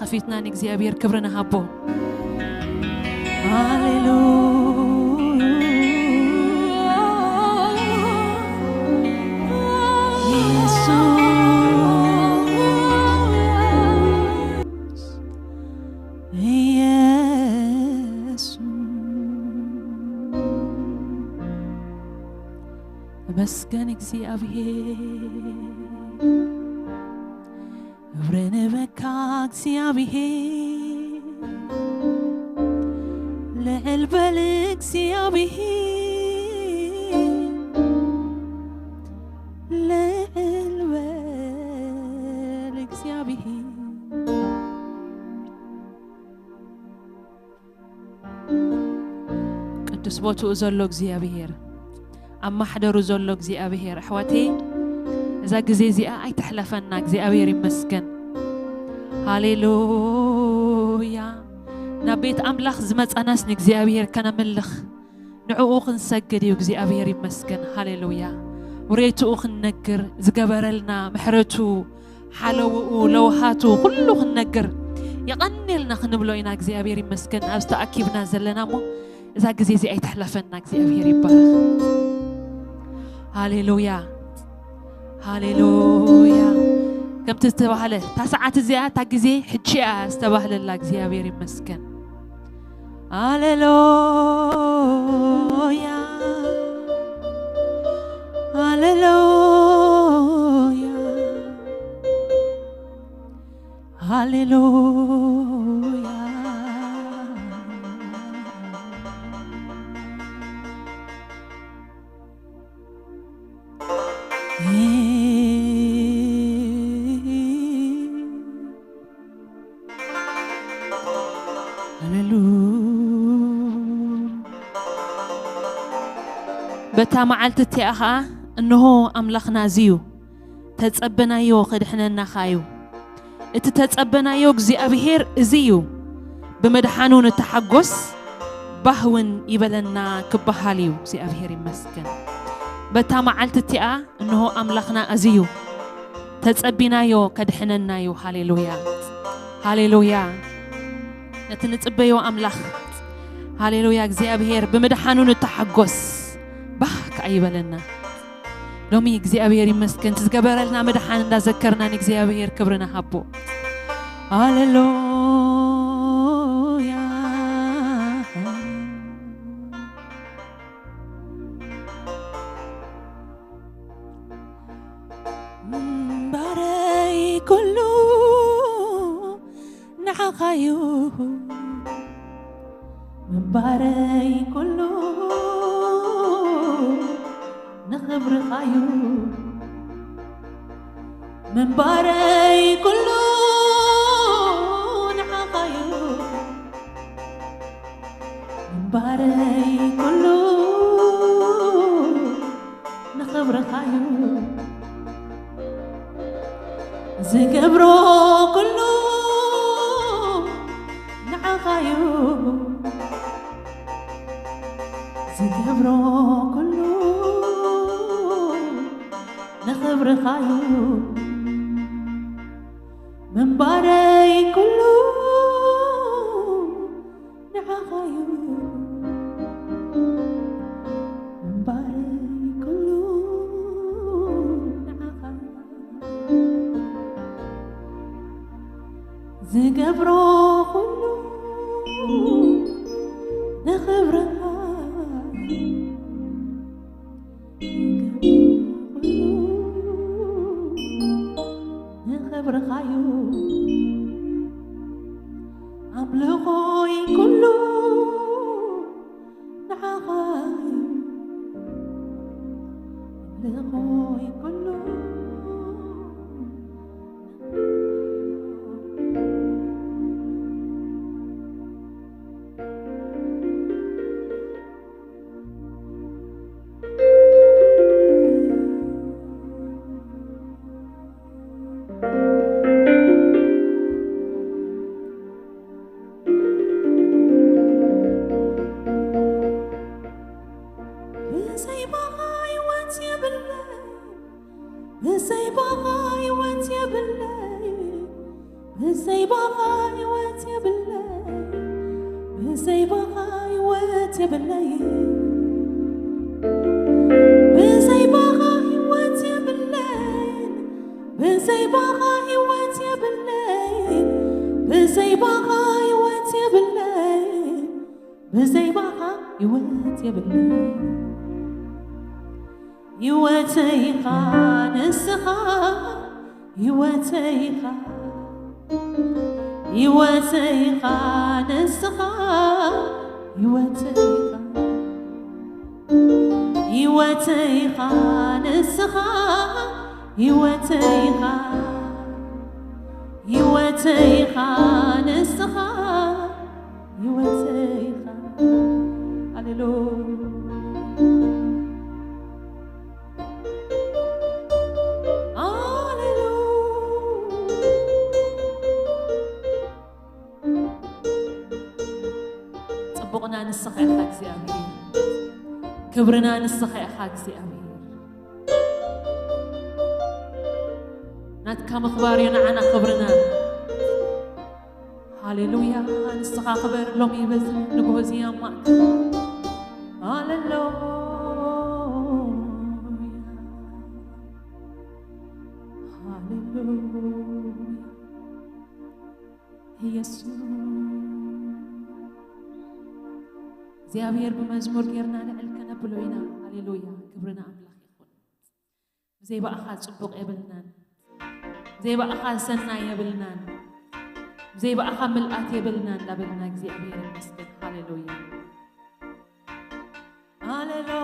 ከፊትና ንእግዚኣብሔር ክብሪ ንሃቦ። ሃሌሉያ። ኢየሱስ፣ ኢየሱስ፣ ተመስገን እግዚኣብሔር። ክብሪ ንበካ እግዚኣብሔር፣ ልዕል በል እግዚኣብሔር፣ ልዕል በል እግዚኣብሔር። ቅዱስ ቦትኡ ዘሎ እግዚኣብሔር፣ ኣብ ማሕደሩ ዘሎ እግዚኣብሔር፣ ኣሕዋተይ፣ እዛ ግዜ እዚኣ ኣይትሕለፈና። እግዚኣብሔር ይመስገን። ሃሌሉያ። ናብ ቤት ኣምላኽ ዝመጻናስ ንእግዚኣብሔር ከነምልኽ፣ ንዕኡ ክንሰግድ እዩ። እግዚኣብሔር ይመስገን። ሃሌሉያ። ውሬትኡ ክንነግር፣ ዝገበረልና ምሕረቱ፣ ሓለውኡ፣ ለውሃቱ፣ ኩሉ ክንነግር የቐንየልና ክንብሎ ኢና። እግዚኣብሔር ይመስገን። ኣብዚ ተኣኪብና ዘለና እሞ እዛ ግዜ እዚኣ ኣይትሕለፈና። እግዚኣብሔር ይባረኽ። ሃሌሉያ፣ ሃሌሉያ። ከምቲ ዝተባህለ፣ እታ ሰዓት እዚኣ፣ እታ ግዜ ሕጂ እያ ዝተባህለላ። እግዚኣብሔር ይመስገን። ሃሌሉያ፣ ሃሌሉያ፣ ሃሌሉያ። ሃሌሉ። በታ መዓልቲ እቲኣ ኸኣ፣ እንሆ ኣምላኽና እዚ እዩ፣ ተጸበናዮ፣ ከድሕነና ኸኣ እዩ። እቲ ተጸበናዮ እግዚኣብሄር እዚ እዩ። ብምድሓኑ ንተሓጎስ፣ ባህ እውን ይበለና ክበሃል እዩ። እግዚኣብሄር ይመስገን። በታ መዓልቲ እቲኣ፣ እንሆ ኣምላኽና እዚ እዩ። ተጸቢናዮ፣ ከድሕነና እዩ። ሃሌሉያ፣ ሃሌሉያ። ነቲ ንጽበዮ ኣምላኽ፣ ሃሌሉያ፣ እግዚኣብሄር ብምድሓኑ ንተሓጎስ፣ ባህ ከኣ ይበለና። ሎሚ እግዚኣብሔር ይመስገን፣ እቲ ዝገበረልና ምድሓን እንዳዘከርና ንእግዚኣብሔር ክብሪ ንሃቦ። ሃሌሉያ። እምባረይ ኩሉ ንዓኻዩ፣ ምንባረይ ኩሉ ንኽብርኻዩ፣ ምንባረይ ኩሉ ንዓኻዩ፣ ምንባረይ ኩሉ ንኽብርኻዩ፣ ዝገብሮ ኩሉ ንዓኻዩ፣ ዝገብሮ ኩሉ ንኽብርኻዩ፣ ምንባረይ ኩሉ ንዓኻዩ፣ ምንባረይ ኩሉ ንዓኻዩ፣ ዝገብሮ ኩሉ ንኽብርኻ፣ ዝገብሮ ኩሉ ንኽብርኻዩ፣ ኣምልኾይ ኩሉ ንዓኻዩ፣ ኣምልኾይ ኩሉ ብዘይ ባኻ ህይወት የብለይ፣ ብዘይ ባኻ ህይወት የብለይ፣ ብዘይ ባኻ የብለይ፣ ብዘይ ባኻ ህይወት የብለይ፣ ብዘይ ባኻ ህይወት የብለይ፣ ብዘይ ባኻ ህይወት የብለይ፣ ብዘይ ባኻ ህይወት የብለይ። ህይወተይ ኢኻ ንስኻ፣ ህይወተይ ኢኻ፣ ህይወተይ ኢኻ ንስኻ፣ ህይወተይ ኢኻ፣ ህይወተይ ኢኻ ንስኻ፣ ህይወተይ ኢኻ፣ ህይወተይ ኢኻ ንስኻ፣ ህይወተይ ኢኻ። ሃሌሉያ። ሃሌሉያ። ጽቡቕና ንስኻ ኢኻ እግዚኣብሔር። ክብርና ንስኻ ኢኻ እግዚኣብሔር። ናትካ ምኽባር እዩ ንዓና ክብርና። ሃሌሉያ፣ ንስኻ ክበር ሎሚ በዚ ንግሆ እዚ ኣብ ማእከል። ሃሌሉያ፣ ሃሌሉያ፣ ኢየሱስ። እግዚኣብሔር ብመዝሙር ጌርና ልዕል ከነብሎ ኢና። ሃሌሉያ፣ ክብሪ ንኣምላኽ ይኹን። ብዘይ ብኣኻ ጽቡቕ የብልናን፣ ብዘይ ብኣኻ ሰናይ የብልናን፣ ብዘይ ብኣኻ ምልኣት የብልናን እንዳበልና እግዚኣብሔር ይመስገን። ሃሌሉያ፣ ሃሌሉያ።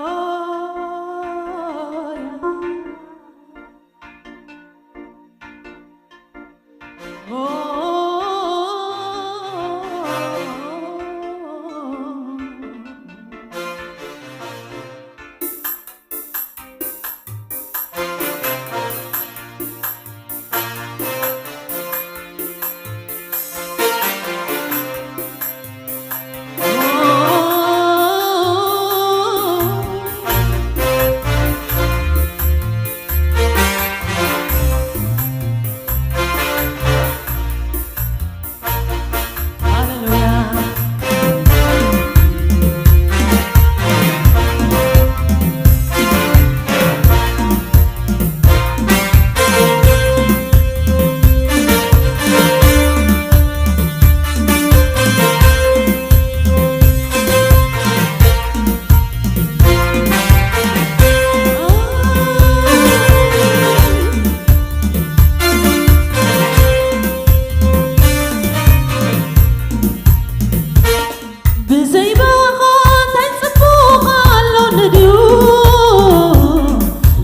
ብዘይ ብኣኻ እንታይ ጽቡቕ ኣሎኒ ድዩ?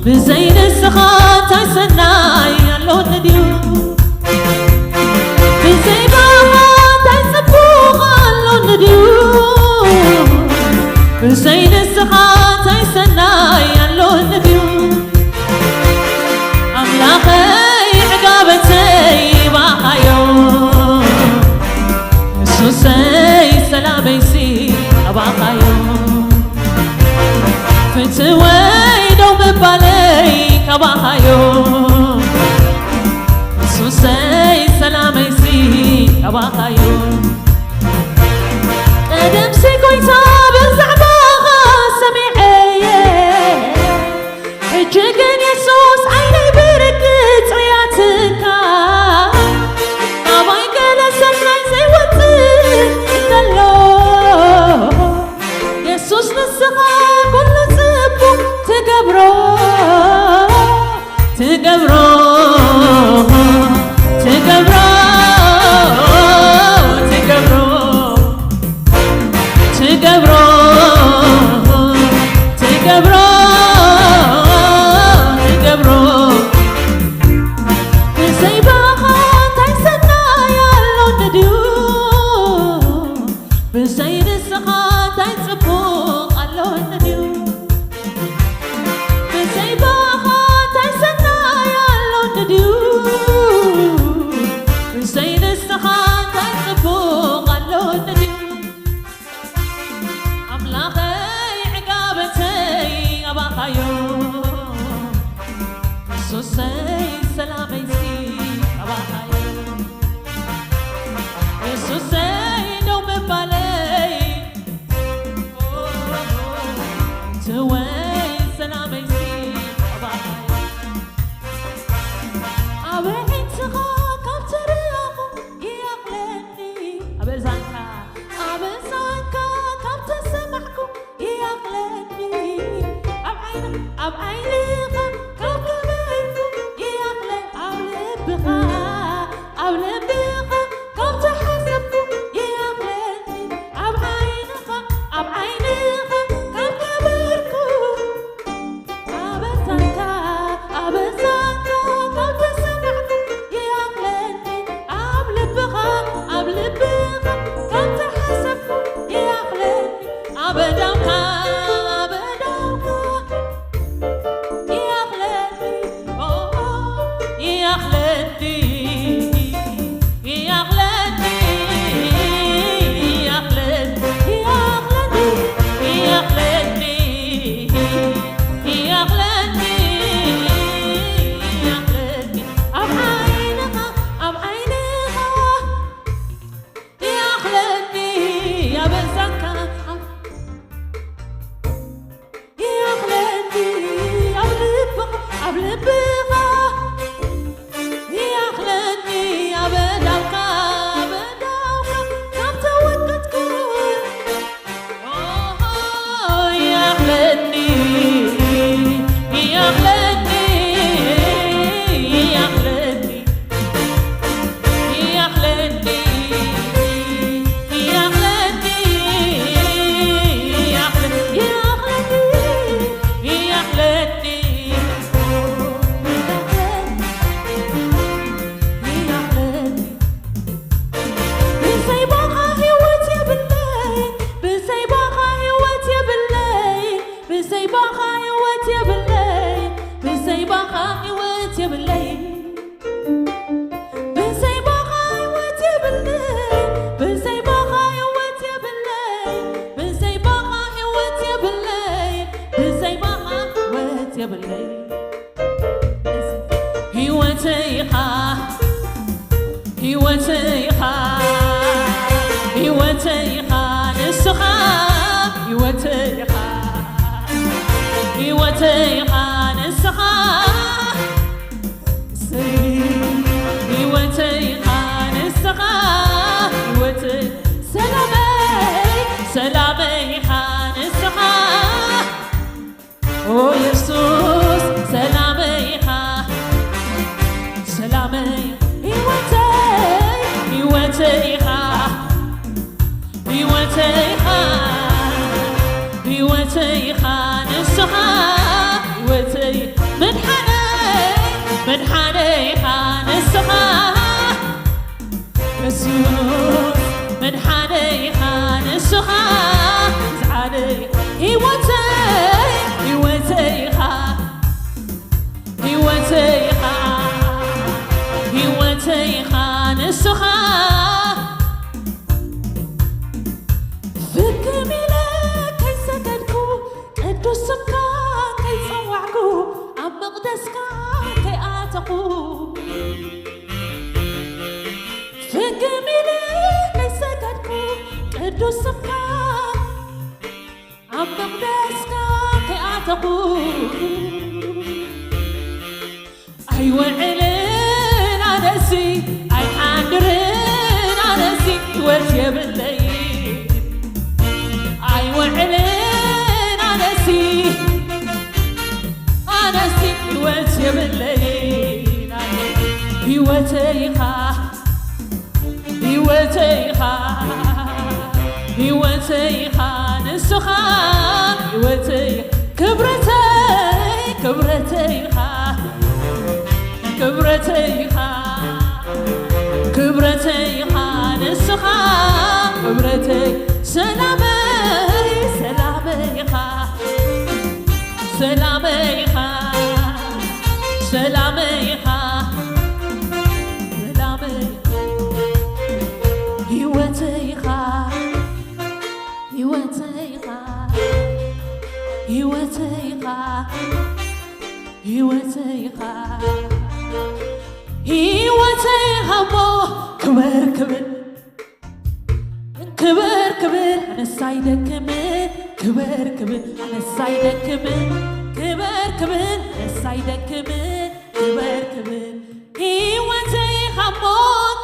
ብዘይ ንስኻ እንታይ ሰናይ ኣሎኒ ድዩ? ብዘይ ብኣኻ እንታይ ጽቡቕ ኣሎኒ ድዩ? ብዘይ ንስኻ እንታይ ሰናይ ኣሎኒ ድዩ? ኣምላኸይ ዕጋበተይ ባኻዮ፣ የሱሰይ ሰላመይሲ ካባኻዮ፣ ፍትወይ ደው ምባለይ ካባኻዮ፣ የሱሰይ ሰላመይሲ ካባኻዮ። ቀደምሲ ጎይታ ብዛዕባኻ ሰሚዐየ፣ ሕጂ ግን የሱስ ዓይነይ ብርግጽ ርእያትካ፣ ናባይ ገለ ሰናይ ዘይወጽእ እንተሎ፣ የሱስ ንስኻ ኩሉ ጽቡቕ ትገብሮ፣ ትገብሮ፣ ትገብሮ፣ ትገብሮ። ትገብሮ፣ ትገብሮ፣ ትገብሮ። ብዘይ ብኣኻ እንታይ ሰናይ ኣሎኒ ድዩ? ብዘይ ንስኻ እንታይ ጽቡቕ ኣሎኒ ድዩ? ብዘይ ብኣኻ እንታይ ሰናይ ኣሎኒ ድዩ? ብዘይ ንስኻ እንታይ ጽቡቕ ኣሎኒ ድዩ? ኣምላኸይ ዕጋበተይ ኣባኻዮ፣ የሱሰይ ሰላመይሲ ኣባኻዮ፣ የሱሰይ ደው ምባለይ፣ ኦ፣ ኣብ ዓይንኻ ካብ ገበርኩ ይኣኽለኒ፣ ኣብ ልብኻ፣ ኣብ ልብኻ ካብ ዝሓሰብኩ ይኣኽለኒ፣ ኣብ ዓይንኻ፣ ኣብ ዓይንኻ ካብ ገበርኩ፣ ኣበሳንካ፣ ኣበሳንካ ካብ ዝሰማዕኩ ይኣኽለኒ፣ ኣብ ልብኻ፣ ኣብ ልብኻ ካብ ዝሓሰብኩ ይኣኽለኒ፣ ኣበዳውካ፣ ኣበዳውካ ይኣኽለኒ፣ ኦ፣ ይኣኽለኒ፣ ይኣኽለኒ፣ ይኣኽለኒ፣ ይኣኽለኒ፣ ይኣኽለኒ፣ ይኣኽለኒ፣ ይኣኽለኒ፣ ኣብ ዓይንኻ፣ ኣብ ዓይንኻ ይኣኽለኒ፣ ኣበሳንካ ይኣኽለኒ፣ ኣብ ልብኻ፣ ኣብ ልብኻ ይኣኽለኒ፣ ኣበዳውካ፣ ኣበዳውካ ካብ ተወቀጥኩ ይኣኽለኒ፣ ይኣኽለኒ፣ ይኣኽለኒ፣ ይኣኽለኒ፣ ይኣኽለኒ፣ ይኣኽለኒ፣ ይኣኽለኒ፣ ይኣኽለኒ። ብዘይ ባኻ ህይወት የብለይ፣ ብዘይ ባኻ ህይወት የብለይ፣ ብዘይ ባኻ ህይወት የብለይ፣ ብዘይ ባኻ ህይወት የብለይ፣ ብዘይ ባኻ ህይወት የብለይ፣ ብዘይ ባኻ ህይወት የብለይ፣ ብዘይ ባኻ ህይወት የብለይ፣ ብዘይ ባኻ ህይወት የብለይ። ህይወተይ ኢኻ፣ ህይወተይ ኢኻ፣ ህይወተይ ኢኻ ንስኻ፣ ህይወተይ ኢኻ፣ ህይወተይ ኢኻ ንስኻ፣ እሰይ፣ ህይወተይ ኢኻ ንስኻ፣ ህይወተይ፣ ሰላመይ፣ ሰላመይ ኢኻ ንስኻ። ኦ የሱስ ሰላመይ ኢኻ፣ ሰላመይ ህይወተይ፣ ህይወተይ ኢኻ፣ ህይወተይ ኢኻ፣ ህይወተይ ኢኻ ንስኻ፣ ህይወተይ መድሓነይ፣ መድሓነይ ኢኻ ንስኻ። የሱስ መድሓነይ ኢኻ ንስኻ፣ ዝዓለይ ህይወተይ፣ ህይወተይ ኢኻ፣ ህይወተይ ኢኻ፣ ህይወተይ ኢኻ ንስኻ። ፍክም ኢለ ከይሰገድኩ፣ ቅዱስ ስምካ ከይጸዋዕኩ፣ ኣብ መቕደስካ ከይኣተኹ፣ ፍግም ኢለ ከይሰገድኩ ቅዱስ ስምካ ኣብ መቕደስካ ከይኣተኹ ኣይውዕልን ኣነሲ ኣይሓድርን ኣነሲ ህይወት የብለይ ኣይውዕልን ኣነሲ ኣነሲ ህይወት የብለይ ህይወተይ ኢኻ ህይወተይ ኢኻ ህይወተይ ኢኻ ንስኻ ህይወተይ ክብረተይ ክብረተይ ኢኻ ክብረተይ ኢኻ ክብረተይ ኢኻ ንስኻ ክብረተይ ሰላመይ ሰላመይ ኢኻ ሰላመይ ኢኻ ሰላመይ ኢኻ ሰላመይ ህይወተይ ኢኻ ህይወተይ ኢኻ ህይወተይ ኢኻ ህይወተይ ኢኻ ህይወተይ ኢኻ እሞ ክበር ክብል ክብር ክብር ኣነስ ኣይደክምን ክብር ክብር ኣነስ ኣይደክምን ክብር ክብር ኣነስ ኣይደክምን ክብር ክብር ህይወተይ ኢኻ እሞ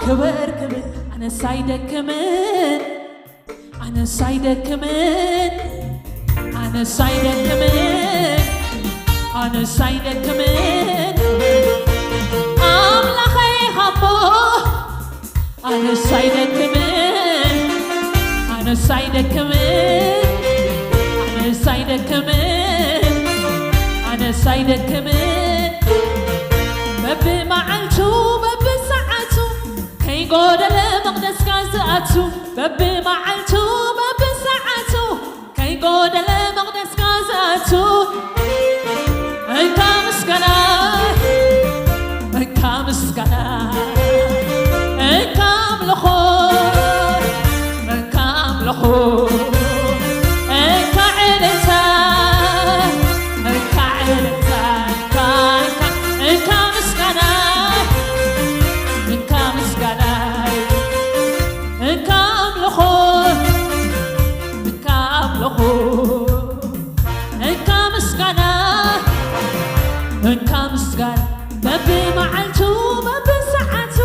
ክብር ክብር ኣነስ ኣይደክምን ኣነስ ኣይደክምን ኣነስ ኣይደክምን ኣነስ ኣይደክምን ኣምላኸይ ሃቦ፣ ኣነስ ኣይደክምን፣ ኣነስ ኣይደክምን፣ ኣነስ ኣይደክምን፣ ኣነስ ኣይደክምን። በብመዓልቱ በብሰዓቱ ከይጎደለ መቕደስካ ዝኣቱ፣ በብመዓልቱ በብሰዓቱ ከይጎደለ መቕደስካ ዝኣቱ። እንካ ምስጋና፣ እንካ ምስጋና፣ እንካ ኣምልኾ፣ እንካ ኣምልኾ፣ እንካ ዕልልታ፣ እንካ ዕልልታ፣ እንካ፣ እንካ፣ እንካ ምስጋና፣ እንካ ምስጋና፣ እንካ ኣምልኾ፣ እንካ ኣምልኾ፣ እንካ ምስጋና፣ እንካ ምስጋና፣ በብመዓልቱ በብሰዓቱ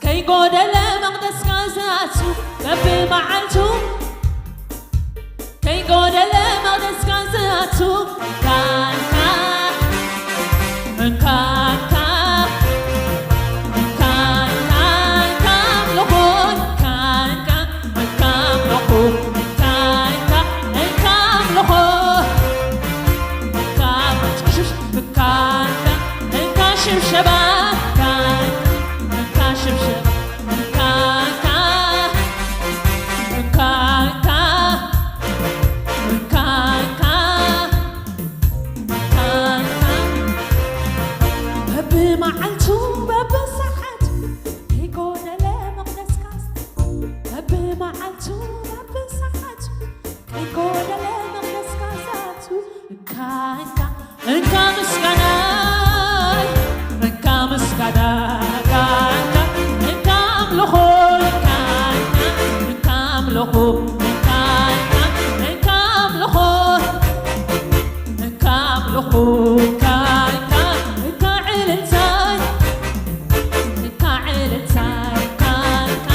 ከይጎደለ መቕደስካ ዝኣቱ፣ በብመዓልቱ ከይጎደለ መቕደስካ ዝኣቱ፣ እንካ፣ እንካ፣ እንካ፣ እንካ፣ እንካ፣ እንካ ኣምልኾ፣ እንካ፣ እንካ፣ እንካ ኣምልኾ፣ እንካ፣ እንካ፣ እንካ ኣምልኾ፣ እንካ፣ እንካ፣ እንካ ሽብሸባ፣ እንካ፣ እንካ ሽብሸባ፣ እንካ፣ እንካ፣ እንካ፣ እንካ፣ እንካ፣ እንካ፣ እንካ፣ በብመዓልቱ በብሰዓቱ ከይጎደለ መቕደስካ፣ በብመዓልቱ በብሰዓቱ ከይጎደለ መቕደስካ ዝኣቱ፣ እንካ፣ እንካ፣ እንካ ምስጋና፣ እንካ ምስጋና፣ እንካ፣ እንካ፣ እንካ ኣምልኾ፣ እንካ፣ እንካ፣ እንካ ኣምልኾ፣ እንካ፣ እንካ፣ እንካ ኣምልኾ፣ እንካ ኣምልኾ፣ እንካ፣ እንካ፣ እንካ ዕልልታ፣ እንካ ዕልልታ፣ እንካ፣ እንካ፣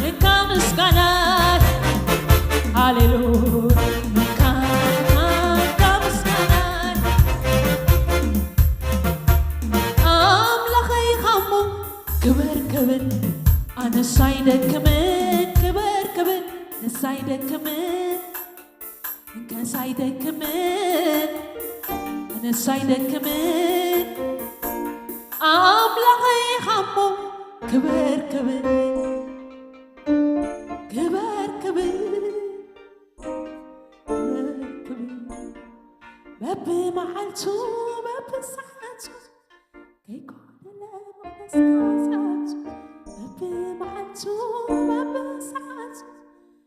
እንካ ምስጋና፣ ሃሌሉያ፣ እንካ፣ እንካ፣ እንካ ምስጋና። ኣምላኸይ ኻሞ ክብር ክብር፣ ኣነስ ኣይደክምን፣ ክብር ክብር፣ ኣነስ ኣይደክምን፣ እንከስ ኣይደክምን፣ ኣነስ ኣይደክምን። ኣምላኸይ ኻሞ ክብር ክብር፣ ክብር ክብር፣ ክብር ክብር። በብመዓልቱ በብሰዓቱ ከይጎደለ መቕደስካ ዝኣቱ፣ በብመዓልቱ በብሰዓቱ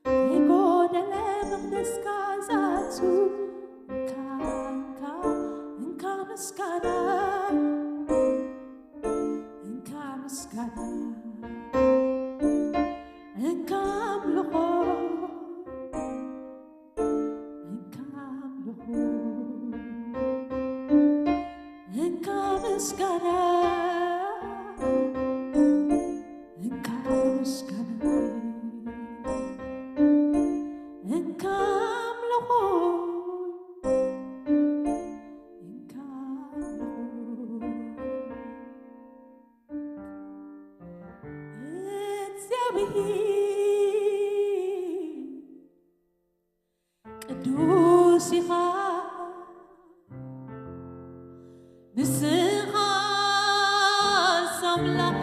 ከይጎደለ መቕደስካ ዝኣቱ፣ እንካ፣ እንካ፣ እንካ ምስጋና፣ እንካ ምስጋና፣ እንካ ኣምልኾ፣ እንካ ኣምልኾ፣ እንካ ምስጋና፣ እንካ ምስጋና፣ እንካ ኣምልኾ፣ እንካ ኣምልኾ። እግዚኣብሔር ቅዱስ ኢኻ ንስኻስ ኣምላኽ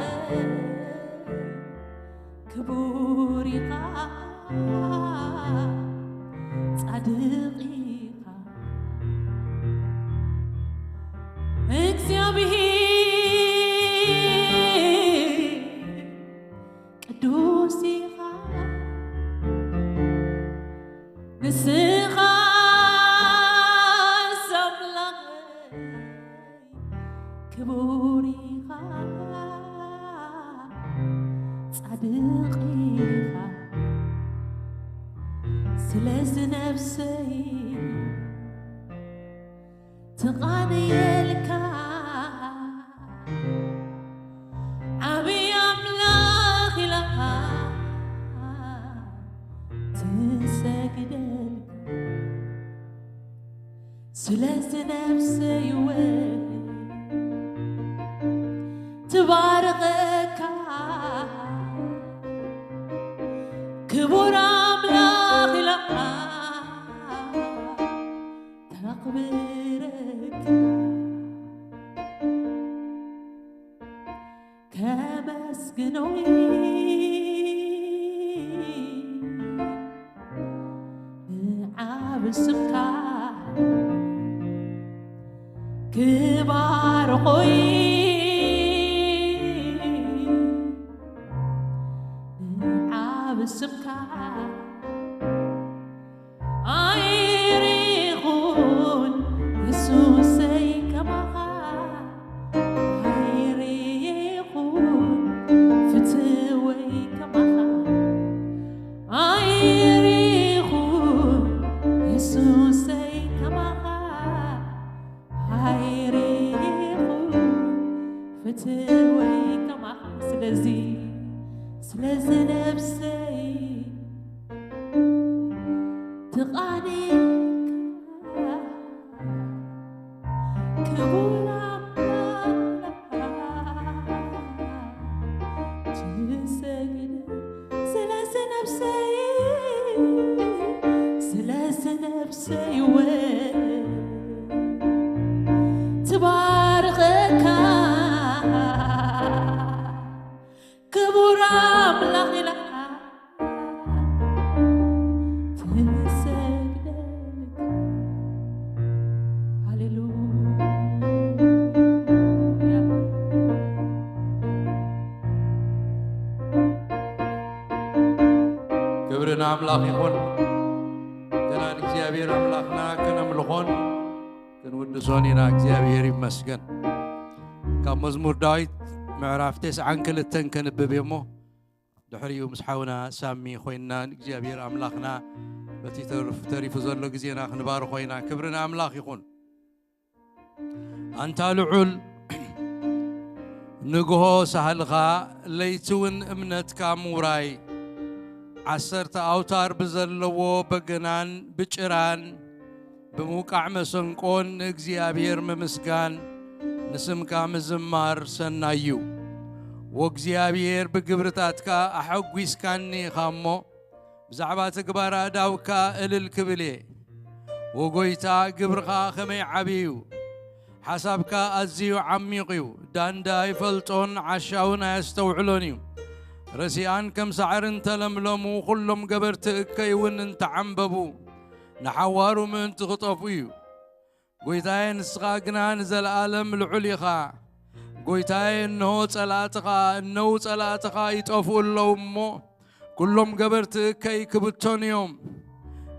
ክቡር ኢኻ ጻድቕ ኢኻ እግዚኣብሔር ቅዱስ ኢኻ ንስኻ ኣምላኽ ክቡር ኢኻ ጻድቕ ኢኻ ስለዚ ነፍሰይ ትቓንየልካ ዓብዪ ኣምላኽ ኢላ ትሰግደልካ ስለዚ ነፍሰይ እውን ትባርኸካ፣ ክቡር ኣምላኽ ኢላ ተኽብረካ። ከመስግኖይ ንዓብ ስምካ ክባርኾይ ንዓብ ስምካ ኣይሪኹን የሱሰይ ከማኻ፣ ኣይሪኹን ፍትወይ ከማኻ፣ ኣይሪኹን የሱሰይ ከማኻ፣ ኣይሪኹን ፍትወይ ከማኻ። ስለዚ ስለዚ ነፍሰይ ትቓኒካ ክቡር ኣምላኽ ትሰግድ። ስለዚ ነፍሰይ ስለዚ ነፍሰይ እውን ትባርኸካ ክቡር ኣምላኽ ኢላ ትሰግደልካ። ሃሌሉያ። ክብሪ ንኣምላኽ ይኹን። ገና ንእግዚኣብሔር ኣምላኽና ከነምልኾን ክንውድሶን ኢና። እግዚኣብሔር ይመስገን። ካብ መዝሙር ዳዊት ምዕራፍ ተስዓን ክልተን ከንብብ እየ እሞ፣ ድሕሪኡ ምስ ሓውና ሳሚ ኮይንና ንእግዚኣብሔር ኣምላኽና በቲ ተርፍ-፣ ተሪፉ ዘሎ ግዜና ክንባርኾ ኢና። ክብሪ ንኣምላኽ ይኹን። ኣንታ ልዑል፣ ንግሆ ሳህልኻ፣ ለይቲ እውን እምነትካ ምውራይ፣ ዓሰርተ ኣውታር ብዘለዎ በገናን ብጭራን ብምውቃዕ መሰንቆን ንእግዚኣብሔር ምምስጋን፣ ንስምካ ምዝማር ሰናይ እዩ። ወእግዚኣብሔር፣ ብግብርታትካ ኣሐጒስካኒ ኢኻ እሞ፣ ብዛዕባ ተግባር ኣእዳውካ እልል ክብል እየ። ወጎይታ፣ ግብርኻ ኸመይ ዓብዪ እዩ! ሓሳብካ ኣዝዩ ዓሚቕ እዩ። ዳንዳ ኣይፈልጦን፣ ዓሻ እውን ኣየስተውዕሎን እዩ። ረሲኣን ከም ሳዕሪ እንተለምለሙ፣ ኵሎም ገበርቲ እከይ እውን እንተዓምበቡ፣ ንሓዋሩ ምእንቲ ክጠፍኡ እዩ። ጐይታየ፣ ንስኻ ግና ንዘለኣለም ልዑል ኢኻ። ጐይታየ፣ እንሆ ጸላእትኻ፣ እነዉ ጸላእትኻ ይጠፍኡ ኣለዉ እሞ፣ ኵሎም ገበርቲ እከይ ክብተኑ እዮም።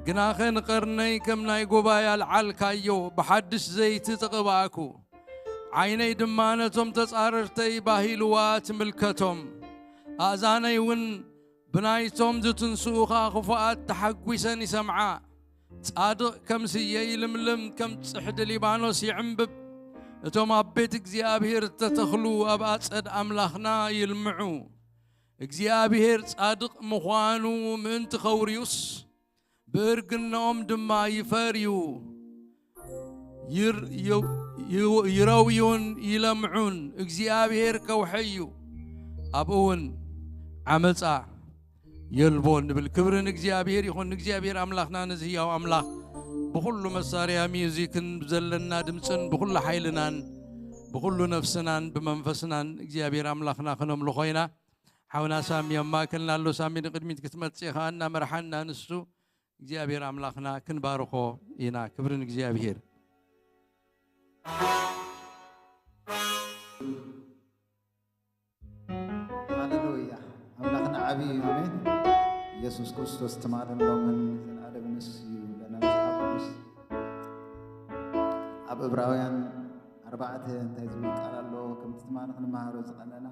ግናኸ ንቐርነይ ከም ናይ ጎባይ ኣልዓልካዮ፣ ብሓድሽ ዘይቲ ተቐባእኩ። ዓይነይ ድማ ነቶም ተጻረርተይ ባህ ኢልዋ ትምልከቶም። ኣእዛነይ እውን ብናይቶም ዝትንስኡኻ ክፉኣት ተሓጒሰን ይሰምዓ። ጻድቕ ከም ስየ ይልምልም፣ ከም ጽሕዲ ሊባኖስ ይዕምብብ። እቶም ኣብ ቤት እግዚኣብሔር እተተኽሉ ኣብ ኣጸድ ኣምላኽና ይልምዑ። እግዚኣብሔር ጻድቕ ምዃኑ ምእንቲ ኸውርዩስ፣ ብእርግናኦም ድማ ይፈርዩ። ይር-፣ ዩ-፣ ዩ-፣ ይረውዩን ይለምዑን። እግዚኣብሔር ከውሐ እዩ፣ ኣብኡ እውን ዓመጻ የልቦን ንብል። ክብሪ ንእግዚኣብሔር ይኹን። ንእግዚኣብሔር ኣምላኽና፣ ነዚ ህያው ኣምላኽ፣ ብኹሉ መሳርያ ሚዩዚክን ብዘለና ድምፅን ብኹሉ ሓይልናን ብኹሉ ነፍስናን ብመንፈስናን እግዚኣብሔር ኣምላኽና ክነምልኾ ኢና። ሓውና ሳሚ ኣብ ማእከልና ኣሎ። ሳሚ፣ ንቕድሚት ክትመጽእ ኢኻ፣ እናመርሓና ንሱ እግዚኣብሔር ኣምላኽና ክንባርኾ ኢና። ክብሪ ንእግዚኣብሔር። ሃሌሉያ። ኣምላኽና ዓብዪ እዩ። ኣሜን። ኢየሱስ ክርስቶስ ትማልን ሎምን ዘለኣለምን ንሱ እዩ። ለና መጽሓፍ ቅዱስ ኣብ ዕብራውያን ኣርባዕተ እንታይ ዝብል ቃል ኣሎ? ከምቲ ትማሊ ክንመሃሮ ዝቐነና፣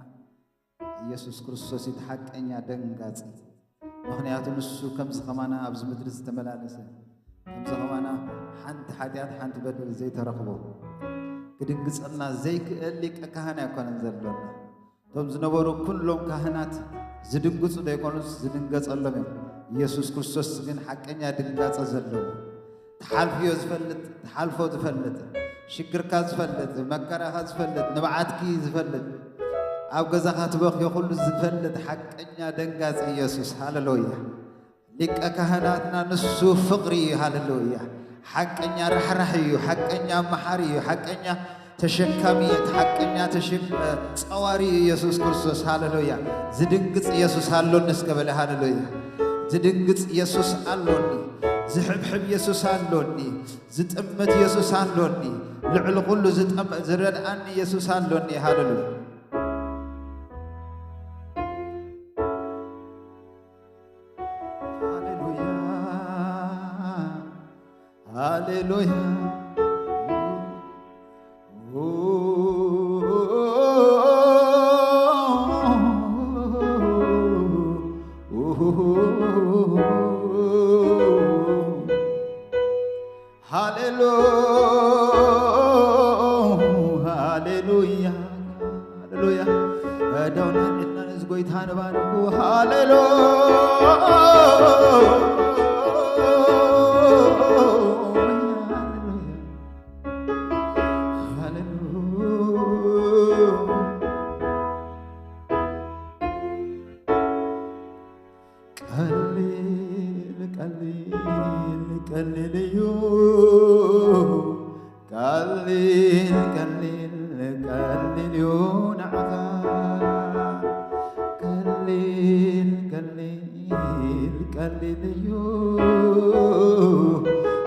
ኢየሱስ ክርስቶስ እቲ ሓቀኛ ደንጋጺ። ምኽንያቱ ንሱ ከምዚ ኸማና ኣብዚ ምድሪ ዝተመላለሰ፣ ከምዚ ኸማና ሓንቲ ሓጢኣት፣ ሓንቲ በደል ዘይተረኽቦ፣ ክድንግጸልና ዘይክእል ሊቀ ካህን ኣይኮነን ዘሎና። እቶም ዝነበሩ ኩሎም ካህናት ዝድንግጹ ዶ ኣይኮኑስ? ዝድንገጸሎም እዮም። ኢየሱስ ክርስቶስ ግን ሓቀኛ ድንጋጸ ዘለዎ፣ እቲ ትሓልፍዮ ዝፈልጥ፣ ትሓልፎ ዝፈልጥ፣ ሽግርካ ዝፈልጥ፣ መከራኻ ዝፈልጥ፣ ንብዓትኪ ዝፈልጥ፣ ኣብ ገዛኻ ትበኽዮ ኩሉ ዝፈልጥ ሓቀኛ ደንጋጺ ኢየሱስ። ሃሌሉያ። ሊቀ ካህናትና ንሱ ፍቕሪ እዩ። ሃሌሉያ። ሓቀኛ ራሕራሕ እዩ፣ ሓቀኛ መሓሪ እዩ፣ ሓቀኛ ተሸካሚ፣ ሓቀኛ ተሸም-፣ ጸዋሪ እዩ ኢየሱስ ክርስቶስ። ሃሌሉያ። ዝድንግጽ ኢየሱስ ኣሎኒ እስከ በለ። ሃሌሉያ። ዝድንግጽ ኢየሱስ ኣሎኒ፣ ዝሕብሕብ ኢየሱስ ኣሎኒ፣ ዝጥምት ኢየሱስ ኣሎኒ፣ ልዕሊ ኩሉ ዝጠም-፣ ዝረድኣኒ ኢየሱስ ኣሎኒ። ሃሌሉያ። ሃሌሉያ፣ ሃሌሉያ። ሃሌሉ-፣ ሃሌሉያ፣ ሃሌሉያ። ደውና ዒድና ነዚ ጎይታ ንባርኩ። ሃሌሉያ፣ ሃሌሉያ፣ ሃሌሉያ። ቀሊል፣ ቀሊል፣ ቀሊል እዩ። ቀሊል፣ ቀሊል፣ ቀሊል እዩ ንዓኻ። ቀሊል፣ ቀሊል፣ ቀሊል እዩ።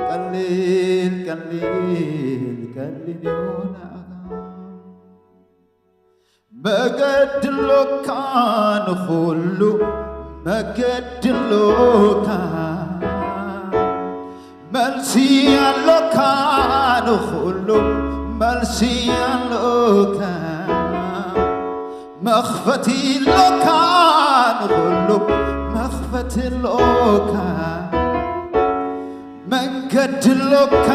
ቀሊል፣ ቀሊል፣ ቀሊል እዩ ንዓኻ። መገዲ ኣሎካ ንኹሉ፣ መገዲ ኣሎካ። መልሲ ኣሎካ ንኹሉ፣ መልሲ ኣሎካ። መኽፈቲ ኣሎካ ንኹሉ፣ መኽፈቲ ኣሎካ። መንገዲ ኣሎካ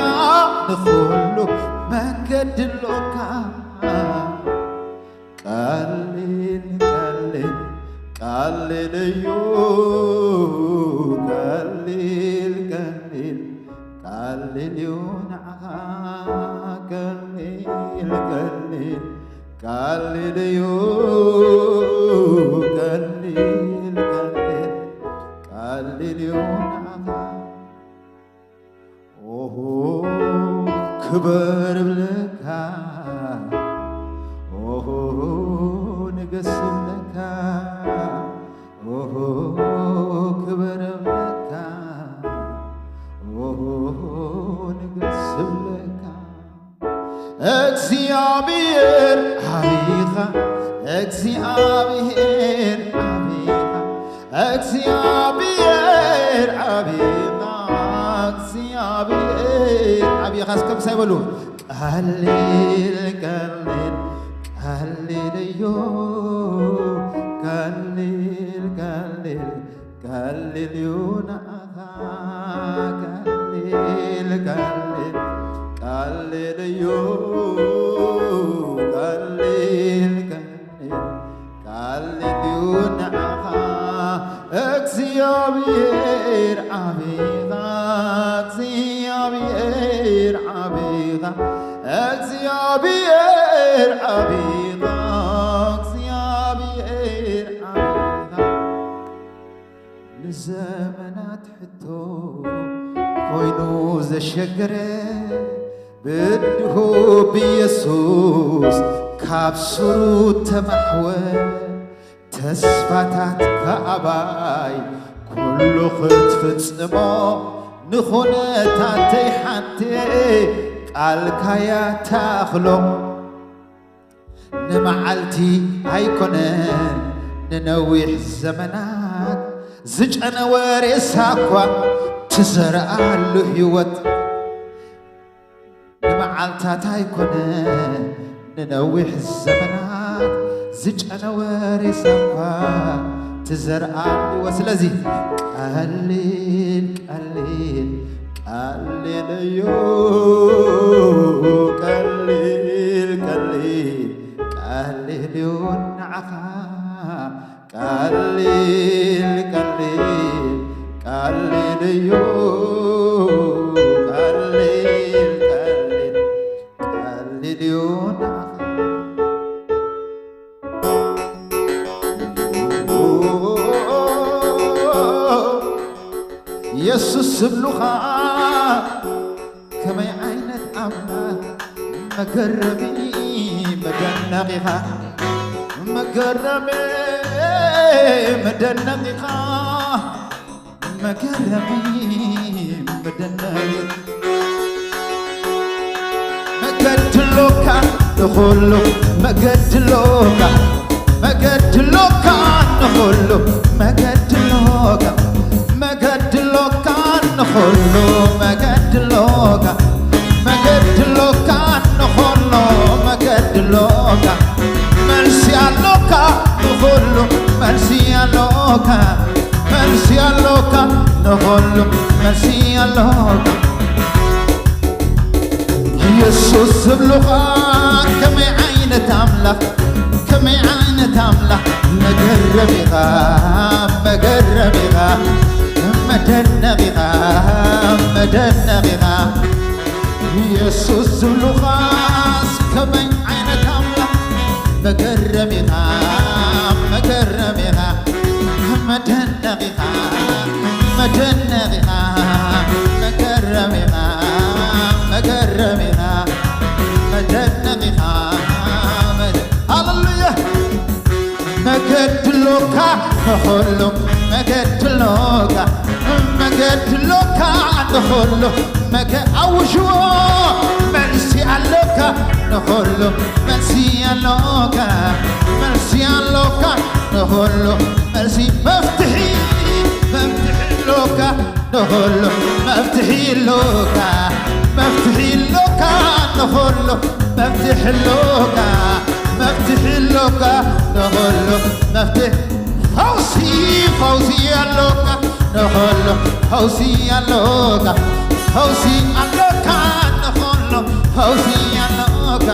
ንኹሉ፣ መንገዲ ኣሎካ። ቀሊል፣ ቀሊል፣ ቀሊል እዩ። ቀሊል፣ ቀሊል፣ ቀሊል እዩ ንዓኻ። ቀሊል፣ ቀሊል፣ ቀሊል እዩ። ቀሊል፣ ቀሊል፣ ቀሊል እዩ ንዓኻ። ኦሆ ክበር እብለካ፣ ኦሆ ንገስ እብለካ፣ ኦሆ ክበር እብለካ፣ ኦሆ ንገስ እብለካ። እግዚኣብሔር ዓቢኻ፣ እግዚኣብሔር ዓቢኻ፣ እግዚኣብሔር ዓቢኻ፣ እግዚኣብሔር ዓቢኻ። እስከ ምሳይ በሉ። ቀሊል፣ ቀሊል፣ ቀሊል እዩ። ቀሊል፣ ቀሊል፣ ቀሊል እዩ ንዓኻ። ቀሊል፣ ቀሊል፣ ቀሊል እዩ። ቀሊል፣ ቀሊል፣ ቀሊል እዩ ንዓኻ። እግዚኣብሔር ዓቢኻ፣ እግዚኣብሔር ዓቢኻ፣ እግዚኣብሔር ዓቢኻ፣ እግዚኣብሔር ዓቢኻ። ንዘመናት ሕቶ ኮይኑ ዘሸገረ፣ ብድሁ ብኢየሱስ ካብ ሱሩ ተማሕወ። ተስፋታትካ ኣባይ ኩሉ ክትፍጽሞ፣ ንኹነታተይ ሓንቲ ቃልካያ ተኣኽሎ። ንመዓልቲ ኣይኮነን ንነዊሕ ዘመናት፣ ዝጨነወ ሬሳ እኳ ትዘርኣሉ ህይወት። ንመዓልታት ኣይኮነን ንነዊሕ ዘመናት፣ ዝጨነወ ሬሳ እኳ ትዘርኣሉ ህይወት። ስለዚ ቀሊል፣ ቀሊል፣ ቀሊል እዩ። ቀሊል፣ ቀሊል፣ ቀሊል እዩ ንዓኻ። ቀሊል፣ ቀሊል፣ ቀሊል እዩ። ቀሊል የሱስ ዝብሉኻ ከመይ ዓይነት ኣምላኽ መገረሚ መደነቒኻ መገረሚ መደነቒኻ መገረሚ መደነቒ መገድሎካ ንኹሉ መገድሎካ መገድሎካ ንኹሉ መገድሎካ መገድሎካ ንኹሉ መገድሎካ መገድሎካ ንኹሉ መገድሎካ መልሲ ኣሎካ ንኹሉ መልሲ ኣሎካ መልሲ ኣሎካ ንኹሉ መልሲ ኣሎካ የሱስ ዝብሉኻ ከመይ ዓይነት ኣምላኽ ከመይ ዓይነት ኣምላኽ መገረም ኢኻ መገረም ኢኻ መደነቕ ኢኻ መደነቕ ኢኻ የሱስ ዝብሉኻስ ከመይ ዓይነት ኣምላኽ መገረም ኢኻ መገረም ኢኻ መደነቕ ኢኻ መደነቕ ኢኻ መገረም ኢኻ መገረም ኢኻ መደነቕ ኢኻ መደ- ሃሌሉያ መገድሎካ ንኹሉ መገድሎካ መገድሎካ ንኹሉ መገ ኣውጅዎ መልሲ ኣሎካ ንኹሉ መልሲ ኣሎካ መልሲ ኣሎካ ንኹሉ መልሲ መፍትሒ መፍትሒ ኣሎካ ንኹሉ መፍትሒ ኣሎካ መፍትሒ ኣሎካ ንኹሉ መፍትሒ ኣሎካ መፍትሒ ኣሎካ ንኹሉ መፍትሒ ፈውሲ ፈውሲ ኣሎካ ንኹሉ ፈውሲ ኣሎካ ፈውሲ ኣሎካ ንኹሉ ፈውሲ ኣሎካ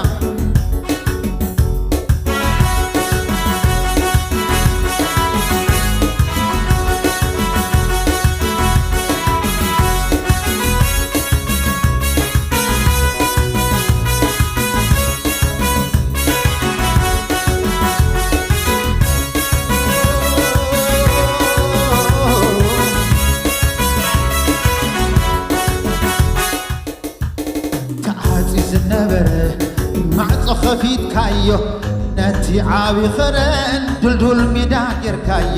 ተዓጽዩ ዝነበረ ማዕጾ ኸፊትካዮ ነቲ ዓቢ ኸረን ድልዱል ሜዳ ጌርካዮ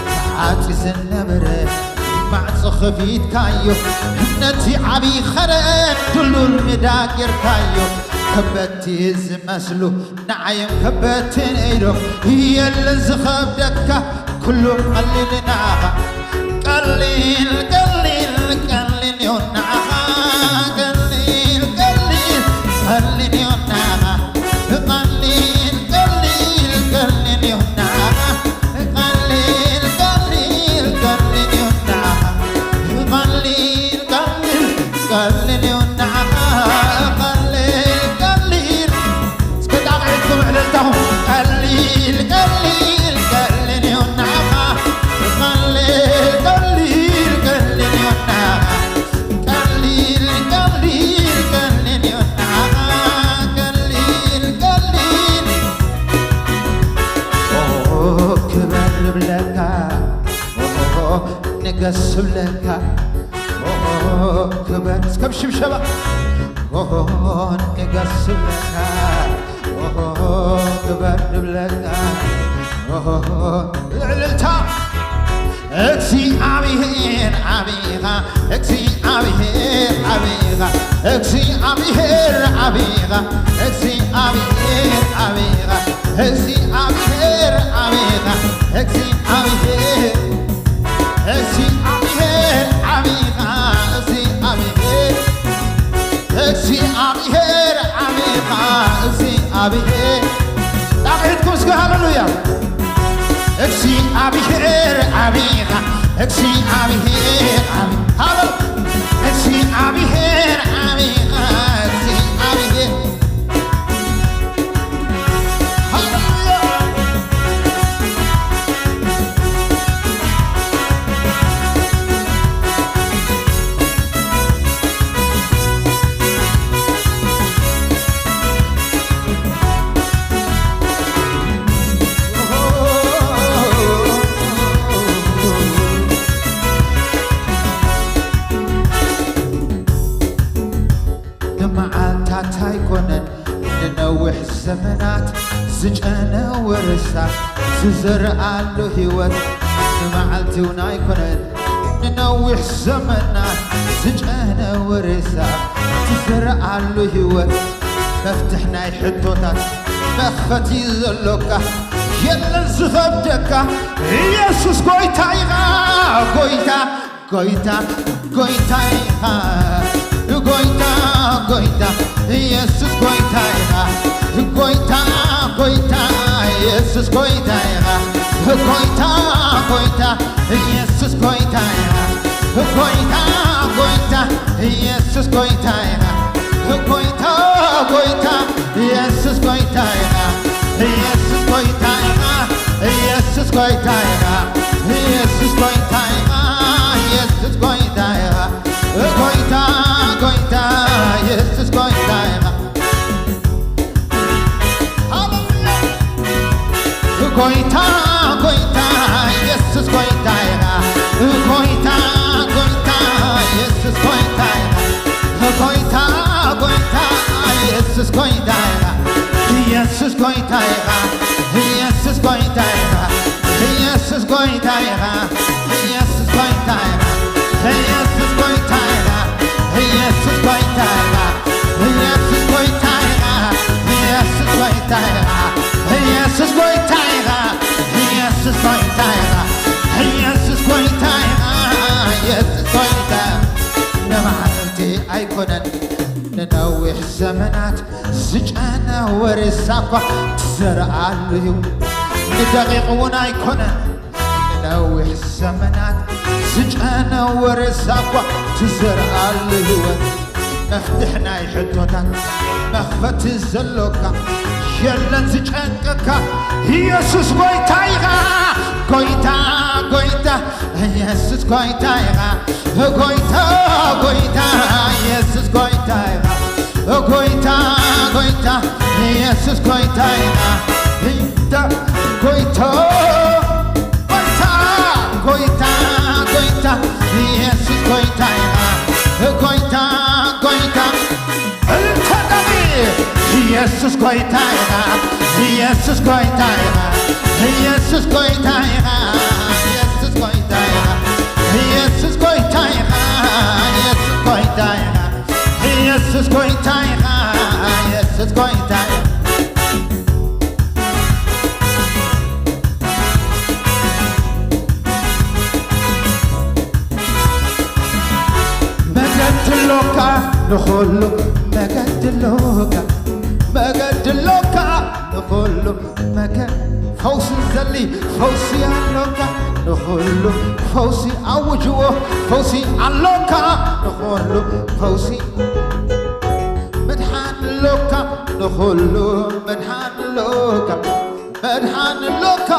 ተዓጽዩ ዝነበረ ማዕጾ ኸፊትካዮ ነቲ ዓቢ ኸረን ድልዱል ሜዳ ጌርካዮ ከበቲ ዝመስሉ ንዓይም ከበቲ ነይዶ የለን ዝኸብደካ ኩሉ ቀሊል ናኻ ቀሊል ቀሊል ቀሊል ዮናኻ ቀሊል ቀሊል ቀሊል ዮናኻ ቀሊል ቀሊል ቀሊል ዮናኻ ቀሊል ቀሊል ቀሊል ዮናኻ ቀሊል ቀሊል ቀሊል ዮናኻ ቀሊል ቀሊል እስከ ጣቕዒትኩም ዕልልታኹም ቀሊል ቀሊል ቀሊል እዩ ናኻ ቀሊል ቀሊል ቀሊል እዩ ናኻ ቀሊል ቀሊል ቀሊል እዩ ናኻ ቀሊል ቀሊል ክበር ብለካ ንገስ ብለካ ክበር እስከ ብሽብሸባ ንገስ ብለካ ክበር ንብለካ ልዕልልታ እግዚኣብሔር ዓቢኻ እግዚኣብሔር ዓቢኻ እግዚኣብሔር ዓቢኻ እግዚኣብሔር ዓቢኻ እግዚኣብሔር ዓቢኻ እግዚኣብሔር እግዚኣብሔር ዓቢኻ እግዚኣብሔር እግዚኣብሔር ዓቢኻ እግዚኣብሔር ጣቕዒትኩም እስከ ሃሌሉያ እግዚኣብሔር ዓቢኻ እግዚኣብሔር ዓቢ ሃሌ እግዚኣብሔር ዓቢኻ እግዚኣብሔር ሃሌሉያ ዘመናት ዝጨነወ ርሳ ዝዘርኣሉ ህይወት ንመዓልቲ እውን ኣይኮነን። ንነዊሕ ዘመናት ዝጨነወ ርሳ ዝዘርኣሉ ህይወት መፍትሕ ናይ ሕቶታት መኽፈቲ ዘሎካ የለን ዝኸብደካ። ኢየሱስ ጎይታ ኢኻ። ጎይታ ጎይታ ጎይታ ኢኻ። ጎይታ ጎይታ ኢየሱስ ጎይታ ኢኻ። ጎይታ ጎይታ ኢየሱስ ጎይታ ኢኻ። ጎይታ ጎይታ ኢየሱስ ጎይታ ኢኻ። ጎይታ ጎይታ ኢየሱስ ጎይታ ኢኻ። ጎይታ ጎይታ ኢየሱስ ጎይታ ኢኻ። ኢየሱስ ጎይታ ኢኻ። ኢየሱስ ጎይታ ኢኻ። ኢየሱስ ጎይታ ኢኻ። ኢየሱስ ጎይታ ኢኻ። ጎይታ ጎይታ ኢየሱስ ጎይታ ኢኻ። ሃሌሉያ። ጎይታ ጎይታ ኢየሱስ ጎይታ ኢኻ። ጎይታ ጎይታ ኢየሱስ ጎይታ ኢኻ። ጎይታ ጎይታ ኢየሱስ ጎይታ ኢኻ። ኢየሱስ ጎይታ ኢኻ። ኢየሱስ ጎይታ ኢኻ። ኢየሱስ ጎይታ ኢኻ። ኢየሱስ ጎይታ ኢኻ። ኢየሱስ ጎይታ ኢኻ። ኢየሱስ ጎይታ ኢኻ። ኢየሱስ ጎይታ ኢኻ። ኢየሱስ ጎይታ ኢኻ። ኢየሱስ ጎይታ ኢኻ። ኢየሱስ ጎይታ ኢኻ። ኢየሱስ ጎይታ ኢኻ። ኢየሱስ ጎይታ ንመዓልቲ ኣይኮነን ንነዊሕ ዘመናት ዝጨነ ወሬ ሳኳ ትዘርኣሉ እዩ። ንደቂቕ እውን ኣይኮነን ንነዊሕ ዘመናት ዝጨነ ወሬ ሳኳ ትዘርኣሉ ህይወት መፍትሕ ናይ ሕቶታት መኽፈቲ ዘሎካ የለን ዝጨንቀካ። ኢየሱስ ጎይታ ኢኻ። ጎይታ ጎይታ ኢየሱስ ጎይታ ኢኻ። ጎይታ ጎይታ ኢየሱስ ጎይታ ኢኻ። ጎይታ ጎይታ ኢየሱስ ጎይታ ኢኻ። ጎይታ ጎይታ ጎይታ ጎይታ ጎይታ ኢየሱስ ጎይታ ኢኻ። ጎይታ ጎይታ እልልታ ዳኒ ኢየሱስ ጎይታ ኢኻ። ኢየሱስ ጎይታ ኢኻ። ኢየሱስ ጎይታ ኢኻ። ኢየሱስ ጎይታ ኢኻ። ኢየሱስ ጎይታ ኢኻ። ኢየሱስ ጎይታ ኢኻ። ኢየሱስ ጎይታ ኢኻ። ኢየሱስ ጎይታ ኢኻ። መገዲ ኣሎካ ንኹሉ መገዲ ኣሎካ። መገዲ ኣሎካ ንኹሉ መገ- ፈውሲ ዘሊ ፈውሲ ኣሎካ ንኹሉ ፈውሲ ኣውጅዎ። ፈውሲ ኣሎካ ንኹሉ ፈውሲ ምድሓን ኣሎካ ንኹሉ ምድሓን ኣሎካ። መድሓን ኣሎካ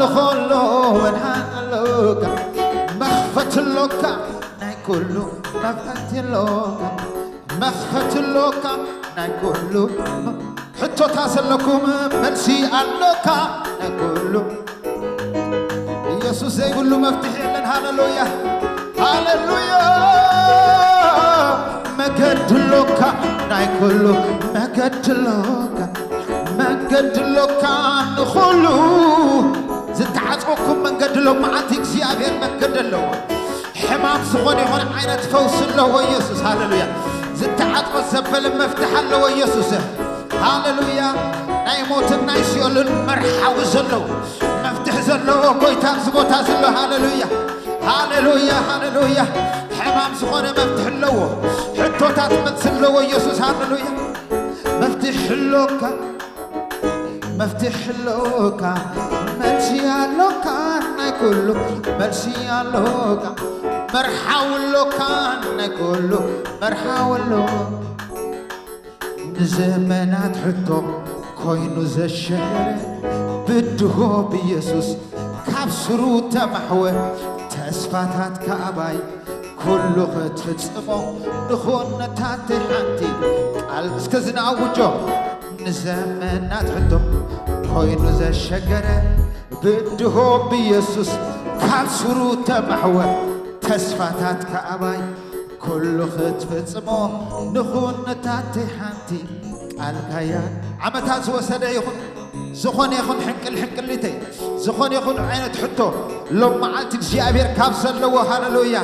ንኹሉ መድሓን ኣሎካ። መኽፈቲ ኣሎካ ናይ ኩሉ መኽፈቲ ኣሎካ። መኽፈቲ ኣሎካ ናይ ኩሉ ሕቶታት ዘለኩም መልሲ ኣሎካ ናይ ኩሉ። ኢየሱስ ዘይብሉ መፍትሒ የለን። ሃሌሉያ ሃሌሉያ። መገዲ ኣሎካ ናይ ኩሉ መገዲ ኣሎካ። መገዲ ኣሎካ ንኹሉ ዝተዓጽወኩም መንገዲ ኣሎ። መዓልቲ እግዚኣብሔር መንገዲ ኣለዎ። ሕማም ዝኾነ ይኹን ዓይነት ፈውሲ ኣለዎ ኢየሱስ። ሃሌሉያ። ዝተዓጽወ ዘበለ መፍትሒ ኣለዎ ኢየሱስ። ሃሌሉያ። ናይ ሞትን ናይ ሲኦልን መርሓዊ ዘለዎ መፍትሒ ዘለዎ ጎይታ ኣብዚ ቦታ ዘሎ። ሃሌሉያ ሃሌሉያ ሃሌሉያ። ሕማም ዝኾነ መፍትሒ ኣለዎ። ሕቶታት መልሲ ኣለዎ ኢየሱስ። ሃሌሉያ። መፍትሒ ኣሎካ መፍትሒ ኣሎካ መልሲ ኣሎካ ናይ ኩሉ መልሲ ኣሎካ። መርሓዊ ኣሎካ ናይ ኩሉ መርሓዊ ኣሎካ። ንዘመናት ሕቶ ኮይኑ ዘሸገረ ብድሆ ብኢየሱስ ካብ ስሩ ተማሕወ። ተስፋታት ከኣባይ ኩሉ ክትፍጽሞ ንኹነታተይ ሓንቲ ቃል እስከ ዝንኣውጆ። ንዘመናት ሕቶ ኮይኑ ዘሸገረ ብድሆ ብኢየሱስ ካብ ስሩ ተማሕወ። ተስፋታት ከኣባይ ኩሉ ክትፍጽሞ ንኹነታተይ ሓንቲ ኣልካያ ዓመታት ዝወሰደ ይኹን፣ ዝኾነ ይኹን ሕንቅል ሕንቅሊተይ፣ ዝኾነ ይኹን ዓይነት ሕቶ፣ ሎም መዓልቲ እግዚኣብሔር ካብ ዘለዎ፣ ሃለሉያ፣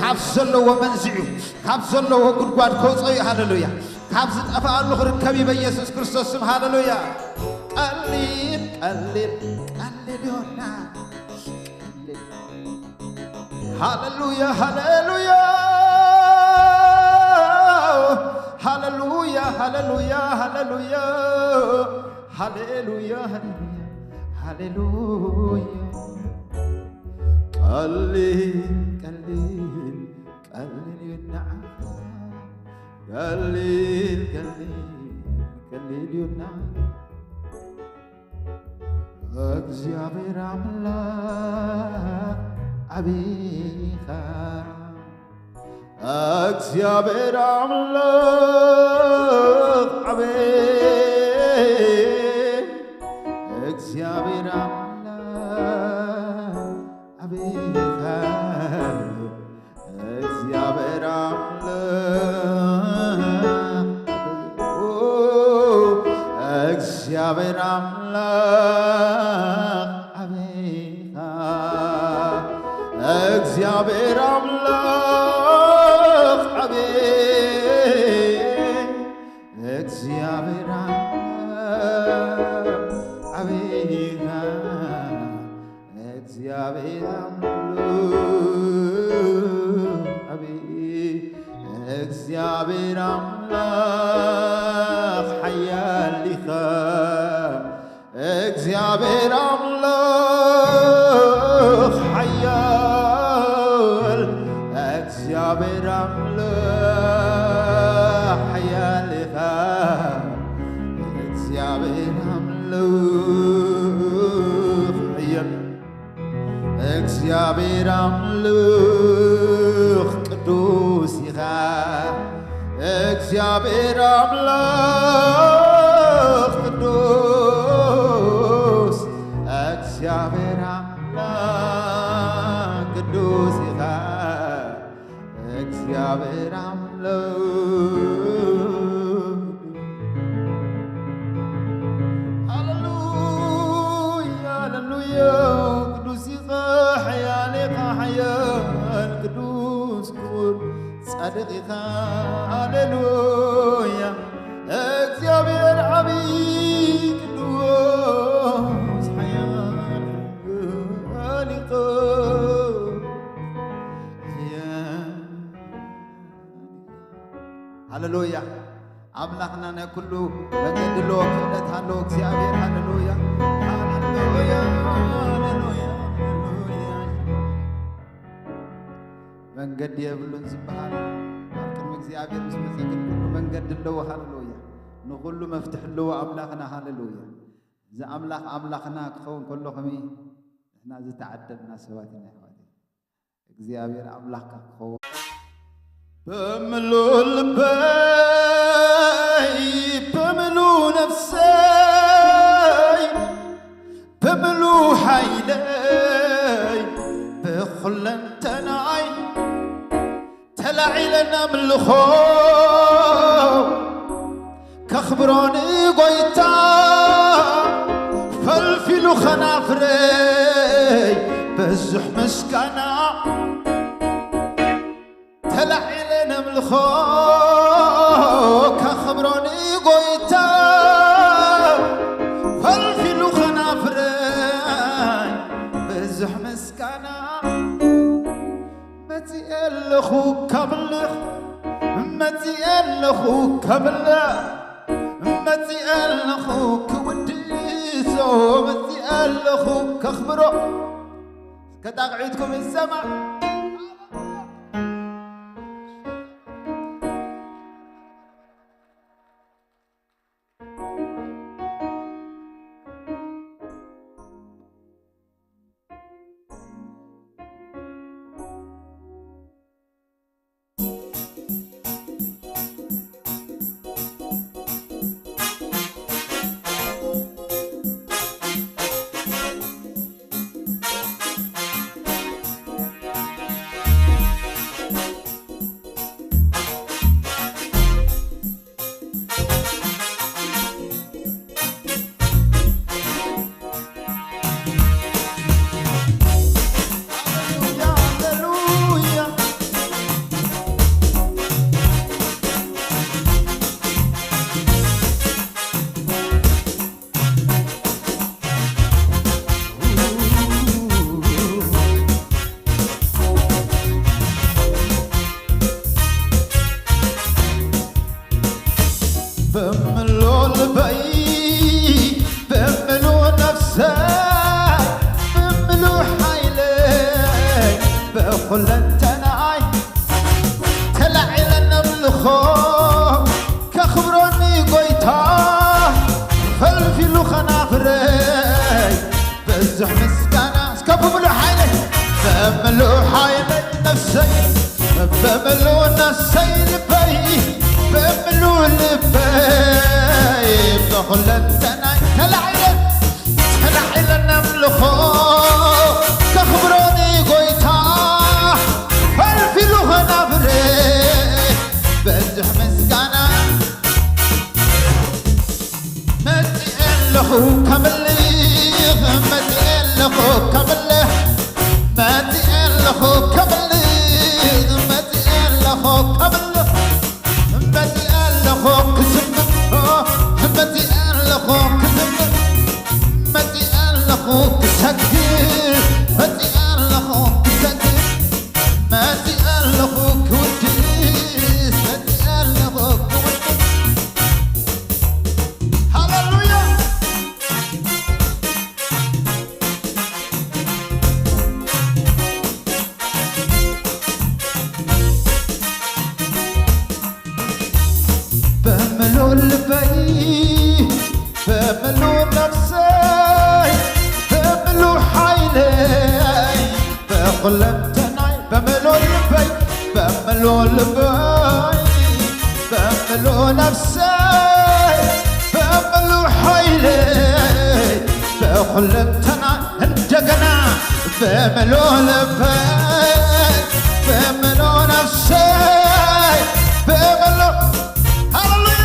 ካብ ዘለዎ መንዚዑ፣ ካብ ዘለዎ ጉድጓድ ከውፅኦ እዩ፣ ሃለሉያ። ካብ ዝጠፍኣሉ ክርከብ እዩ በኢየሱስ ክርስቶስ ስም፣ ሃለሉያ። ቀሊል፣ ቀሊል፣ ቀሊል ይሆና። ሃሌሉያ፣ ሃሌሉያ፣ ሃሌሉያ፣ ሃሌሉያ፣ ሃሌሉያ፣ ሃሌሉያ፣ ሃሌሉያ፣ ሃሌሉያ። ቀሊል፣ ቀሊል፣ ቀሊል እዩ ንዓኻ። ቀሊል፣ ቀሊል፣ ቀሊል እዩ ንዓኻ። እግዚኣብሔር ኣምላኽ ዓቢኻ፣ እግዚኣብሔር ኣምላኽ ዓቢ፣ እግዚኣብሔር ኣምላኽ ዓቢኻ። እግዚኣብሔር ኣምላኽ፣ ኦ፣ እግዚኣብሔር ኣምላኽ ዓቢኻ፣ እግዚኣብሔር ኣምላኽ ዓቢ፣ እግዚኣብሔር ኣምላኽ ዓቢኻ። እግዚኣብሔር ኣምላኽ ዓቢ፣ እግዚኣብሔር ኣምላኽ ሓያል ኢኻ። እግዚኣብሔር ኣምላኽ ሓያል፣ እግዚኣብሔር ኣምላኽ ሓያል ኢኻ። እግዚኣብሔር ኣምላኽ ሓያል፣ እግዚኣብሔር ኣምላኽ ቅዱስ ኢኻ። እግዚኣብሔር ኣምላኽ ቅዱስ፣ እግዚኣብሔር ኣምላኽ ቅዱስ ኢኻ። እግዚኣብሔር ኣምላኽ ሃሌሉያ፣ ሃሌሉያ፣ ቅዱስ ኢኻ፣ ሓያል ኢኻ፣ ሓያል፣ ቅዱስ፣ ክቡር፣ ጻድቕ ኢኻ። ሃሌሉያ፣ እግዚኣብሔር ዓቢ፣ ቅዱስ፣ ሓያል፣ ሓያል ኢኻ። ሃሌሉያ። ኣምላኽና ናይ ኩሉ መንገዲ ኣለዎ፣ ክእለት ኣለዎ እግዚኣብሔር። ሃሌሉያ፣ ሃሌሉያ፣ ሃሌሉያ፣ ሃሌሉያ። መንገዲ የብሉን ዝበሃል ኣብ ቅድሚ እግዚኣብሔር ምስ መጸ ግን ኩሉ መንገዲ ኣለዎ። ሃሌሉያ። ንኹሉ መፍትሒ ኣለዎ ኣምላኽና። ሃሌሉያ። እዚ ኣምላኽ ኣምላኽና ክኸውን ከሎ ከመይ ንሕና ዝተዓደልና ሰባት ኢና፣ ኣሕዋተይ። እግዚኣብሔር ኣምላኽካ ክኸውን። ብምሉእ ልበይ፣ ብምሉእ ነፍሰይ፣ ብምሉእ ሓይለይ፣ ብኹለንተናይ ተላዒለ ነምልኾ። ከኽብሮ ንጎይታ ፈልፊሉ ኸናፍረይ ብዙሕ ምስጋና ተላዒለ ነምልኾ። ከኽብሮ ንጎይታ ፈልፊሉ ኸናፍረይ ብዙሕ ምስጋና መጺኤ ኣለኹ ከብልኽ፣ መጺኤ ኣለኹ ከብልኽ፣ መጺኤ ኣለኹ ክውድሶ፣ መጺኤ ኣለኹ ከኽብሮ። ከጣቕዒትኩም ይሰማዕ። ብዙሕ ምስጋና እስከ ብምሉእ ሓይለይ፣ ብምሉእ ሓይለይ ነፍሰይ፣ ብምሉእ ነፍሰይ ልበይ፣ ብምሉእ ልበይ፣ ብኹለንተናይ ተላዒለ፣ ተላዒለ ነምልኾ፣ ከኽብሮ ንጎይታ፣ ፈልፊሉ ኸናብረ፣ ብዙሕ ምስጋና መጺኤ ኣለኹ ከምልኽ፣ መጺኤ ኣለኹ ከምልኽ፣ መጺኤ ኣለኹ ከምልኽ፣ መጺኤ ኣለኹ ከምልኽ፣ መጺኤ ኣለኹ ክዝምር፣ መጺኤ ኣለኹ ክዝምር፣ መጺኤ ኣለኹ ክሰግድ፣ መጺኤ ኣለኹ ክሰግድ፣ መጺኤ ኣለኹ ክውድስ፣ መጺኤ ኣለኹ ክውድስ። ሃሌሉያ። ብምሉእ ልበይ፣ ብምሉእ ነፍሰይ፣ ብምሉእ ሓይለይ፣ ብኹለንተናይ፣ ብምሉእ ልበይ፣ ብምሉእ ልበይ፣ ብምሉእ ነፍሰይ፣ ብምሉእ ሓይለይ፣ ብኹለንተና እንደገና ብምሉእ ልበይ፣ ብምሉእ ነፍሰይ፣ ብምሉእ፣ ሃሌሉያ፣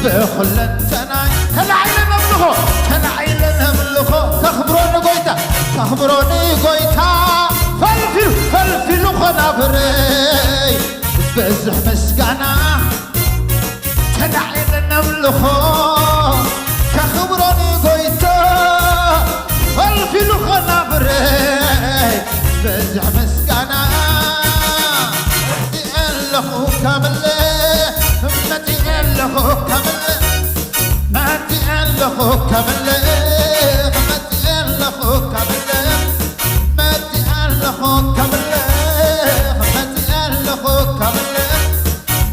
ብኹለንተናይ ተላዒለ ነምልኾ፣ ተላዒለ ነምልኾ፣ ከኽብሮ ንጎይታ፣ ከኽብሮ ንጎይታ፣ ፈልፊሉ፣ ፈልፊሉ ኸናብረይ፣ ብዙሕ ምስጋና ተላዒለ ነምልኾ፣ ከኽብሮ ንጎይታ፣ ፈልፊሉ ኸናብረይ፣ ብዙሕ ምስጋና። መጺኤ ኣለኹ ከምልኽ፣ መጺኤ ኣለኹ ከምልኽ፣ መጺኤ ኣለኹ ከምልኽ፣ መጺኤ ኣለኹ ከምልኽ፣ መጺኤ ኣለኹ ከምልኽ፣ መጺኤ ኣለኹ ከምልኽ፣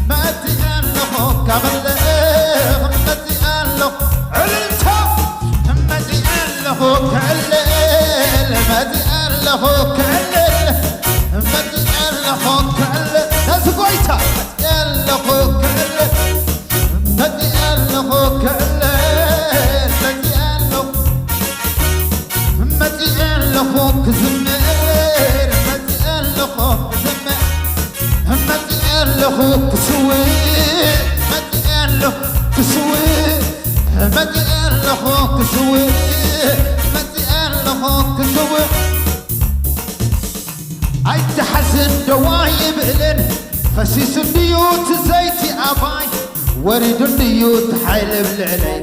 መጺኤ ኣለኹ ከምልኽ፣ መጺኤ ኣለኹ። እልልታ። መጺኤ ኣለኹ ክዕልል፣ መጺኤ ኣለኹ ክዕልል፣ መጺኤ ኣለኹ ክዕልል። ነዚ ጎይታ መጺኤ ኣለኹ ክዕልል፣ መጺኤ ኣለኹ ክዕልል፣ መጺኤ ኣለኹ፣ መጺኤ ኣለኹ ክዝምር፣ መጺኤ ኣለኹ ክዝምር፣ መጺኤ ኣለኹ ክስውእ፣ መጺኤ ኣለኹ ክስውእ፣ መጺኤ ኣለኹ ክስውእ፣ መጺኤ ኣለኹ ክስውእ። ኣይትሓዝን ደዋ ይብልን፣ ፈሲሱ እንድዩ እቲ ዘይቲ ኣባይ፣ ወሪዱ እንድዩ እቲ ሓይሊ ኣብ ልዕለይ።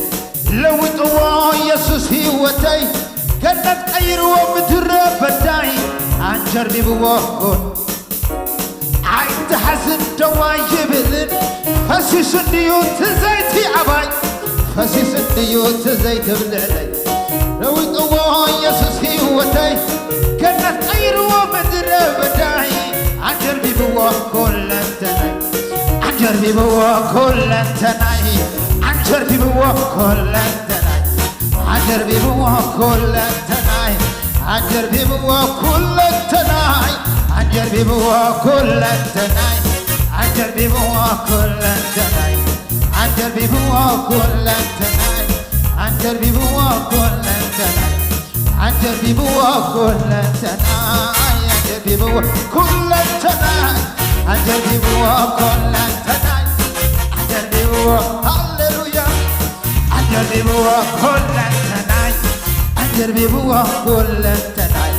ለዊጥዎ ኢየሱስ ህይወተይ፣ ገነት ቀይርዎ ምድረ በዳይ፣ ኣንጀርቢብዎ ኩን። ኣይትሓዝን ደዋ ይብልን፣ ፈሲሱ እንድዩ እቲ ዘይቲ ኣባይ፣ ፈሲሱ እንድዩ እቲ ዘይቲ ኣብ ልዕለይ። ለዊጥዎ ኢየሱስ ህይወተይ፣ ገነት ቀይርዎ ምድረ በዳይ፣ ኣንጀርቢብዎ ኩለንተናይ፣ ኣንጀርቢብዎ ኩለንተናይ፣ ኣንጀርቢብዎ ኩለንተናይ፣ ኣንጀርቢብዎ ኩለንተናይ፣ ኣንጀርቢብዎ ኩለንተናይ፣ ኣንጀርቢብዎ ኩለንተናይ፣ ኣንጀርቢብዎ ኩለንተናይ፣ ኣንጀርቢብዎ ኩለንተናይ፣ ኣንጀርቢብዎ ኩለንተናይ፣ ኣንጀርቢብዎ ኩለንተናይ፣ ኣንጀርቢብዎ ኩለንተናይ፣ ኣንጀርቢብዎ ኩለንተናይ፣ ኣንጀርቢብዎ፣ ሃሌሉያ። ኣንጀርቢብዎ ኩለንተናይ፣ ኣንጀርቢብዎ ኩለንተናይ፣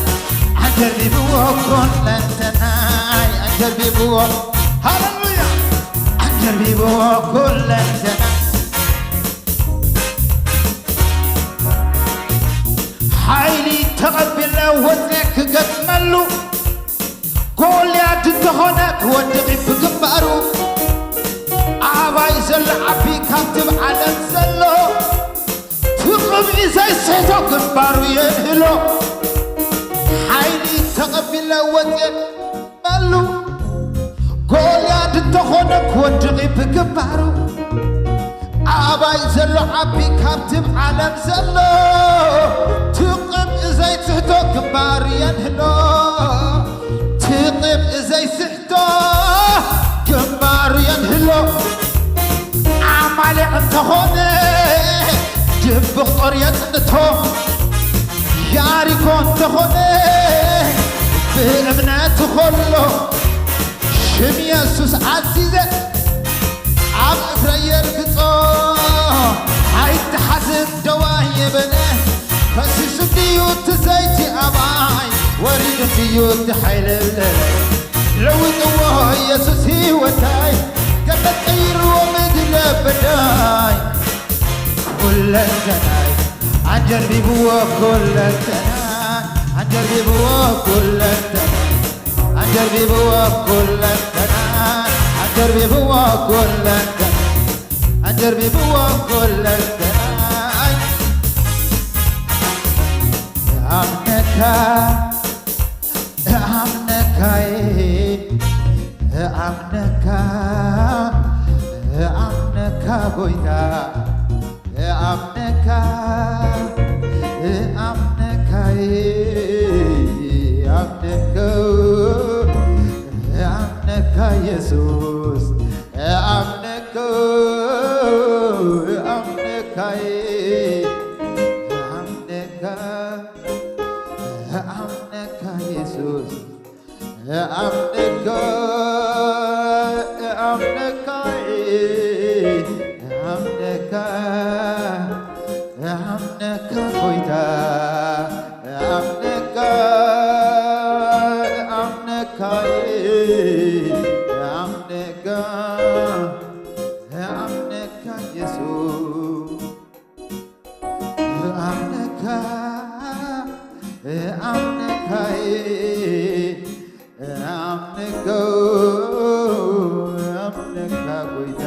ኣንጀርቢብዎ ኩለንተናይ፣ ኣንጀርቢብዎ፣ ሃሌሉያ፣ ኣንጀርቢብዎ ኩለንተናይ። ሓይሊ ተቐቢለ ወፅየ ክገጥመሉ፣ ጎልያድ እንተኾነ ክወድቕ እዩ ብግንባሩ። ኣባይ ዘሎ ዓቢ ካብቲ ኣብ ዓለም ዘሎ፣ እቲ ቅብኢ ዘይስሕቶ ግንባሩ የንህሎ። ሓይሊ ተቐቢለ ወፅየ ክገጥመሉ፣ ጎልያድ እንተኾነ ክወድቕ እዩ ብግንባሩ። ኣባይ ዘሎ ዓቢ ካብቲ ኣብ ዓለም ዘሎ፣ እቲ ቅብኢ ዘይ ትሕቶ ግንባር የንህሎ፣ ትቕብ ዘይስሕቶ ግንባር የንህሎ። ዓማሌቕ እንተኾነ ድብቕ ጦር የጽንቶ፣ ያሪኮ እንተኾነ ብእምነት ኾሎ። ሽም የሱስ ኣዚዘ ኣብ እግረይ የርግጾ። ኣይትሓዝን ደዋይ የበለ፣ ፈሲሱ ድዩ እቲ ዘይቲ ኣባይ፣ ወሪዱ ድዩ እቲ ሓይሊ ለለ። ለዊጥዎ የሱስ ህይወታይ፣ ገነት ቀይርዎ ምድረ በዳይ። ኩለንተናይ ኣጀርቢብዎ ኩለንተናይ፣ ኣጀርቢብዎ ኩለንተናይ፣ ኣጀርቢብዎ ኩለንተናይ፣ ኣጀርቢብዎ ኩለንተናይ፣ ኣጀርቢብዎ ኩለንተናይ። እኣምነካ፣ እኣምነካይ፣ እኣምነካ፣ እኣምነካ ጎይታ፣ እኣምነካ፣ እኣምነካይ፣ እኣምነካ፣ እኣምነካ የሱስ፣ እኣምነካ፣ እኣምነካይ፣ እኣምነካ፣ እኣምነካ የሱስ፣ እኣምነካ፣ እኣምነካ፣ እኣምነካ፣ እኣምነካ ጎይታ፣ እኣምነካ፣ እኣምነካ፣ እኣምነካ፣ እኣምነካ የሱስ። እኣምነካ፣ እኣምነካ፣ እኣምነካ፣ እኣምነካ ጎይታ።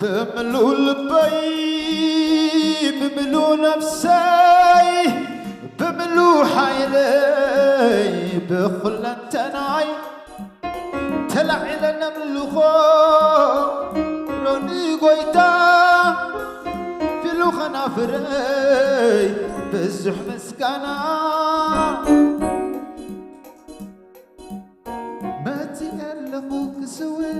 ብምሉእ ልበይ፣ ብምሉእ ነፍሰይ፣ ብምሉእ ሓይለይ፣ ብኹለንተናይ ተላዒለ ነምልኾ ሮኒ ጎይታ ፊሉ ኸናፍረይ ብዙሕ ምስጋና። መጺኤ ኣለኹ ክስውእ፣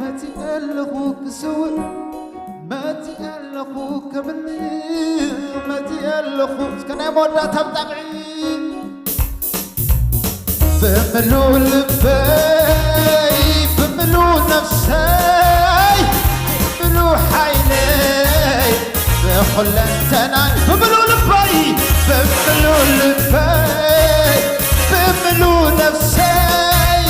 መጺኤ ኣለኹ ክስውእ፣ መጺኤ ኣለኹ ከብል፣ መጺኤ ኣለኹ። እስከ ናይ መወዳእታ ብጣቕዒ። ብምሉእ ልበይ፣ ብምሉእ ነፍሰይ፣ ብምሉእ ሓይለይ፣ ብኹለንተናይ፣ ብምሉእ ልበይ፣ ብምሉእ ልበይ፣ ብምሉእ ነፍሰይ፣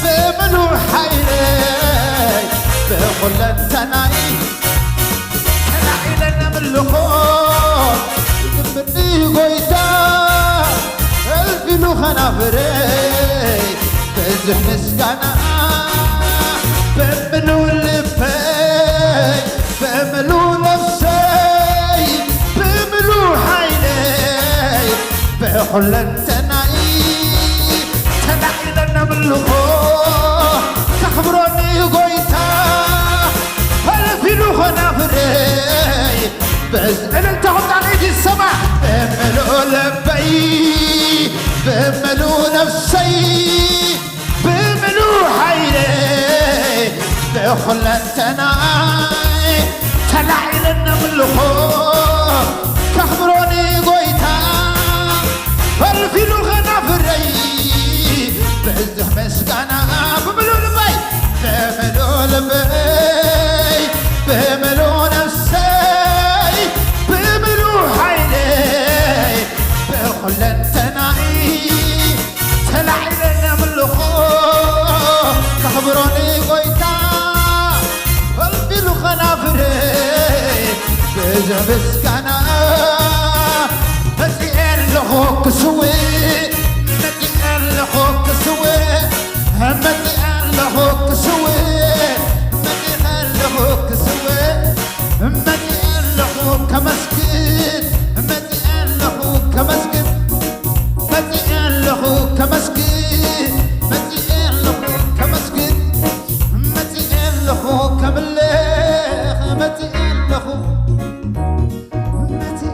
ብምሉእ ሓይለይ፣ ብኹለንተናይ ተላዒለ ነምልኾ። ዝምኒ ጎይታ፣ እልፊ ኢሉ ኸናፍረይ፣ ብዙሕ ምስጋና። ብምሉእ ልበይ፣ ብምሉእ ነፍሰይ፣ ብምሉእ ሓይለይ፣ ብኹለንተናይ ተላዒለ ነምልኾ። ከኽብሮ ንጎይታ፣ እልፊ ኢሉ ኸናፍረይ፣ በዚ እልልታኹም ጣቕዒት ይሰማዕ። ብምሉእ ልበይ፣ ብምሉእ ነፍሰይ፣ ብምሉእ ሓይለይ፣ ብኹለንተናይ ተላዒለ ነምልኾ። ከኽብሮ ንጎይታ፣ እልፊ ኢሉ ኸናፍረይ፣ ብዙሕ ምስጋና። ብምሉእ ልበይ፣ ብምሉእ ልበይ፣ ብምሉእ ነፍሰይ፣ ብምሉእ ሓይለይ፣ ብኹለንተናይ ተላዒለ ነምልኾ። ከኽብሮ ንጎይታ፣ እልፊ ኢሉ ኸናፍረይ፣ ብዙሕ ምስጋና። መጺኤ ኣለኹ ክስውእ፣ መጺኤ ኣለኹ ክስውእ፣ መጺኤ ኣለኹ ክስውእ፣ መጺኤ ኣለኹ ክስውእ፣ መጺኤ ኣለኹ ከመስግን፣ መጺኤ ኣለኹ ከመስግን፣ መጺኤ ኣለኹ ከመስግን፣ መጺኤ ኣለኹ ከመስግን፣ መጺኤ ኣለኹ ከምልኽ፣ መጺኤ ኣለኹ፣ መጺኤ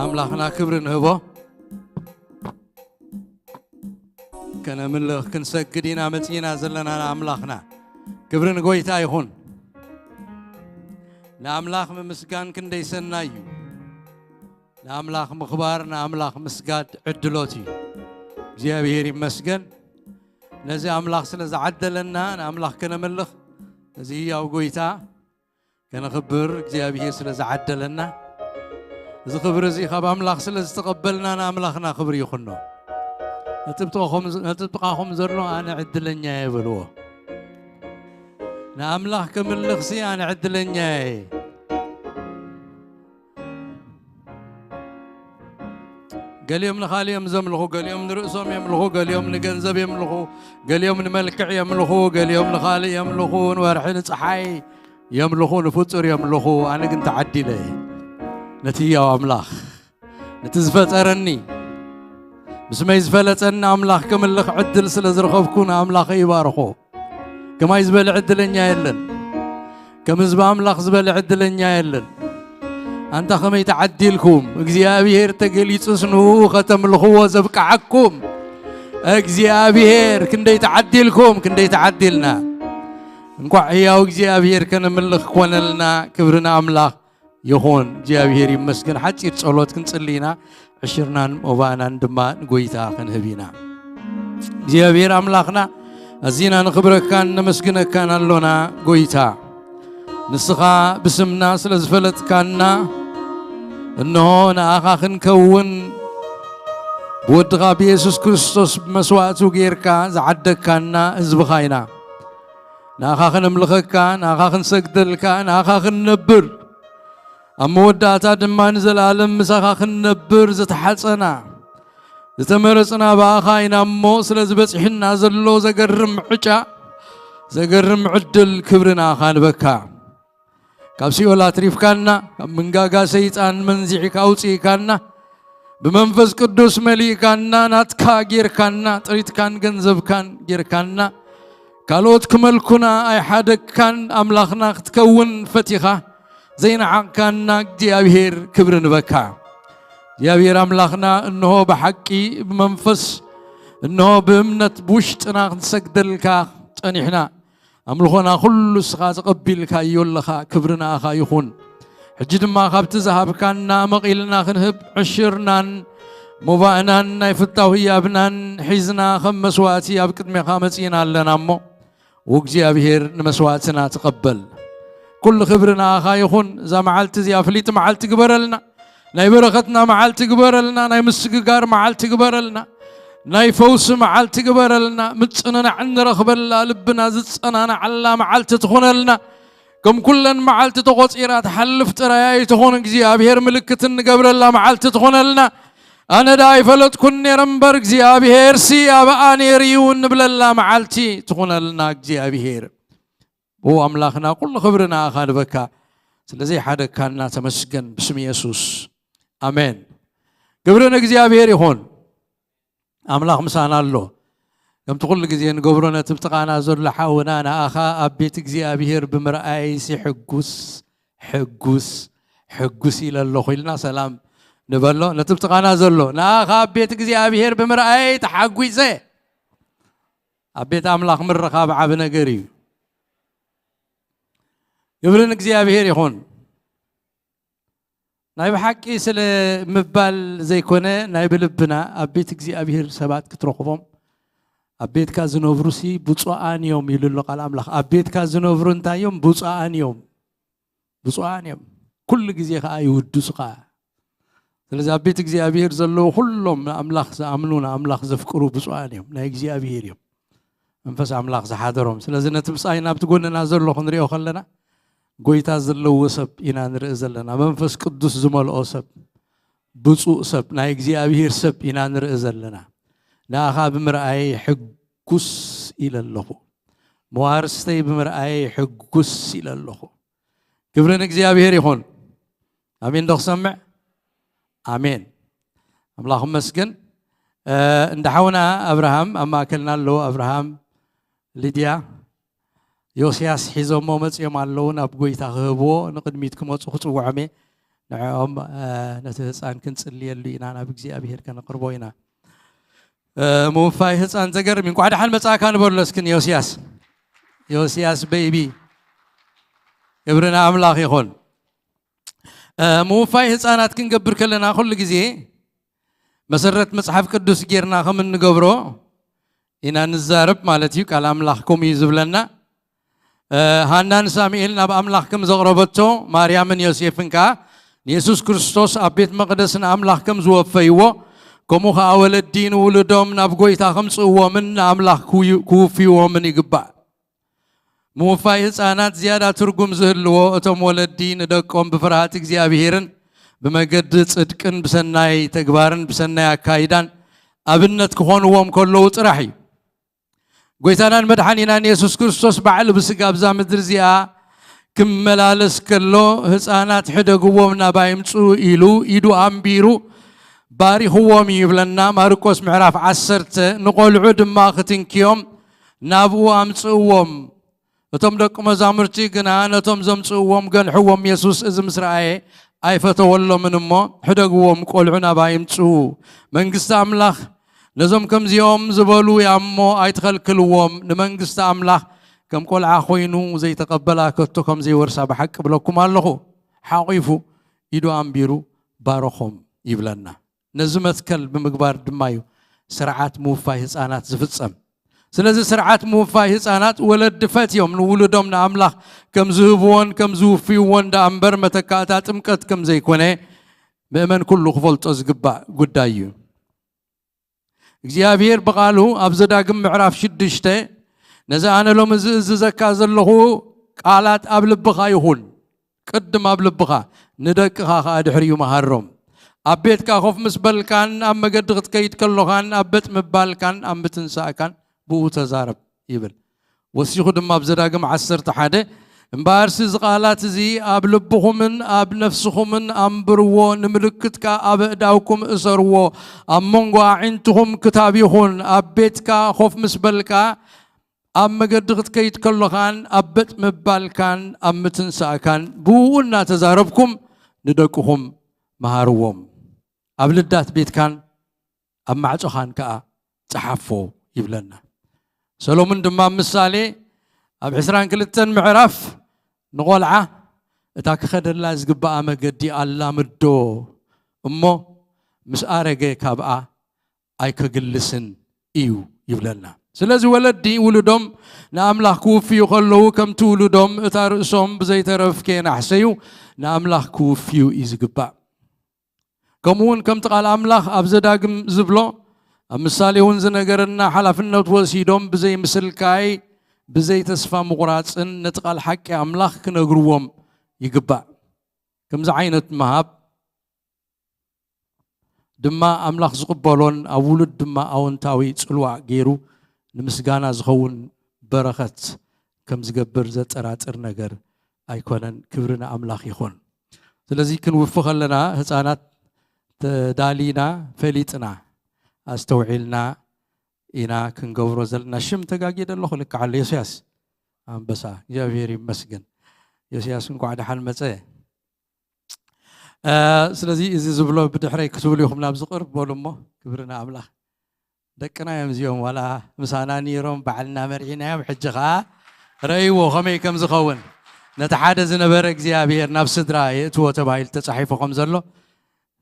ኣምላኽና ክብሪ ንህቦ። ከነምልኽ ክንሰግድ ኢና መጺእና ዘለና ንኣምላኽና። ክብሪ ንጎይታ ይኹን። ንኣምላኽ ምምስጋን ክንደይ ሰናይ እዩ። ንኣምላኽ ምኽባር፣ ንኣምላኽ ምስጋድ ዕድሎት እዩ። እግዚኣብሔር ይመስገን። ነዚ ኣምላኽ ስለ ዝዓደለና ንኣምላኽ ከነምልኽ፣ ነዚ ህያው ጎይታ ከነኽብር እግዚኣብሔር ስለ ዝዓደለና፣ እዚ ክብሪ እዚ ካብ ኣምላኽ ስለ ዝተቐበልና ንኣምላኽና ክብሪ ይኹኖ። ነቲ ብጥቓኹም፣ ነቲ ብጥቓኹም ዘሎ ኣነ ዕድለኛ እየ በልዎ። ንኣምላኽ ከምልኽሲ ኣነ ዕድለኛ እየ። ገሊኦም ንኻልእ እዮም ዘምልኹ፣ ገሊኦም ንርእሶም የምልኹ፣ ገሊኦም ንገንዘብ የምልኹ፣ ገሊኦም ንመልክዕ የምልኹ፣ ገሊኦም ንኻልእ የምልኹ፣ ንወርሒ ንፀሓይ የምልኹ፣ ንፍጡር የምልኹ። ኣነ ግን ተዓዲለ እየ ነቲ ህያው ኣምላኽ፣ ነቲ ዝፈጠረኒ፣ ብስመይ ዝፈለጠኒ ኣምላኽ ክምልኽ ዕድል ስለ ዝረኸብኩ ንኣምላኸ ይባርኾ። ከማይ ዝበለ ዕድለኛ የለን። ከም ህዝቢ ኣምላኽ ዝበለ ዕድለኛ የለን። ኣንታ ከመይ ተዓዲልኩም፣ እግዚኣብሔር ተገሊጹስ ንኡ ከተምልኽዎ ዘብቅዓኩም። እግዚኣብሔር ክንደይ ተዓዲልኩም፣ ክንደይ ተዓዲልና። እንኳዕ ህያው እግዚኣብሔር ከነምልኽ ኮነልና። ክብሪ ንኣምላኽ ይኹን። እግዚኣብሔር ይመስገን። ሓጺር ጸሎት ክንጽሊ ኢና። ዕሽርናን ሞባእናን ድማ ንጎይታ ክንህብ ኢና። እግዚኣብሔር ኣምላኽና፣ ኣዚና ንኽብረካን ነመስግነካን ኣሎና። ጎይታ፣ ንስኻ ብስምና ስለ ዝፈለጥካና፣ እንሆ ንኣኻ ክንከውን ብወድኻ ብየሱስ ክርስቶስ መስዋእቱ ጌርካ ዝዓደግካና ህዝብኻ ኢና። ንኣኻ ክነምልኸካ፣ ንኣኻ ክንሰግደልካ፣ ንኣኻ ክንነብር፣ ኣብ መወዳእታ ድማ ንዘለኣለም ምሳኻ ክንነብር ዝተሓጸና ዝተመረጽና ብኣኻ ኢና እሞ፣ ስለዚ በጺሕና ዘሎ ዘገርም ዕጫ፣ ዘገርም ዕድል ክብሪ ንኣኻ ንበካ። ካብ ሲኦል ኣትሪፍካና፣ ካብ ምንጋጋ ሰይጣን መንዚዕካ ኣውጺእካና፣ ብመንፈስ ቅዱስ መሊእካና፣ ናትካ ጌርካና፣ ጥሪትካን ገንዘብካን ጌርካና፣ ካልኦት ክመልኩና ኣይሓደግካን። ኣምላኽና ክትከውን ፈቲኻ ዘይነዓቕካና እግዚኣብሔር ክብሪ ንበካ። እግዚኣብሔር ኣምላኽና፣ እንሆ ብሓቂ ብመንፈስ፣ እንሆ ብእምነት ብውሽጥና ክንሰግደልካ ጸኒሕና። ኣምልኾና ኩሉ ንስኻ ተቐቢልካዮ ኣለኻ። ክብሪ ንኣኻ ይኹን። ሕጂ ድማ ካብቲ ዝሃብካና መቒልና ክንህብ ዕሽርናን ሞባእናን ናይ ፍታው ህያብናን ሒዝና ከም መስዋእቲ ኣብ ቅድሜኻ መጺእና ኣለና እሞ፣ ወእግዚኣብሔር ንመስዋእትና ተቐበል። ኩሉ ክብሪ ንኣኻ ይኹን። እዛ መዓልቲ እዚኣ ፍልይቲ መዓልቲ ግበረልና። ናይ በረኸትና መዓልቲ ግበረልና። ናይ ምስግጋር መዓልቲ ግበረልና። ናይ ፈውሲ መዓልቲ ግበረልና። ምጽንናዕ እንረኽበላ፣ ልብና ዝጸናናዓላ መዓልቲ ትኹነልና። ከም ኩለን መዓልቲ ተቖጺራ ትሓልፍ ጥራይ ኣይትኹን። እግዚኣብሔር ምልክት እንገብረላ መዓልቲ ትኹነልና። ኣነ ደኣ ኣይፈለጥኩን ነይረ እምበር፣ እግዚኣብሔርሲ ኣብኣ ነይሩ እዩ እንብለላ መዓልቲ ትኹነልና እግዚኣብሔር። ኦ ኣምላኽና፣ ኩሉ ክብሪ ንኣኻ ንበካ። ስለ ዘይሓደግካና ተመስገን፣ ብስም የሱስ። ኣሜን። ክብሪ ንእግዚኣብሔር ይኹን። ኣምላኽ ምሳና ኣሎ። ከምቲ ኩሉ ግዜ ንገብሮ፣ ነቲ ብጥቓና ዘሎ ሓውና፣ ንኣኻ ኣብ ቤት እግዚኣብሔር ብምርኣይሲ ሕጉስ፣ ሕጉስ፣ ሕጉስ ኢለ ኣለኹ ኢልና ሰላም ንበሎ። ነቲ ብጥቓና ዘሎ፣ ንኣኻ ኣብ ቤት እግዚኣብሔር ብምርኣይ ተሓጒሰ። ኣብ ቤት ኣምላኽ ምርኻብ ዓቢ ነገር እዩ። ክብሪ ንእግዚኣብሔር ይኹን። ናይ ብሓቂ ስለ ምባል ዘይኮነ፣ ናይ ብልብና ኣብ ቤት እግዚኣብሔር ሰባት ክትረኽቦም፣ ኣብ ቤትካ ዝነብሩሲ ብፁዓን እዮም ኢሉ ኣሎ ቃል ኣምላኽ። ኣብ ቤትካ ዝነብሩ እንታይ እዮም? ብፁዓን እዮም። ብፁዓን እዮም። ኩሉ ግዜ ኸዓ ይውድሱኻ። ስለዚ ኣብ ቤት እግዚኣብሔር ዘለዉ ኩሎም ንኣምላኽ ዝኣምኑ፣ ንኣምላኽ ዘፍቅሩ ብፁዓን እዮም፣ ናይ እግዚኣብሔር እዮም። መንፈስ ኣምላኽ ዝሓደሮም። ስለዚ ነቲ ብጻይና ኣብቲ ጎንና ዘሎ ክንሪኦ ከለና፣ ጎይታ ዘለዎ ሰብ ኢና ንርኢ ዘለና። መንፈስ ቅዱስ ዝመልኦ ሰብ፣ ብፁዕ ሰብ፣ ናይ እግዚኣብሔር ሰብ ኢና ንርኢ ዘለና። ንኣኻ ብምርኣየይ ሕጉስ ኢለ ኣለኹ። መዋርስተይ ብምርኣየይ ሕጉስ ኢለ ኣለኹ። ክብሪ ንእግዚኣብሔር ይኹን። ኣሜን ዶ ክሰምዕ? ኣሜን። ኣምላኽ ይመስገን። እ፣ እንዳ ሓውና ኣብርሃም ኣብ ማእከልና ኣለዉ። ኣብርሃም፣ ሊድያ፣ ዮስያስ ሒዞሞ መጺኦም ኣለዉ። ናብ ጎይታ ክህብዎ ንቕድሚት ክመጹ ክጽውዖም እየ። ንዕኦም ነቲ ህፃን ክንፅልየሉ ኢና፣ ናብ እግዚኣብሄር ከነቅርቦ ኢና። ምውፋይ ህፃን ዘገርም። እንኳዕ ደሓን መፃእካ ንበሎ እስኪ ንዮስያስ። ዮስያስ በይቢ፣ ክብሪ ንኣምላኽ ይኹን። ምውፋይ ህፃናት ክንገብር ከለና ኩሉ ግዜ መሰረት መፅሓፍ ቅዱስ ጌርና ከም እንገብሮ ኢና ንዛረብ ማለት እዩ። ቃል ኣምላኽ ከምኡ እዩ ዝብለና። ሃናን ሳሙኤል ናብ ኣምላኽ ከም ዘቕረበቶ፣ ማርያምን ዮሴፍን ከኣ ንየሱስ ክርስቶስ ኣብ ቤት መቕደስ ንኣምላኽ ከም ዝወፈይዎ፣ ከምኡ ኸኣ ወለዲ ንውሉዶም ናብ ጐይታ ከምጽእዎምን ንኣምላኽ ክውዩ- ክውፍይዎምን ይግባእ። ምውፋይ ህፃናት ዝያዳ ትርጉም ዝህልዎ፣ እቶም ወለዲ ንደቆም ብፍርሃት እግዚኣብሄርን ብመገዲ ጽድቅን ብሰናይ ተግባርን ብሰናይ ኣካይዳን ኣብነት ክኾንዎም ከለዉ ጥራሕ እዩ። ጎይታናን መድሓኒናን የሱስ ክርስቶስ ባዕሉ ብስጋ ኣብዛ ምድሪ እዚኣ ክመላለስ ከሎ፣ ህፃናት ሕደግዎም ናባይ ምፅኡ ኢሉ ኢዱ ኣንቢሩ ባሪኽዎም እዩ ይብለና። ማርቆስ ምዕራፍ ዓሰርተ፣ ንቆልዑ ድማ ክትንክዮም ናብኡ ኣምፅእዎም። እቶም ደቂ መዛሙርቲ ግና ነቶም ዘምፅእዎም ገንሕዎም። የሱስ እዚ ምስ ረኣየ ኣይፈተወሎምን እሞ፣ ሕደግዎም፣ ቆልዑ ናባይ ይምፅኡ፣ መንግስቲ ኣምላኽ ነዞም ከምዚኦም ዝበሉ እያ እሞ ኣይትኸልክልዎም። ንመንግስቲ ኣምላኽ ከም ቆልዓ ኮይኑ ዘይተቐበላ ከቶ ከም ዘይወርሳ ብሓቂ እብለኩም ኣለኹ። ሓቒፉ ኢዱ ኣንቢሩ ባረኾም ይብለና። ነዚ መትከል ብምግባር ድማ እዩ ስርዓት ምውፋይ ህፃናት ዝፍፀም። ስለዚ ስርዓት ምውፋይ ህፃናት ወለዲ ፈትዮም ንውሉዶም ንኣምላኽ ከም ዝህብዎን ከም ዝውፍይዎን ደኣ እምበር መተካእታ ጥምቀት ከም ዘይኮነ ምእመን ኩሉ ክፈልጦ ዝግባእ ጉዳይ እዩ። እግዚኣብሔር ብቓሉ ኣብ ዘዳግም ምዕራፍ ሽዱሽተ፣ ነዚ ኣነ ሎሚ ዝእዝዘካ ዘለኹ ቃላት ኣብ ልብኻ ይኹን፣ ቅድም ኣብ ልብኻ፣ ንደቅኻ ኸኣ ድሕሪኡ መሃሮም። ኣብ ቤትካ ኮፍ ምስ በልካን ኣብ መገዲ ክትከይድ ከሎኻን ኣብ በጥ ምባልካን ኣብ ምትንሳእካን ብኡ ተዛረብ ይብል። ወሲኹ ድማ ኣብ ዘዳግም ዓሰርተ ሓደ፣ እምበኣርሲ እዚ ቃላት እዚ ኣብ ልብኹምን ኣብ ነፍስኹምን ኣንብርዎ፣ ንምልክት ከኣ ኣብ ኣእዳውኩም እሰርዎ፣ ኣብ መንጎ ኣዒንትኹም ክታብ ይኹን። ኣብ ቤትካ ኮፍ ምስ በልካ፣ ኣብ መገዲ ክትከይድ ከሎኻን ኣብ በጥ ምባልካን ኣብ ምትንሳእካን ብኡ እናተዛረብኩም ንደቅኹም መሃርዎም። ኣብ ልዳት ቤትካን ኣብ ማዕጾኻን ከኣ ጸሓፎ ይብለና። ሰሎሙን ድማ ኣብ ምሳሌ ኣብ ዕስራን ክልተን ምዕራፍ ንቖልዓ እታ ክኸደላ ዝግባኣ መገዲ ኣላምዶ እሞ ምስ ኣረገ ካብኣ ኣይከግልስን እዩ ይብለና። ስለዚ ወለዲ ውሉዶም ንኣምላኽ ክውፍዩ ከለዉ ከምቲ ውሉዶም እታ ርእሶም ብዘይተረፍ ከየናሕሰዩ ንኣምላኽ ክውፍዩ እዩ ዝግባእ። ከምኡ እውን ከምቲ ቃል ኣምላኽ ኣብ ዘዳግም ዝብሎ፣ ኣብ ምሳሌ እውን ዝነገረና፣ ሓላፍነት ወሲዶም ብዘይ ምስልካይ፣ ብዘይ ተስፋ ምቑራጽን ነቲ ቃል ሓቂ ኣምላኽ ክነግርዎም ይግባእ። ከምዚ ዓይነት ምሃብ ድማ ኣምላኽ ዝቕበሎን ኣብ ውሉድ ድማ ኣወንታዊ ጽልዋ ገይሩ ንምስጋና ዝኸውን በረኸት ከም ዝገብር ዘጠራጥር ነገር ኣይኮነን። ክብሪ ንኣምላኽ ይኹን። ስለዚ ክንውፊ ከለና ህፃናት ተዳሊና፣ ፈሊጥና፣ ኣስተውዒልና ኢና ክንገብሮ ዘለና። ሽም ተጋግየ ዶ ኣለኹ? ልክዕ ኣሎ። ዮስያስ ኣንበሳ። እግዚኣብሔር ይመስገን። ዮስያስ እንኳዕ ደሓን መጸ። እ፣ ስለዚ እዚ ዝብሎ ብድሕረይ ክትብሉ ኢኹም ናብ ዝቕርብ በሉ እሞ፣ ክብሪ ንኣምላኽ። ደቅና እዮም እዚኦም፣ ዋላ ምሳና ነይሮም፣ ባዕልና መርዒናዮም፣ ሕጂ ኸዓ ረእይዎ ኸመይ ከም ዝኸውን። ነቲ ሓደ ዝነበረ እግዚኣብሔር ናብ ስድራ የእትዎ ተባሂሉ ተጻሒፉ ከም ዘሎ፣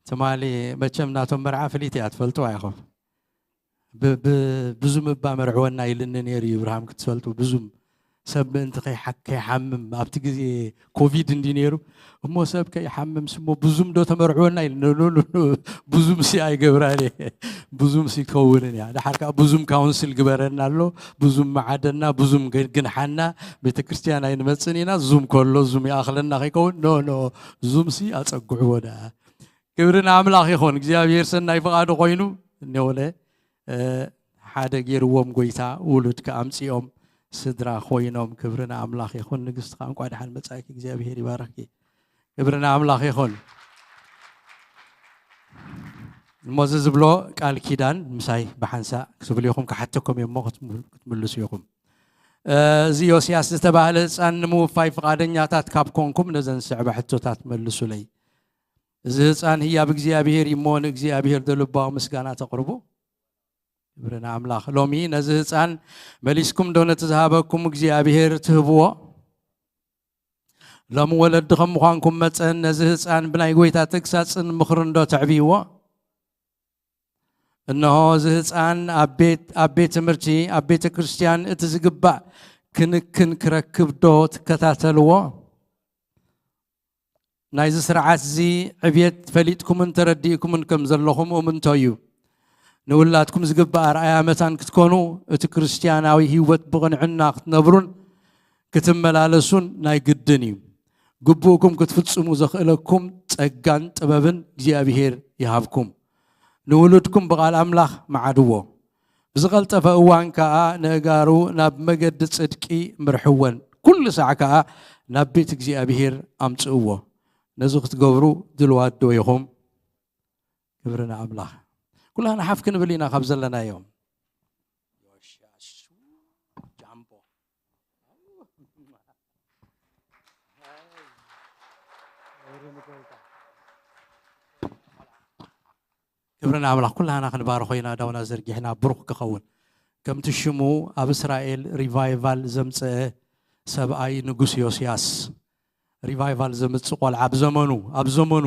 ትማሊ መቸም ናቶም መርዓ ፍልይቲ እያ፣ ትፈልጥዋ ኢኹም። ብ-፣ ብ-፣ ብዙም እባ መርዕወና ኢልኒ ነይሩ እዩ እብርሃም፣ ክትፈልጡ። ብዙም ሰብ ምእንቲ ከይሓ-፣ ከይሓምም፣ ኣብቲ ግዜ ኮቪድ እንዲ ነይሩ፣ እሞ ሰብ ከይሓምም ስሞ ብዙም ዶ ተመርዕወና ኢሉ፣ ኖ፣ ኖ፣ ኖ፣ ኖ፣ ብዙም ሲ ኣይገብራን እየ። ብዙም ሲ ከውንን እያ። ደሓር ከዓ ብዙም ካውንስል ግበረና ኣሎ፣ ብዙም መዓደና፣ ብዙም ገ-፣ ግንሓና፣ ቤተ ክርስቲያን ኣይንመጽን ኢና፣ ዙም ከሎ ዙም ይኣኽለና ከይከውን፣ ኖ፣ ኖ፣ ዙም ሲ ኣጸግዕዎ ደኣ። ክብሪ ንኣምላኽ ይኹን። እግዚኣብሔር ሰናይ ፍቓዱ ኮይኑ እነወለ፣ እ፣ ሓደ ገይርዎም ጎይታ፣ ውሉድ ከኣ ኣምጺኦም ስድራ ኮይኖም። ክብሪ ንኣምላኽ ይኹን። ንግስቲ ከኣ እንቋዕ ደሓን መጻእኪ፣ እግዚኣብሔር ይባርኽኪ። ክብሪ ንኣምላኽ ይኹን። እሞ እዚ ዝብሎ ቃል ኪዳን ምሳይ ብሓንሳእ ክትብሉ ኢኹም፣ ክሓተኩም እየ እሞ ክትም-፣ ክትምልሱ ኢኹም። እ፣ እዚ ዮስያስ ዝተባህለ ህፃን ንምውፋይ ፍቓደኛታት ካብ ኮንኩም ነዘን ዝስዕባ ሕቶታት መልሱለይ። እዚ ህፃን ህያብ እግዚኣብሔር እዩ እሞ ንእግዚኣብሔር ዶ ልባዊ ምስጋና ተቕርቡ? ክብሪ ንኣምላኽ። ሎሚ ነዚ ህፃን መሊስኩም ዶ ነቲ ዝሃበኩም እግዚኣብሔር ትህብዎ? ሎሚ ወለዲ ከም ምዃንኩም መጠን ነዚ ህፃን ብናይ ጎይታ ተግሳፅን ምኽርን ዶ ተዕብይዎ? እነሆ እዚ ህፃን ኣብ ቤት ኣብ ቤት ትምህርቲ ኣብ ቤተ ክርስቲያን እቲ ዝግባእ ክንክን ክረክብ ዶ ትከታተልዎ? ናይዚ ስርዓት እዚ ዕብየት ፈሊጥኩምን ተረዲእኩምን ከም ዘለኹም እምንቶ እዩ። ንውላድኩም ዝግባእ ኣርኣያ መታን ክትኮኑ እቲ ክርስቲያናዊ ህይወት ብቕንዕና ክትነብሩን ክትመላለሱን ናይ ግድን እዩ። ግቡእኩም ክትፍጽሙ ዘኽእለኩም ጸጋን ጥበብን እግዚኣብሔር ይሃብኩም። ንውሉድኩም ብቓል ኣምላኽ መዓድዎ። ብዝቐልጠፈ እዋን ከኣ ነእጋሩ ናብ መገዲ ጽድቂ ምርሕወን። ኩሉ ሳዕ ከኣ ናብ ቤት እግዚኣብሔር ኣምጽእዎ። ነዚ ክትገብሩ ድልዋት ዶ ኢኹም? ክብሪ ንኣምላኽ። ኩላና ሓፍ ክንብል ኢና ካብ ዘለናዮም። ጃምቦ። ክብሪ ንኣምላኽ። ኩላና ክንባርኾ ኢና፣ ዳውና ዘርጊሕና፣ ብሩኽ ክኸውን። ከምቲ ሽሙ ኣብ እስራኤል ሪቫይቫል ዘምጽአ ሰብኣይ ንጉስ ዮስያስ። ሪቫይቫል ዘምጽእ ቆልዓ ኣብ ዘመኑ፣ ኣብ ዘመኑ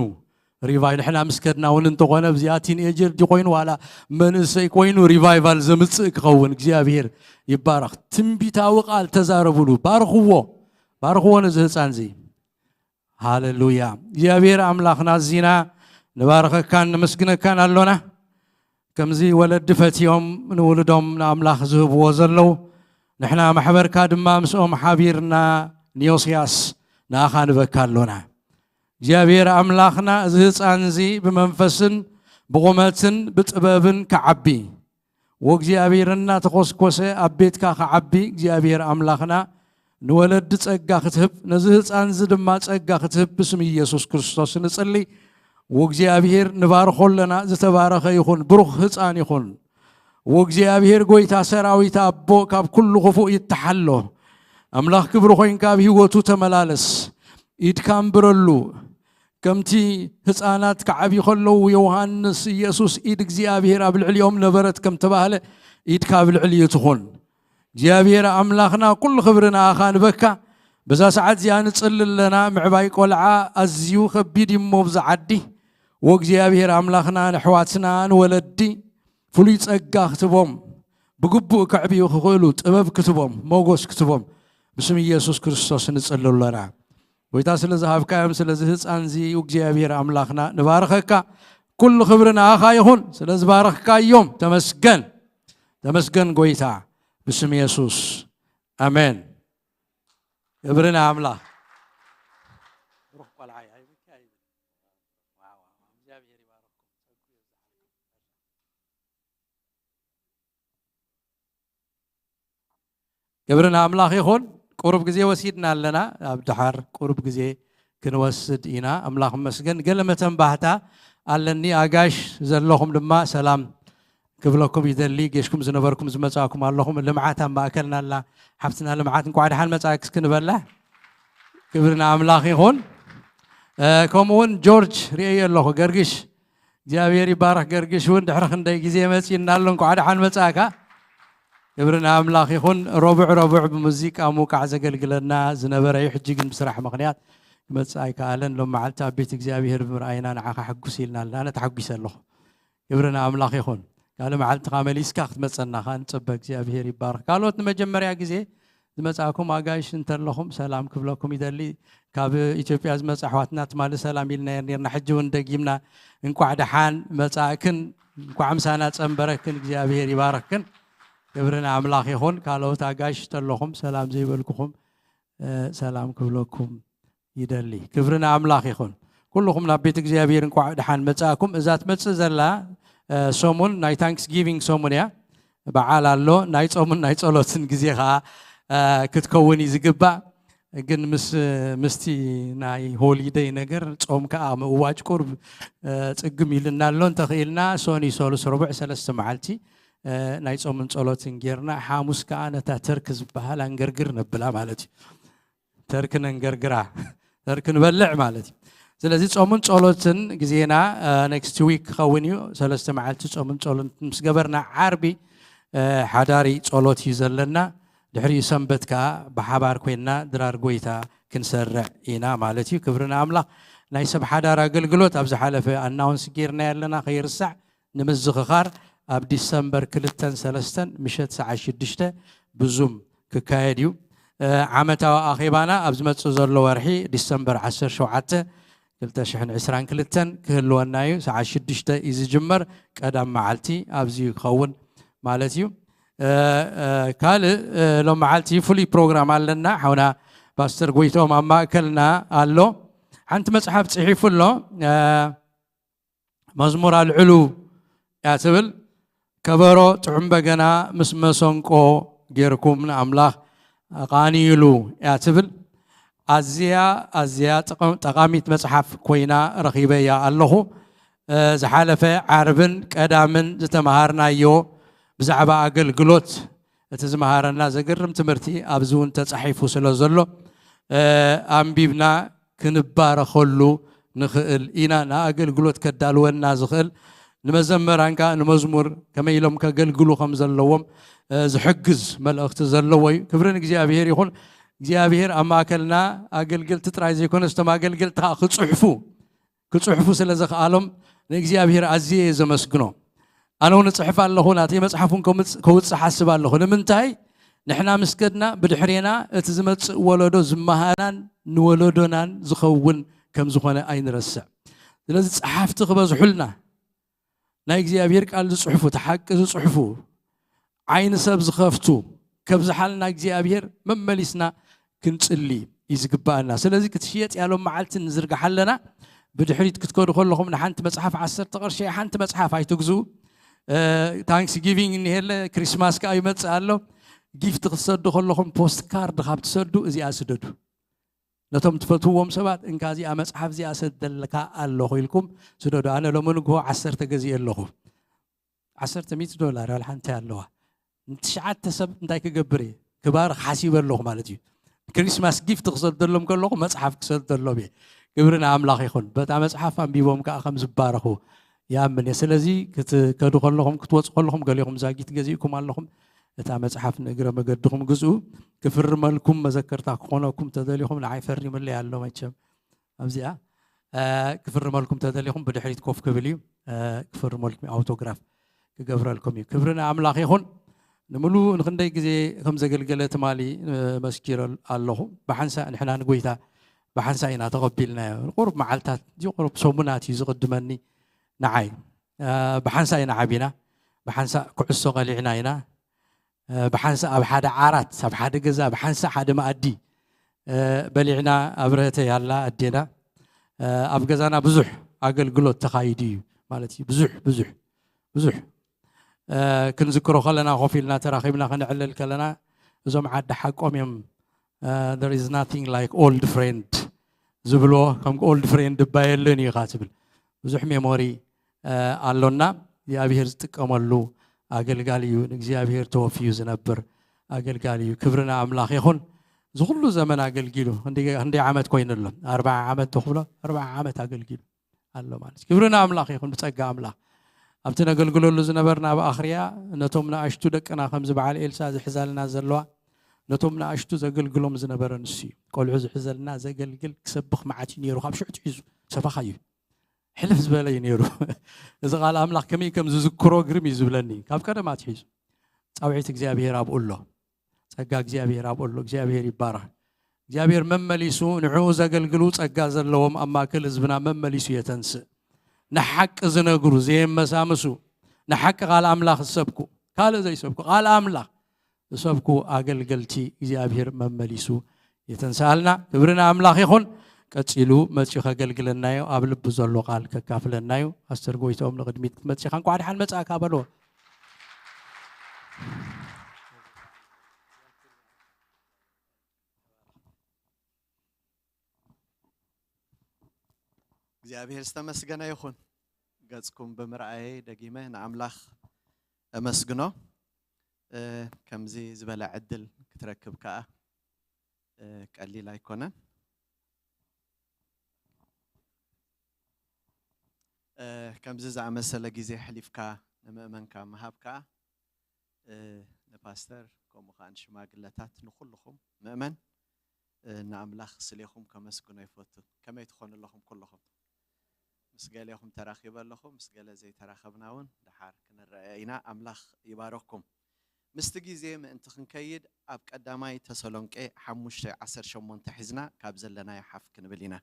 ሪቫይ-፣ ንሕና ምስ ከድና እውን እንተኾነ፣ ኣብዚኣ ቲንኤጀር ድዩ ኮይኑ ዋላ መንእሰይ ኮይኑ ሪቫይቫል ዘምጽእ ክኸውን እግዚኣብሔር ይባረኽ። ትንቢታዊ ቃል ተዛረቡሉ፣ ባርኽዎ፣ ባርኽዎ ነዚ ህፃን እዚ። ሃሌሉያ። እግዚኣብሔር ኣምላኽና፣ እዚና ንባረኸካን ነመስግነካን ኣሎና። ከምዚ ወለዲ ፈትዮም ንውሉዶም ንኣምላኽ ዝህብዎ ዘለዉ፣ ንሕና ማሕበርካ ድማ ምስኦም ሓቢርና ንዮስያስ ንኣኻ ንበካ ኣሎና። እግዚኣብሔር ኣምላኽና፣ እዚ ህፃን እዚ ብመንፈስን ብቑመትን ብጥበብን ክዓቢ፣ ወእግዚኣብሔር እናተኾስኮሰ ኣብ ቤትካ ክዓቢ፣ እግዚኣብሔር ኣምላኽና ንወለዲ ጸጋ ክትህብ፣ ነዚ ህፃን እዚ ድማ ጸጋ ክትህብ ብስም ኢየሱስ ክርስቶስ ንጽሊ። ወእግዚኣብሔር ንባርኾ ኣለና። ዝተባረኸ ይኹን፣ ብሩኽ ህፃን ይኹን። ወእግዚኣብሔር ጎይታ ሰራዊት ኣቦ ካብ ኩሉ ክፉእ ይተሓሎ። ኣምላኽ ክብሪ ኮይንካ ኣብ ህይወቱ ተመላለስ። ኢድካ እንብረሉ። ከምቲ ህፃናት ክዓብዩ ከለዉ ዮሃንስ ኢየሱስ ኢድ እግዚኣብሔር ኣብ ልዕሊኦም ነበረት ከም ተባህለ፣ ኢድካ ኣብ ልዕሊኡ ትኹን። እግዚኣብሔር ኣምላኽና፣ ኩሉ ክብሪ ንኣኻ ንበካ። በዛ ሰዓት እዚኣ ንጽሊ ኣለና። ምዕባይ ቆልዓ ኣዝዩ ከቢድ እዩ እሞ፣ ብዛ ዓዲ ወእግዚኣብሔር ኣምላኽና፣ ንኣሕዋትና ንወለዲ ፍሉይ ጸጋ ክትቦም፣ ብግቡእ ከዕብዩ ክኽእሉ ጥበብ ክትቦም፣ ሞጎስ ክትቦም፣ ብስም ኢየሱስ ክርስቶስ ንጽሊ ኣለና። ጎይታ ስለ ዝሃብካዮም፣ ስለዚ ህፃን እዚ እግዚኣብሔር ኣምላኽና ንባርኸካ። ኩሉ ክብሪ ንኣኻ ይኹን፣ ስለ ዝባረኽካዮም ተመስገን። ተመስገን ጎይታ፣ ብስም የሱስ ኣሜን። ክብሪ ንኣምላኽ። ብሩኽ ቆልዓይ፣ ኣይብካ ኣይብል። ዋው፣ ዋው፣ እግዚኣብሔር ይባርኽኩም። ክብሪ ንኣምላኽ ይኹን። ቁሩብ ግዜ ወሲድና ኣለና፣ ኣብ ደሓር ቁሩብ ግዜ ክንወስድ ኢና። ኣምላኽ ይመስገን። ገለ መተንባህታ ኣለኒ። ኣጋሽ ዘለኹም ድማ ሰላም ክብለኩም ይደሊ። ጌሽኩም ዝነበርኩም ዝመጻእኩም ኣለኹም። ልምዓት ኣብ ማእከልና ኣላ። ሓፍትና ልምዓት፣ እንኳዕ ደሓን መጻእኪ እስኪ ንበላ። ክብሪ ንኣምላኽ ይኹን። እ፣ ከምኡ እውን ጆርጅ ርእየ ኣለኹ፣ ገርግሽ። እግዚኣብሔር ይባረኽ። ገርግሽ እውን ድሕሪ ክንደይ ግዜ መጺእና ኣሎ። እንኳዕ ደሓን መጻእካ። ክብሪ ንኣምላኽ ይኹን። ረቡዕ ረቡዕ ብሙዚቃ ምውቃዕ ዘገልግለና ዝነበረ እዩ። ሕጂ ግን ብስራሕ ምኽንያት ክመጽእ ኣይከኣለን። ሎም መዓልቲ ኣብ ቤት እግዚኣብሔር ብምርኣይና ንዓኻ ሕጉስ ኢልና ኣለና። ኣነ ተሓጒሰ ኣለኹ። ክብሪ ንኣምላኽ ይኹን። ካልእ መዓልቲ ኸኣ መሊስካ ክትመጸና ኸኣ ንጽበ። እግዚኣብሔር ይባረኽ። ካልኦት ንመጀመርያ ግዜ ዝመጻእኩም ኣጋይሽ እንተለኹም ሰላም ክብለኩም ይደሊ። ካብ ኢትዮጵያ ዝመጻ ኣሕዋትና ትማሊ ሰላም ኢልና ነርና፣ ሕጂ እውን ደጊምና እንቋዕ ደሓን መጻእክን እንቋዕ ምሳና ጸንበረክን፣ እግዚኣብሔር ይባረክክን። ክብሪ ንኣምላኽ ይኹን። ካልኦት ኣጋይሽ እንተለኹም ሰላም ዘይበልኩኹም፣ እ፣ ሰላም ክብለኩም ይደሊ። ክብሪ ንኣምላኽ ይኹን። ኩልኹም ናብ ቤት እግዚኣብሔር እንቋዕ ደሓን መጻእኩም። እዛ ትመጽእ ዘላ፣ እ፣ ሰሙን ናይ ታንክስ ጊቪንግ ሰሙን እያ። በዓል ኣሎ፣ ናይ ጾምን ናይ ጸሎትን ግዜ ኸኣ፣ እ፣ ክትከውን እዩ ዝግባእ። ግን ምስ፣ ምስቲ ናይ ሆሊደይ ነገር ጾም ከኣ ምእዋጅ ቁርብ፣ እ፣ ጽግም ኢልና ኣሎ። እንተኽኢልና ሶኒ፣ ሶሉስ፣ ረቡዕ ሰለስተ መዓልቲ፣ እ፣ ናይ ጾምን ጸሎትን ጌርና፣ ሓሙስ ከኣ ነታ ተርክ ዝበሃል ኣንገርግር ነብላ ማለት እዩ። ተርክ ነንገርግራ፣ ተርክ ንበልዕ ማለት እዩ። ስለዚ ጾምን ጸሎትን ግዜና ኔክስት ዊክ ክኸውን እዩ። ሰለስተ መዓልቲ ጾምን ጸሎትን ምስ ገበርና ዓርቢ ሓዳሪ ጸሎት እዩ ዘለና። ድሕሪኡ ሰንበት ከኣ ብሓባር ኮይንና ድራር ጎይታ ክንሰርዕ ኢና ማለት እዩ። ክብሪ ንኣምላኽ። ናይ ሰብ ሓዳር ኣገልግሎት ኣብ ዝሓለፈ ኣናውንስ ጌርና ኣለና፣ ከይርሳዕ ንምዝኽኻር ኣብ ዲሰምበር ክልተን ሰለስተን ምሸት ሰዓት ሽዱሽተ ብዙም ክካየድ እዩ። ዓመታዊ ኣኼባና ኣብ ዝመጽእ ዘሎ ወርሒ ዲሰምበር ዓሰርተ ሸውዓተ ክልተ ሽሕን ዕስራን ክልተን ክህልወና እዩ። ሰዓት ሽዱሽተ እዩ ዝጅመር፣ ቀዳም መዓልቲ ኣብዚ ክኸውን ማለት እዩ። ካልእ ሎም መዓልቲ ፍሉይ ፕሮግራም ኣለና። ሓውና ፓስተር ጎይቶም ኣብ ማእከልና ኣሎ። ሓንቲ መጽሓፍ ጽሒፉ ኣሎ። መዝሙር ኣልዕሉ እያ ትብል። ከበሮ ጥዑም በገና ምስ መሰንቆ ጌርኩም ንኣምላኽ ኣቓንይሉ እያ ትብል። ኣዝያ ኣዝያ ጠቓሚት መጽሓፍ ኮይና ረኺበያ ኣለኹ። ዝሓለፈ ዓርብን ቀዳምን ዝተምሃርናዮ ብዛዕባ ኣገልግሎት እቲ ዝመሃረና ዘገርም ትምህርቲ ኣብዚ እውን ተጻሒፉ ስለ ዘሎ ኣንቢብና ክንባረኸሉ ንኽእል ኢና። ንኣገልግሎት ከዳልወና ዝኽእል ንመዘመራን ከኣ ንመዝሙር ከመይ ኢሎም ከገልግሉ ከም ዘለዎም ዝሕግዝ መልእኽቲ ዘለዎ እዩ። ክብሪ ንእግዚኣብሔር ይኹን። እግዚኣብሔር ኣብ ማእከልና ኣገልገልቲ ጥራይ ዘይኮነስ እቶም ኣገልገልቲ ከኣ ክጽሕፉ ክጽሕፉ ስለ ዘኽኣሎም ንእግዚኣብሔር ኣዝየ እየ ዘመስግኖ። ኣነ እውን እጽሕፍ ኣለኹ፣ ናተይ መጽሓፍ እውን ከውጽእ ሓስብ ኣለኹ። ንምንታይ? ንሕና ምስ ከድና ብድሕሬና እቲ ዝመጽእ ወለዶ ዝመሃናን ንወለዶናን ዝኸውን ከም ዝኾነ ኣይንረስዕ። ስለዚ ጸሓፍቲ ክበዝሑልና፣ ናይ እግዚኣብሔር ቃል ዝጽሕፉ፣ እቲ ሓቂ ዝጽሕፉ፣ ዓይኒ ሰብ ዝኸፍቱ ከብዝሓልና እግዚኣብሔር መመሊስና ክንጽሊ እዩ ዝግባኣና። ስለዚ ክትሽየጥ ያሎም መዓልቲ ንዝርግሓ ኣለና። ብድሕሪት ክትከዱ ከለኹም ንሓንቲ መጽሓፍ ዓሰርተ ቅርሺ ሓንቲ መጽሓፍ ኣይትግዙ። ታንክስ ጊቪንግ እኒሄለ፣ ክሪስማስ ከኣ ይመጽእ ኣሎ። ጊፍት ክትሰዱ ከለኹም ፖስት ካርድ ካብ ትሰዱ እዚኣ ስደዱ። ነቶም ትፈትውዎም ሰባት እንካ እዚኣ መጽሓፍ እዚኣ ሰደልካ ኣለኹ ኢልኩም ስደዱ። ኣነ ሎሚ ንግሆ ዓሰርተ ገዚኤ ኣለኹ። ዓሰርተ ሚእቲ ዶላር ዋላ ሓንቲ ኣለዋ። ንትሽዓተ ሰብ እንታይ ክገብር እየ? ክባርኽ ሓሲበ ኣለኹ ማለት እዩ። ክሪስማስ ጊፍት ክሰደሎም ከለኹ መጽሓፍ ክሰደሎም እየ። ክብሪ ንኣምላኽ ይኹን። በታ መጽሓፍ ኣንቢቦም ከኣ ከም ዝባረኹ ይኣምን እየ። ስለዚ ክትከዱ ከለኹም ክትወጹ ከለኹም ገሊኹም ዛጊት ገዚእኩም ኣለኹም። እታ መጽሓፍ ንእግረ መገድኹም ግዝኡ። ክፍርመልኩም መዘከርታ ክኾነኩም ተደሊኹም ንዓይ ፈሪምለይ ኣሎ መቸም ኣብዚኣ ክፍርመልኩም ተደሊኹም ብድሕሪት ኮፍ ክብል እዩ። ክፍርመልኩም ኣውቶግራፍ ክገብረልኩም እዩ። ክብሪ ንኣምላኽ ይኹን። ንምሉእ ንክንደይ ግዜ ከም ዘገልገለ ትማሊ መስኪረ ኣለኹ። ብሓንሳእ ንሕና ንጎይታ ብሓንሳእ ኢና ተቐቢልናዮ። ቁሩብ መዓልታት እዚ ቁሩብ ሰሙናት እዩ ዝቕድመኒ ንዓይ። ብሓንሳእ ኢና ዓቢና፣ ብሓንሳእ ኩዕሶ ቀሊዕና ኢና። ብሓንሳእ ኣብ ሓደ ዓራት ኣብ ሓደ ገዛ ብሓንሳእ ሓደ መኣዲ በሊዕና። ኣብረህተይ ኣላ ኣዴና። ኣብ ገዛና ብዙሕ ኣገልግሎት ተኻይዱ እዩ ማለት እዩ። ብዙሕ ብዙሕ ብዙሕ ክንዝክሮ ከለና፣ ኮፍ ኢልና ተራኺብና ከነዕልል ከለና፣ እዞም ዓዲ ሓቆም እዮም። There is nothing like old friend ዝብልዎ፣ ከም ኦልድ ፍሬንድ እባ የለን እዩ ኢኻ ትብል። ብዙሕ ሜሞሪ ኣሎና። እግዚኣብሔር ዝጥቀመሉ ኣገልጋሊ እዩ። ንእግዚኣብሔር ተወፍዩ ዝነብር ኣገልጋሊ እዩ። ክብሪ ንኣምላኽ ይኹን። እዚ ኩሉ ዘመን ኣገልጊሉ ክንደይ ዓመት ኮይኑ ኣሎ? ኣርብዓ ዓመት ተኽብሎ፣ ኣርብዓ ዓመት ኣገልጊሉ ኣሎ ማለት እዩ። ክብሪ ንኣምላኽ ይኹን። ብጸጋ ኣምላኽ ኣብቲ ነገልግለሉ ዝነበርና ኣብ ኣኽርያ ነቶም ንኣሽቱ ደቅና ከምዚ በዓል ኤልሳ ዝሕዛልና ዘለዋ ነቶም ንኣሽቱ ዘገልግሎም ዝነበረ ንሱ እዩ። ቆልዑ ዝሕዘልና ዘገልግል ክሰብኽ መዓት እዩ ነይሩ። ካብ ሽዑ ትሒዙ ሰባኻ እዩ። ሕልፍ ዝበለ እዩ ነይሩ። እዚ ቃል ኣምላኽ ከመይ ከም ዝዝክሮ ግርም እዩ ዝብለኒ። ካብ ቀደም ኣትሒዙ ጻውዒት እግዚኣብሔር ኣብኡ ኣሎ። ጸጋ እግዚኣብሔር ኣብኡ ኣሎ። እግዚኣብሔር ይባረኽ። እግዚኣብሔር መመሊሱ ንዕኡ ዘገልግሉ ጸጋ ዘለዎም ኣብ ማእከል ህዝብና መመሊሱ የተንስእ። ንሓቂ ዝነግሩ ዘየመሳምሱ፣ ንሓቂ ቃል ኣምላኽ ዝሰብኩ፣ ካልእ ዘይሰብኩ፣ ቃል ኣምላኽ ዝሰብኩ ኣገልገልቲ እግዚኣብሔር መመሊሱ የተንስኣልና። ክብሪ ንኣምላኽ ይኹን። ቀጺሉ መጺኡ ከገልግለናዮ ኣብ ልቡ ዘሎ ቃል ከካፍለናዩ። ፓስተር ጎይትኦም ንቕድሚት ክትመጺኻ እንኳዕ ደሓን መጻእካ በሎ። እግዚኣብሔር ዝተመስገነ ይኹን። ገጽኩም ብምርኣየይ ደጊመ ንኣምላኽ እመስግኖ። እ፣ ከምዚ ዝበለ ዕድል ክትረክብ ከኣ፣ እ፣ ቀሊል ኣይኮነን። እ፣ ከምዚ ዝኣመሰለ ግዜ ኣሕሊፍካ ንምእመንካ ምሃብ ከኣ፣ እ፣ ንፓስተር ከምኡ ከኣ ንሽማግለታት ንኹልኹም ምእመን፣ እ፣ ንኣምላኽ ስሌኹም ከመስግኖ ይፈቱ። ከመይ ትኾኑ ኣለኹም ኩልኹም? ምስ ገሌኹም ተራኺበ ኣለኹ፣ ምስ ገለ ዘይተራኸብና እውን ደሓር ክንረኣየ ኢና። ኣምላኽ ይባረኽኩም። ምስቲ ግዜ ምእንቲ ክንከይድ ኣብ ቀዳማይ ተሰሎንቄ ሓሙሽተ ዓሰርተ ሸሞንተ ሒዝና ካብ ዘለናዮ ሓፍ ክንብል ኢና።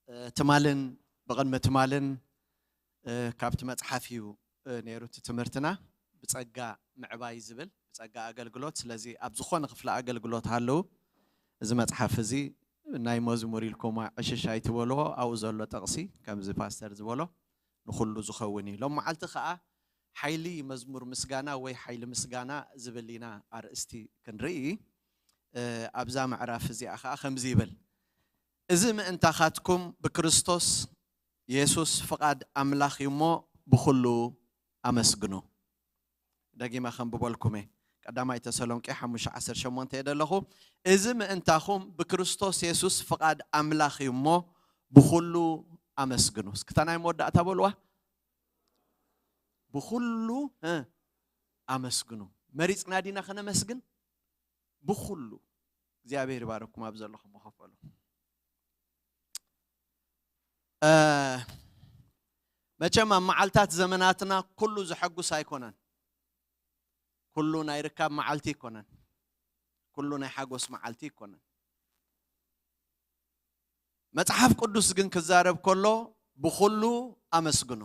እ፣ ትማልን ብቕድሚ ትማልን፣ እ፣ ካብቲ መጽሓፍ እዩ፣ እ፣ ነይሩ እቲ ትምህርትና ብጸጋ ምዕባይ ዝብል፣ ብጸጋ ኣገልግሎት። ስለዚ ኣብ ዝኾነ ክፍሊ ኣገልግሎት ሃለዉ እዚ መጽሓፍ እዚ ናይ መዝሙር ኢልኩም ዕሽሽ ኣይትበልዎ፣ ኣብኡ ዘሎ ጥቕሲ ከምዚ ፓስተር ዝበሎ ንኹሉ ዝኸውን እዩ። ሎም መዓልቲ ከኣ ሓይሊ መዝሙር ምስጋና ወይ ሓይሊ ምስጋና ዝብል ኢና ኣርእስቲ ክንርኢ። እ፣ ኣብዛ ምዕራፍ እዚኣ ከኣ ከምዚ ይብል፣ "እዚ ምእንታኻትኩም ብክርስቶስ የሱስ ፍቓድ ኣምላኽ እዩ እሞ ብኹሉ ኣመስግኑ።" ደጊመ ከንብበልኩም እየ። ቀዳማይ ተሰሎንቄ ሓሙሽተ ዓሰርተ ሸሞንተ እየ ዘለኹ። "እዚ ምእንታኹም ብክርስቶስ የሱስ ፍቓድ ኣምላኽ እዩ እሞ ብኹሉ ኣመስግኑ።" እስክታ ናይ መወዳእታ በልዋ። "ብኹሉ፣ እ፣ ኣመስግኑ።" መሪጽና ዲና ከነመስግን? ብኹሉ። እግዚኣብሔር ይባረኩም ኣብ ዘለኹም መኸፈሉ። እ፣ መቸም ኣብ መዓልታት ዘመናትና ኩሉ ዘሐጉስ ኣይኮነን። ኩሉ ናይ ርካብ መዓልቲ ኣይኮነን። ኩሉ ናይ ሓጎስ መዓልቲ ኣይኮነን። መጽሓፍ ቅዱስ ግን ክዛረብ ከሎ ብኹሉ ኣመስግኑ።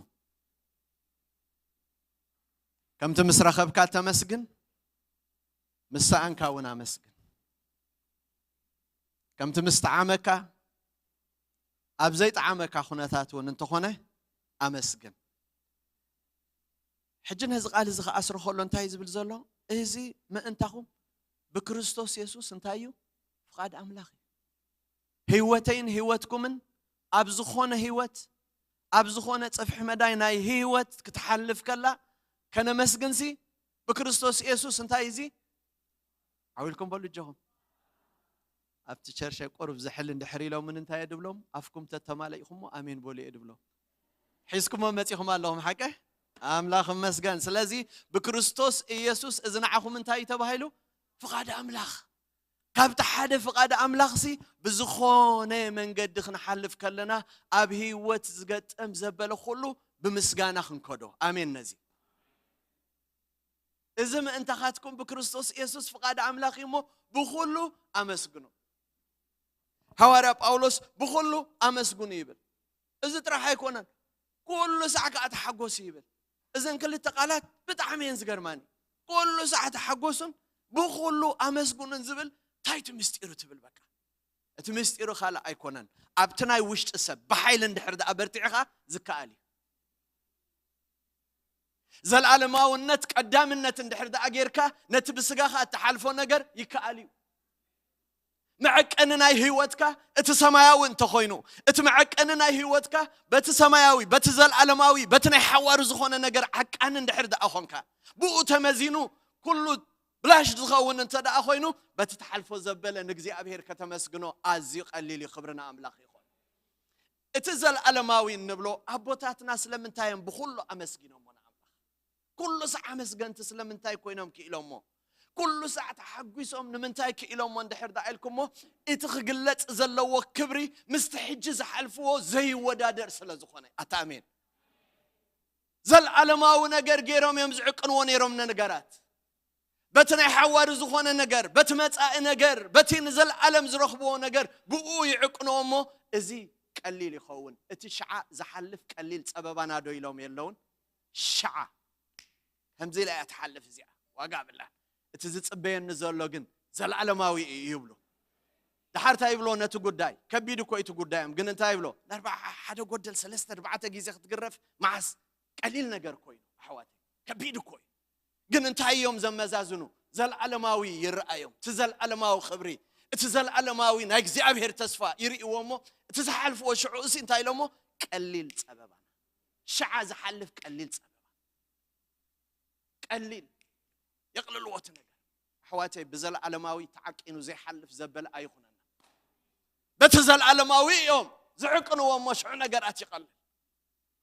ከምቲ ምስ ረኸብካ ተመስግን፣ ምስ ሰኣንካ እውን ኣመስግን። ከምቲ ምስ ጠዓመካ፣ ኣብ ዘይጠዓመካ ኩነታት እውን እንተኾነ ኣመስግን። ሕጂ ነዚ ቃል እዚ ክኣስሮ ከሎ እንታይ እዩ ዝብል ዘሎ? "እዚ ምእንታኹም ብክርስቶስ የሱስ እንታይ እዩ? ፍቓድ ኣምላኽ እዩ።" ህይወተይን ህይወትኩምን ኣብ ዝኾነ ህይወት፣ ኣብ ዝኾነ ጽፍሒ መዳይ ናይ ህይወት ክትሓልፍ ከላ ከነመስግንሲ ብክርስቶስ የሱስ እንታይ እዚ? ዓው ኢልኩም በሉ እጆኹም። ኣብቲ ቸርሸ ቁሩብ ዝሕል እንድሕር ኢሎምን እንታይ እየ ድብሎም? ኣፍኩም ተተማለኢኹሞ ኣሜን በሉ እየ ድብሎም። ሒዝኩሞ መጺኹም ኣለኹም ሓቀ? ኣምላኽ እመስገን። ስለዚ ብክርስቶስ ኢየሱስ እዚ ንዓኹም እንታይ እዩ ተባሂሉ? ፍቓድ ኣምላኽ። ካብቲ ሓደ ፍቓድ ኣምላኽሲ ብዝኾነ መንገዲ ክንሓልፍ ከለና ኣብ ህይወት ዝገጠም ዘበለ ኩሉ ብምስጋና ክንከዶ። ኣሜን። ነዚ እዚ ምእንታኻትኩም ብክርስቶስ ኢየሱስ ፍቓድ ኣምላኽ እዩ እሞ ብኹሉ ኣመስግኑ። ሃዋርያ ጳውሎስ ብኹሉ ኣመስግኑ ይብል። እዚ ጥራሕ ኣይኮነን፣ ኩሉ ሳዕ ከዓ ተሓጎሱ ይብል። እዘን ክልተ ቃላት ብጣዕሚ እየን ዝገርማኒ። ኩሉ ሳዕ ተሓጎሱን ብኹሉ ኣመስግኑን ዝብል እንታይ እቲ ምስጢሩ ትብል? በቃ እቲ ምስጢሩ ካልእ ኣይኮነን፣ ኣብቲ ናይ ውሽጢ ሰብ ብሓይሊ እንድሕር ደኣ በርቲዕኻ ዝከኣል እዩ። ዘልኣለማውነት ቀዳምነት እንድሕር ደኣ ጌርካ ነቲ ብስጋኻ እትሓልፎ ነገር ይከኣል እዩ። መዐቀኒ ናይ ህይወትካ እቲ ሰማያዊ እንተኾይኑ፣ እቲ መዐቀኒ ናይ ህይወትካ በቲ ሰማያዊ፣ በቲ ዘልኣለማዊ፣ በቲ ናይ ሓዋሩ ዝኾነ ነገር ዓቃኒ እንድሕር ደኣ ኾንካ፣ ብኡ ተመዚኑ ኩሉ ብላሽ ዝኸውን እንተ ደኣ ኾይኑ፣ በቲ ትሓልፎ ዘበለ ንእግዚኣብሔር ከተመስግኖ ኣዝዩ ቀሊል እዩ። ክብሪ ንኣምላኽ ይኹን። እቲ ዘልኣለማዊ እንብሎ ኣቦታትና ስለምንታይ እዮም ብኹሉ ኣመስጊኖሞ ንኣምላኽ? ኩሉ ሳዕ ኣመስገንቲ ስለምንታይ ኮይኖም ክኢሎሞ? ኩሉ ሳዕ ተሓጒሶም ንምንታይ ክኢሎሞ እንድሕር ደኣ ኢልኩሞ፣ እቲ ክግለጽ ዘለዎ ክብሪ ምስቲ ሕጂ ዝሓልፍዎ ዘይወዳደር ስለ ዝኾነ። ኣታ ኣሜን። ዘልኣለማዊ ነገር ገይሮም እዮም ዝዕቅንዎ ነይሮም ነነገራት። በቲ ናይ ሓዋሩ ዝኾነ ነገር፣ በቲ መጻኢ ነገር፣ በቲ ንዘልኣለም ዝረኽብዎ ነገር ብኡ ይዕቅንዎ እሞ እዚ ቀሊል ይኸውን። እቲ ሽዓ ዝሓልፍ ቀሊል ጸበባና ዶ ኢሎም የለውን? ሽዓ ከምዚ ኢላ እያ ትሓልፍ እዚኣ። ዋጋ ብላ። እቲ ዝጽበየኒ ዘሎ ግን ዘልኣለማዊ እዩ ይብሉ። ደሓር እንታይ ይብሎ ነቲ ጉዳይ? ከቢድ እኮ እዩ እቲ ጉዳዮም። ግን እንታይ ይብሎ? ንኣርባዓ ሓደ ጎደል ሰለስተ ኣርባዕተ ግዜ ክትግረፍ መዓስ ቀሊል ነገር እኮ እዩ ኣሕዋተይ። ከቢድ እኮ እዩ። ግን እንታይ እዮም ዘመዛዝኑ? ዘልኣለማዊ ይረኣዮም። እቲ ዘልኣለማዊ ክብሪ፣ እቲ ዘልኣለማዊ ናይ እግዚኣብሔር ተስፋ ይርእይዎ እሞ፣ እቲ ዝሓልፍዎ ሽዑ እሲ እንታይ ኢሎሞ? ቀሊል ጸበባና። ሽዓ ዝሓልፍ ቀሊል ጸበባ። ቀሊል። የቕልልዎ እቲ ነገር። ኣሕዋተይ፣ ብዘልኣለማዊ ተዓቂኑ ዘይሓልፍ ዘበለ ኣይኹነና። በቲ ዘልኣለማዊ እዮም ዝዕቅንዎ እሞ ሽዑ ነገራት ይቐልል።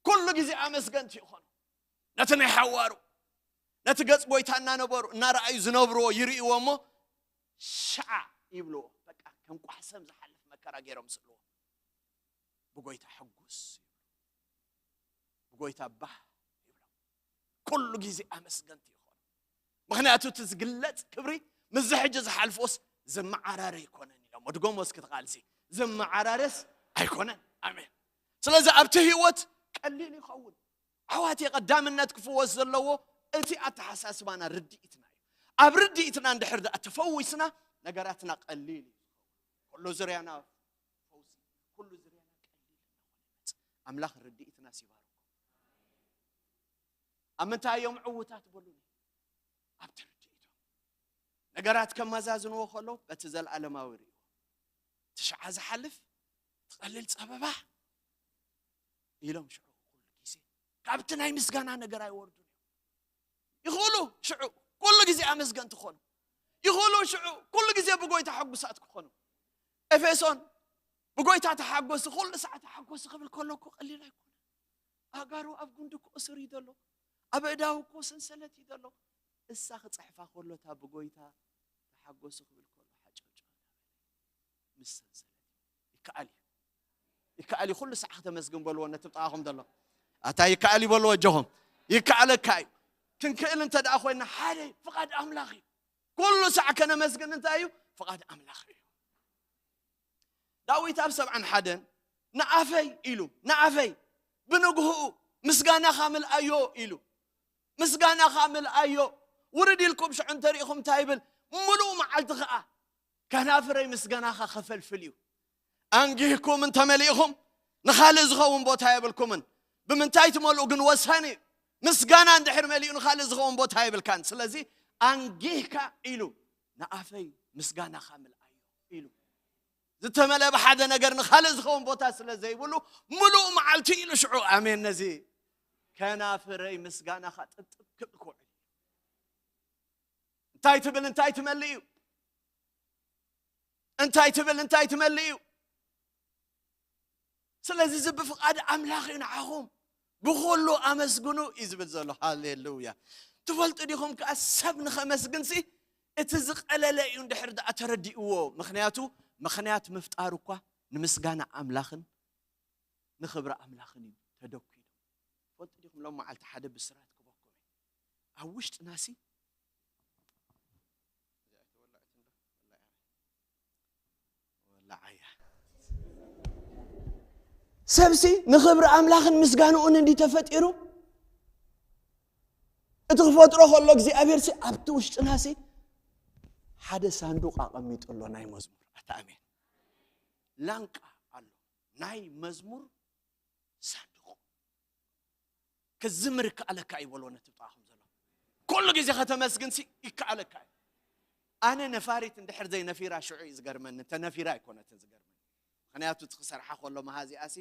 ኩሉ ግዜ ኣመስገንቲ ይኾኑ። ነቲ ናይ ሓዋሩ፣ ነቲ ገጽ ጎይታ እናነበሩ እናረኣዩ ዝነብርዎ ይርእይዎ እሞ፣ ሸዓ ይብልዎ። በቃ ከም ቋሕሰም ዝሓልፍ መከራ ገይሮም ስእልዎ። ብጎይታ ሕጉስ ይብሉ። ብጎይታ ባህ ይብሉ። ኩሉ ግዜ ኣመስገንቲ ይኾኑ። ምኽንያቱ እቲ ዝግለጽ ክብሪ ምስዚ ሕጂ ዝሓልፎስ ዘመዓራረ ኣይኮነን ኢሎም። ወድጎም ወስኪ ተቓልሲ፣ ዘመዓራረስ ኣይኮነን። ኣሜን። ስለዚ ኣብቲ ህይወት ቀሊል ይኸውን። ኣሕዋት፣ ቀዳምነት ክፍወስ ዘለዎ እቲ ኣተሓሳስባና፣ ርድኢትና እዩ። ኣብ ርድኢትና እንድሕር ደኣ ተፈዊስና፣ ነገራትና ቀሊል እዩ። ኩሉ ዙርያና ፈውሲ፣ ኩሉ ዙርያና ቀሊል እናኾነ ይመጽእ። ኣምላኽ ርድኢትና ሲባርኮ። ኣብ ምንታይ እዮም ዕዉታት በሉኒ? ኣብ ትርድኢቶም። ነገራት ከመዛዝንዎ ከሎ በቲ ዘለኣለማዊ ርእይዎ። ትሽዓ ዝሓልፍ ትቐልል ጸበባ ኢሎም ሽዑ ኩሉ ግዜ ካብቲ ናይ ምስጋና ነገር ኣይወርዱን እዮም። ይኽእሉ ሽዑ ኩሉ ግዜ ኣመስገንቲ ክኾኑ። ይኽእሉ ሽዑ ኩሉ ግዜ ብጎይታ ሕጉሳት ክኾኑ። ኤፌሶን ብጎይታ ተሓጎሲ፣ ኩሉ ሰዓት ተሓጎሲ ክብል ከሎ እኮ ቀሊል ኣይኮነ። ኣጋሩ ኣብ ጉንዲ እኮ እሱር እዩ ዘሎ። ኣብ እዳው እኮ ሰንሰለት እዩ ዘሎ። እሳ ክጽሕፋ ከሎ እታ ብጎይታ ተሓጎሲ ክብል ከሎ ሓጨውጨው እንዳበለ ምስ ሰንሰለት ይከኣል እዩ። ይከኣል እዩ። ኩሉ ሰዓት ከተመስግን በልዎ ነቲ ብጥቓኹም ዘሎ። ኣታ ይከኣል እዩ በልዎ ኣጆኹም። ይከኣለካ እዩ። ክንክእል እንተ ደኣ ኮይና ሓደ ፍቓድ ኣምላኽ እዩ። ኩሉ ሰዓት ከነመስግን እንታይ እዩ? ፍቓድ ኣምላኽ እዩ። ዳዊት ኣብ ሰብዓን ሓደን ንኣፈይ ኢሉ፣ ንኣፈይ ብንግህኡ ምስጋናኻ ምልኣዮ ኢሉ። ምስጋናኻ ምልኣዮ። ውርድ ኢልኩም ሽዑ እንተሪኢኹም እንታይ ይብል? ምሉእ መዓልቲ ኸኣ ከናፍረይ ምስጋናኻ ከፈልፍል እዩ። ኣንጊህኩም እንተመሊእኹም ንኻልእ ዝኸውን ቦታ የብልኩምን። ብምንታይ ትመልኡ ግን ወሳኒ እዩ። ምስጋና እንድሕር መሊኡ ንኻልእ ዝኸውን ቦታ የብልካን። ስለዚ ኣንጊህካ ኢሉ ንኣፈይ ምስጋናኻ ምልኣዮ ኢሉ። ዝተመልአ ብሓደ ነገር ንኻልእ ዝኸውን ቦታ ስለ ዘይብሉ ምሉእ መዓልቲ ኢሉ ሽዑ ኣሜን ነዚ ከናፍረይ ምስጋናኻ ጥብጥብ ክብል ክውዕል። እንታይ ትብል እንታይ ትመልእ እዩ? እንታይ ትብል እንታይ ትመልእ እዩ? ስለዚ እዚ ብፍቓድ ኣምላኽ እዩ። ንዓኹም ብኹሉ ኣመስግኑ እዩ ዝብል ዘሎ። ሃሌሉያ። ትፈልጡ ዲኹም ከኣ ሰብ ንኸመስግንሲ እቲ ዝቐለለ እዩ እንድሕር ደኣ ተረዲእዎ። ምኽንያቱ ምኽንያት ምፍጣር እኳ ንምስጋና ኣምላኽን ንኽብሪ ኣምላኽን እዩ ተደኲኑ። ትፈልጡ ዲኹም ሎም መዓልቲ ሓደ ብስራት ክበኩም እዩ። ኣብ ውሽጥናሲ ወላዓያ። ሰብሲ ንኽብሪ ኣምላኽን ምስጋንኡን እንዲ ተፈጢሩ፣ እቲ ክፈጥሮ ከሎ እግዚኣብሔር ሲ ኣብቲ ውሽጥና ሲ ሓደ ሳንዱቕ ኣቐሚጡ ኣሎ ናይ መዝሙር። ኣታ ኣሜን። ላንቃ ኣሎ ናይ መዝሙር ሳንዱቕ። ክዝምር ይከኣለካ እዩ በሎ ነቲ ብጣዕኹም ዘሎ። ኩሉ ግዜ ከተመስግን ሲ ይከኣለካ እዩ። ኣነ ነፋሪት እንድሕር ዘይ ነፊራ ሽዑ እዩ ዝገርመኒ። እንተ ነፊራ ኣይኮነትን ዝገርመኒ። ምኽንያቱ እቲ ክሰርሓ ከሎ መሃዚኣ ሲ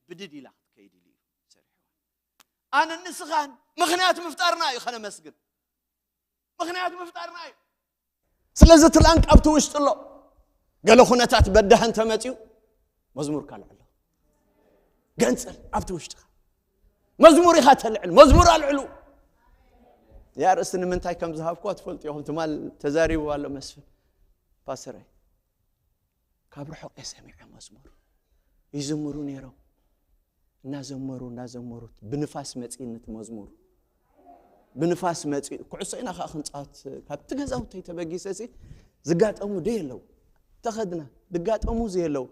ብድድ ኢላ ክትከይድ ኢሉ እዩ ሰሪሕዋ። ኣነ ንስኻን ምኽንያት ምፍጣርና እዩ ከነመስግን። ምኽንያት ምፍጣርና እዩ። ስለዚ እቲ ላንቃ ኣብቲ ውሽጢ ኣሎ። ገለ ኩነታት በዳህ እንተመፅዩ መዝሙር ካልዕሎ። ገንፅል ኣብቲ ውሽጥኻ። መዝሙር ኢኻ ተልዕል። መዝሙር ኣልዕሉ። ያ ርእሲ ንምንታይ ከም ዝሃብኩዋ ትፈልጡ ኢኹም። ትማል ተዛሪቡ ኣሎ መስፍን ፓስተረይ። ካብ ርሑቕ እየ ሰሚዐ መዝሙር። ይዝምሩ ነይሮም። እናዘመሩ፣ እናዘመሩ፣ ብንፋስ መጺእኒ እቲ መዝሙር። ብንፋስ መጺኡ፣ ኩዕሶ ኢና ኸዓ ክንጻወት፣ ካብቲ ገዛውተይ ተበጊሰ ሲ ዝጋጠሙ ዶ የለዉ? ተኸድና፣ ድጋጠሙ ዘየለዉ።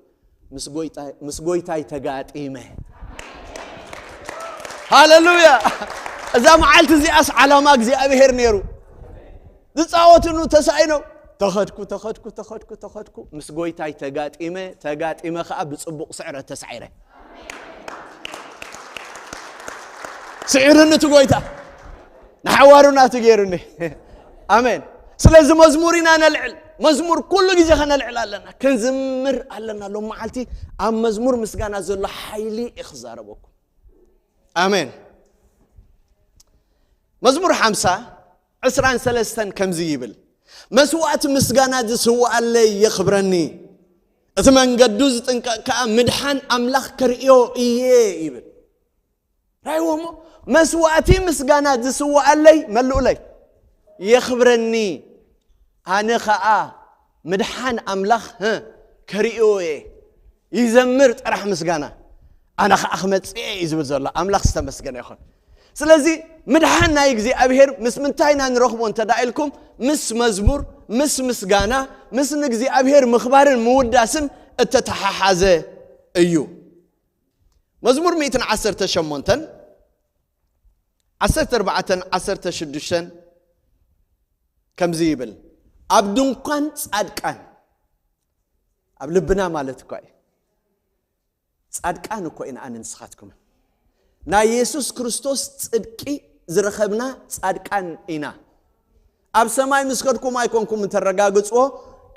ምስ ጎይታ-፣ ምስ ጎይታይ ተጋጢመ። ሃሌሉያ! እዛ መዓልቲ እዚኣስ ዓላማ እግዚኣብሔር ነይሩ። ዝጻወትሉ ተሳኢኖም። ተኸድኩ፣ ተኸድኩ፣ ተኸድኩ፣ ተኸድኩ። ምስ ጎይታይ ተጋጢመ፣ ተጋጢመ ኸዓ ብጽቡቕ ስዕረት ተሳዒረ። ስዒሩኒ እቲ ጎይታ። ንሓዋሩ ናቱ ገይሩኒ። ኣሜን። ስለዚ መዝሙር ኢና ነልዕል። መዝሙር ኩሉ ግዜ ኸነልዕል ኣለና። ክንዝምር ኣለና። ሎም መዓልቲ ኣብ መዝሙር ምስጋና ዘሎ ሓይሊ እየ ክዛረበኩም። ኣሜን። መዝሙር ሓምሳ፣ ዕስራን ሰለስተን ከምዚ ይብል፣ "መስዋእቲ ምስጋና ዝስውኣለይ የኽብረኒ፣ እቲ መንገዱ ዝጥንቀቕ ከኣ ምድሓን ኣምላኽ ከርእዮ እየ" ይብል። ራይዎ እሞ መስዋእቲ ምስጋና ዝስዋኣለይ መልኡለይ የኽብረኒ። ኣነ ኸኣ ምድሓን ኣምላኽ፣ እ፣ ከርእዮ እየ። ይዘምር ጥራሕ ምስጋና። ኣነ ኸኣ ክመጽእ እየ እዩ ዝብል ዘሎ። ኣምላኽ ዝተመስገነ ይኹን። ስለዚ ምድሓን ናይ እግዚኣብሔር ምስ ምንታይ ኢና ንረኽቦ እንተ ደኣ ኢልኩም፣ ምስ መዝሙር፣ ምስ ምስጋና፣ ምስ ንእግዚኣብሔር ምኽባርን ምውዳስን እተተሓሓዘ እዩ። መዝሙር ሚእትን ዓሰርተ ሸሞንተን፣ ዓሰርተ ኣርባዕተን ዓሰርተ ሽዱሽተን ከምዚ ይብል፣ ኣብ ድንኳን ጻድቃን፣ ኣብ ልብና ማለት እኳ እዩ። ጻድቃን እኮ ኢና ኣነ ንስኻትኩምን። ናይ የሱስ ክርስቶስ ጽድቂ ዝረኸብና ጻድቃን ኢና። ኣብ ሰማይ ምስ ከድኩም ኣይኮንኩም ተረጋግጽዎ፣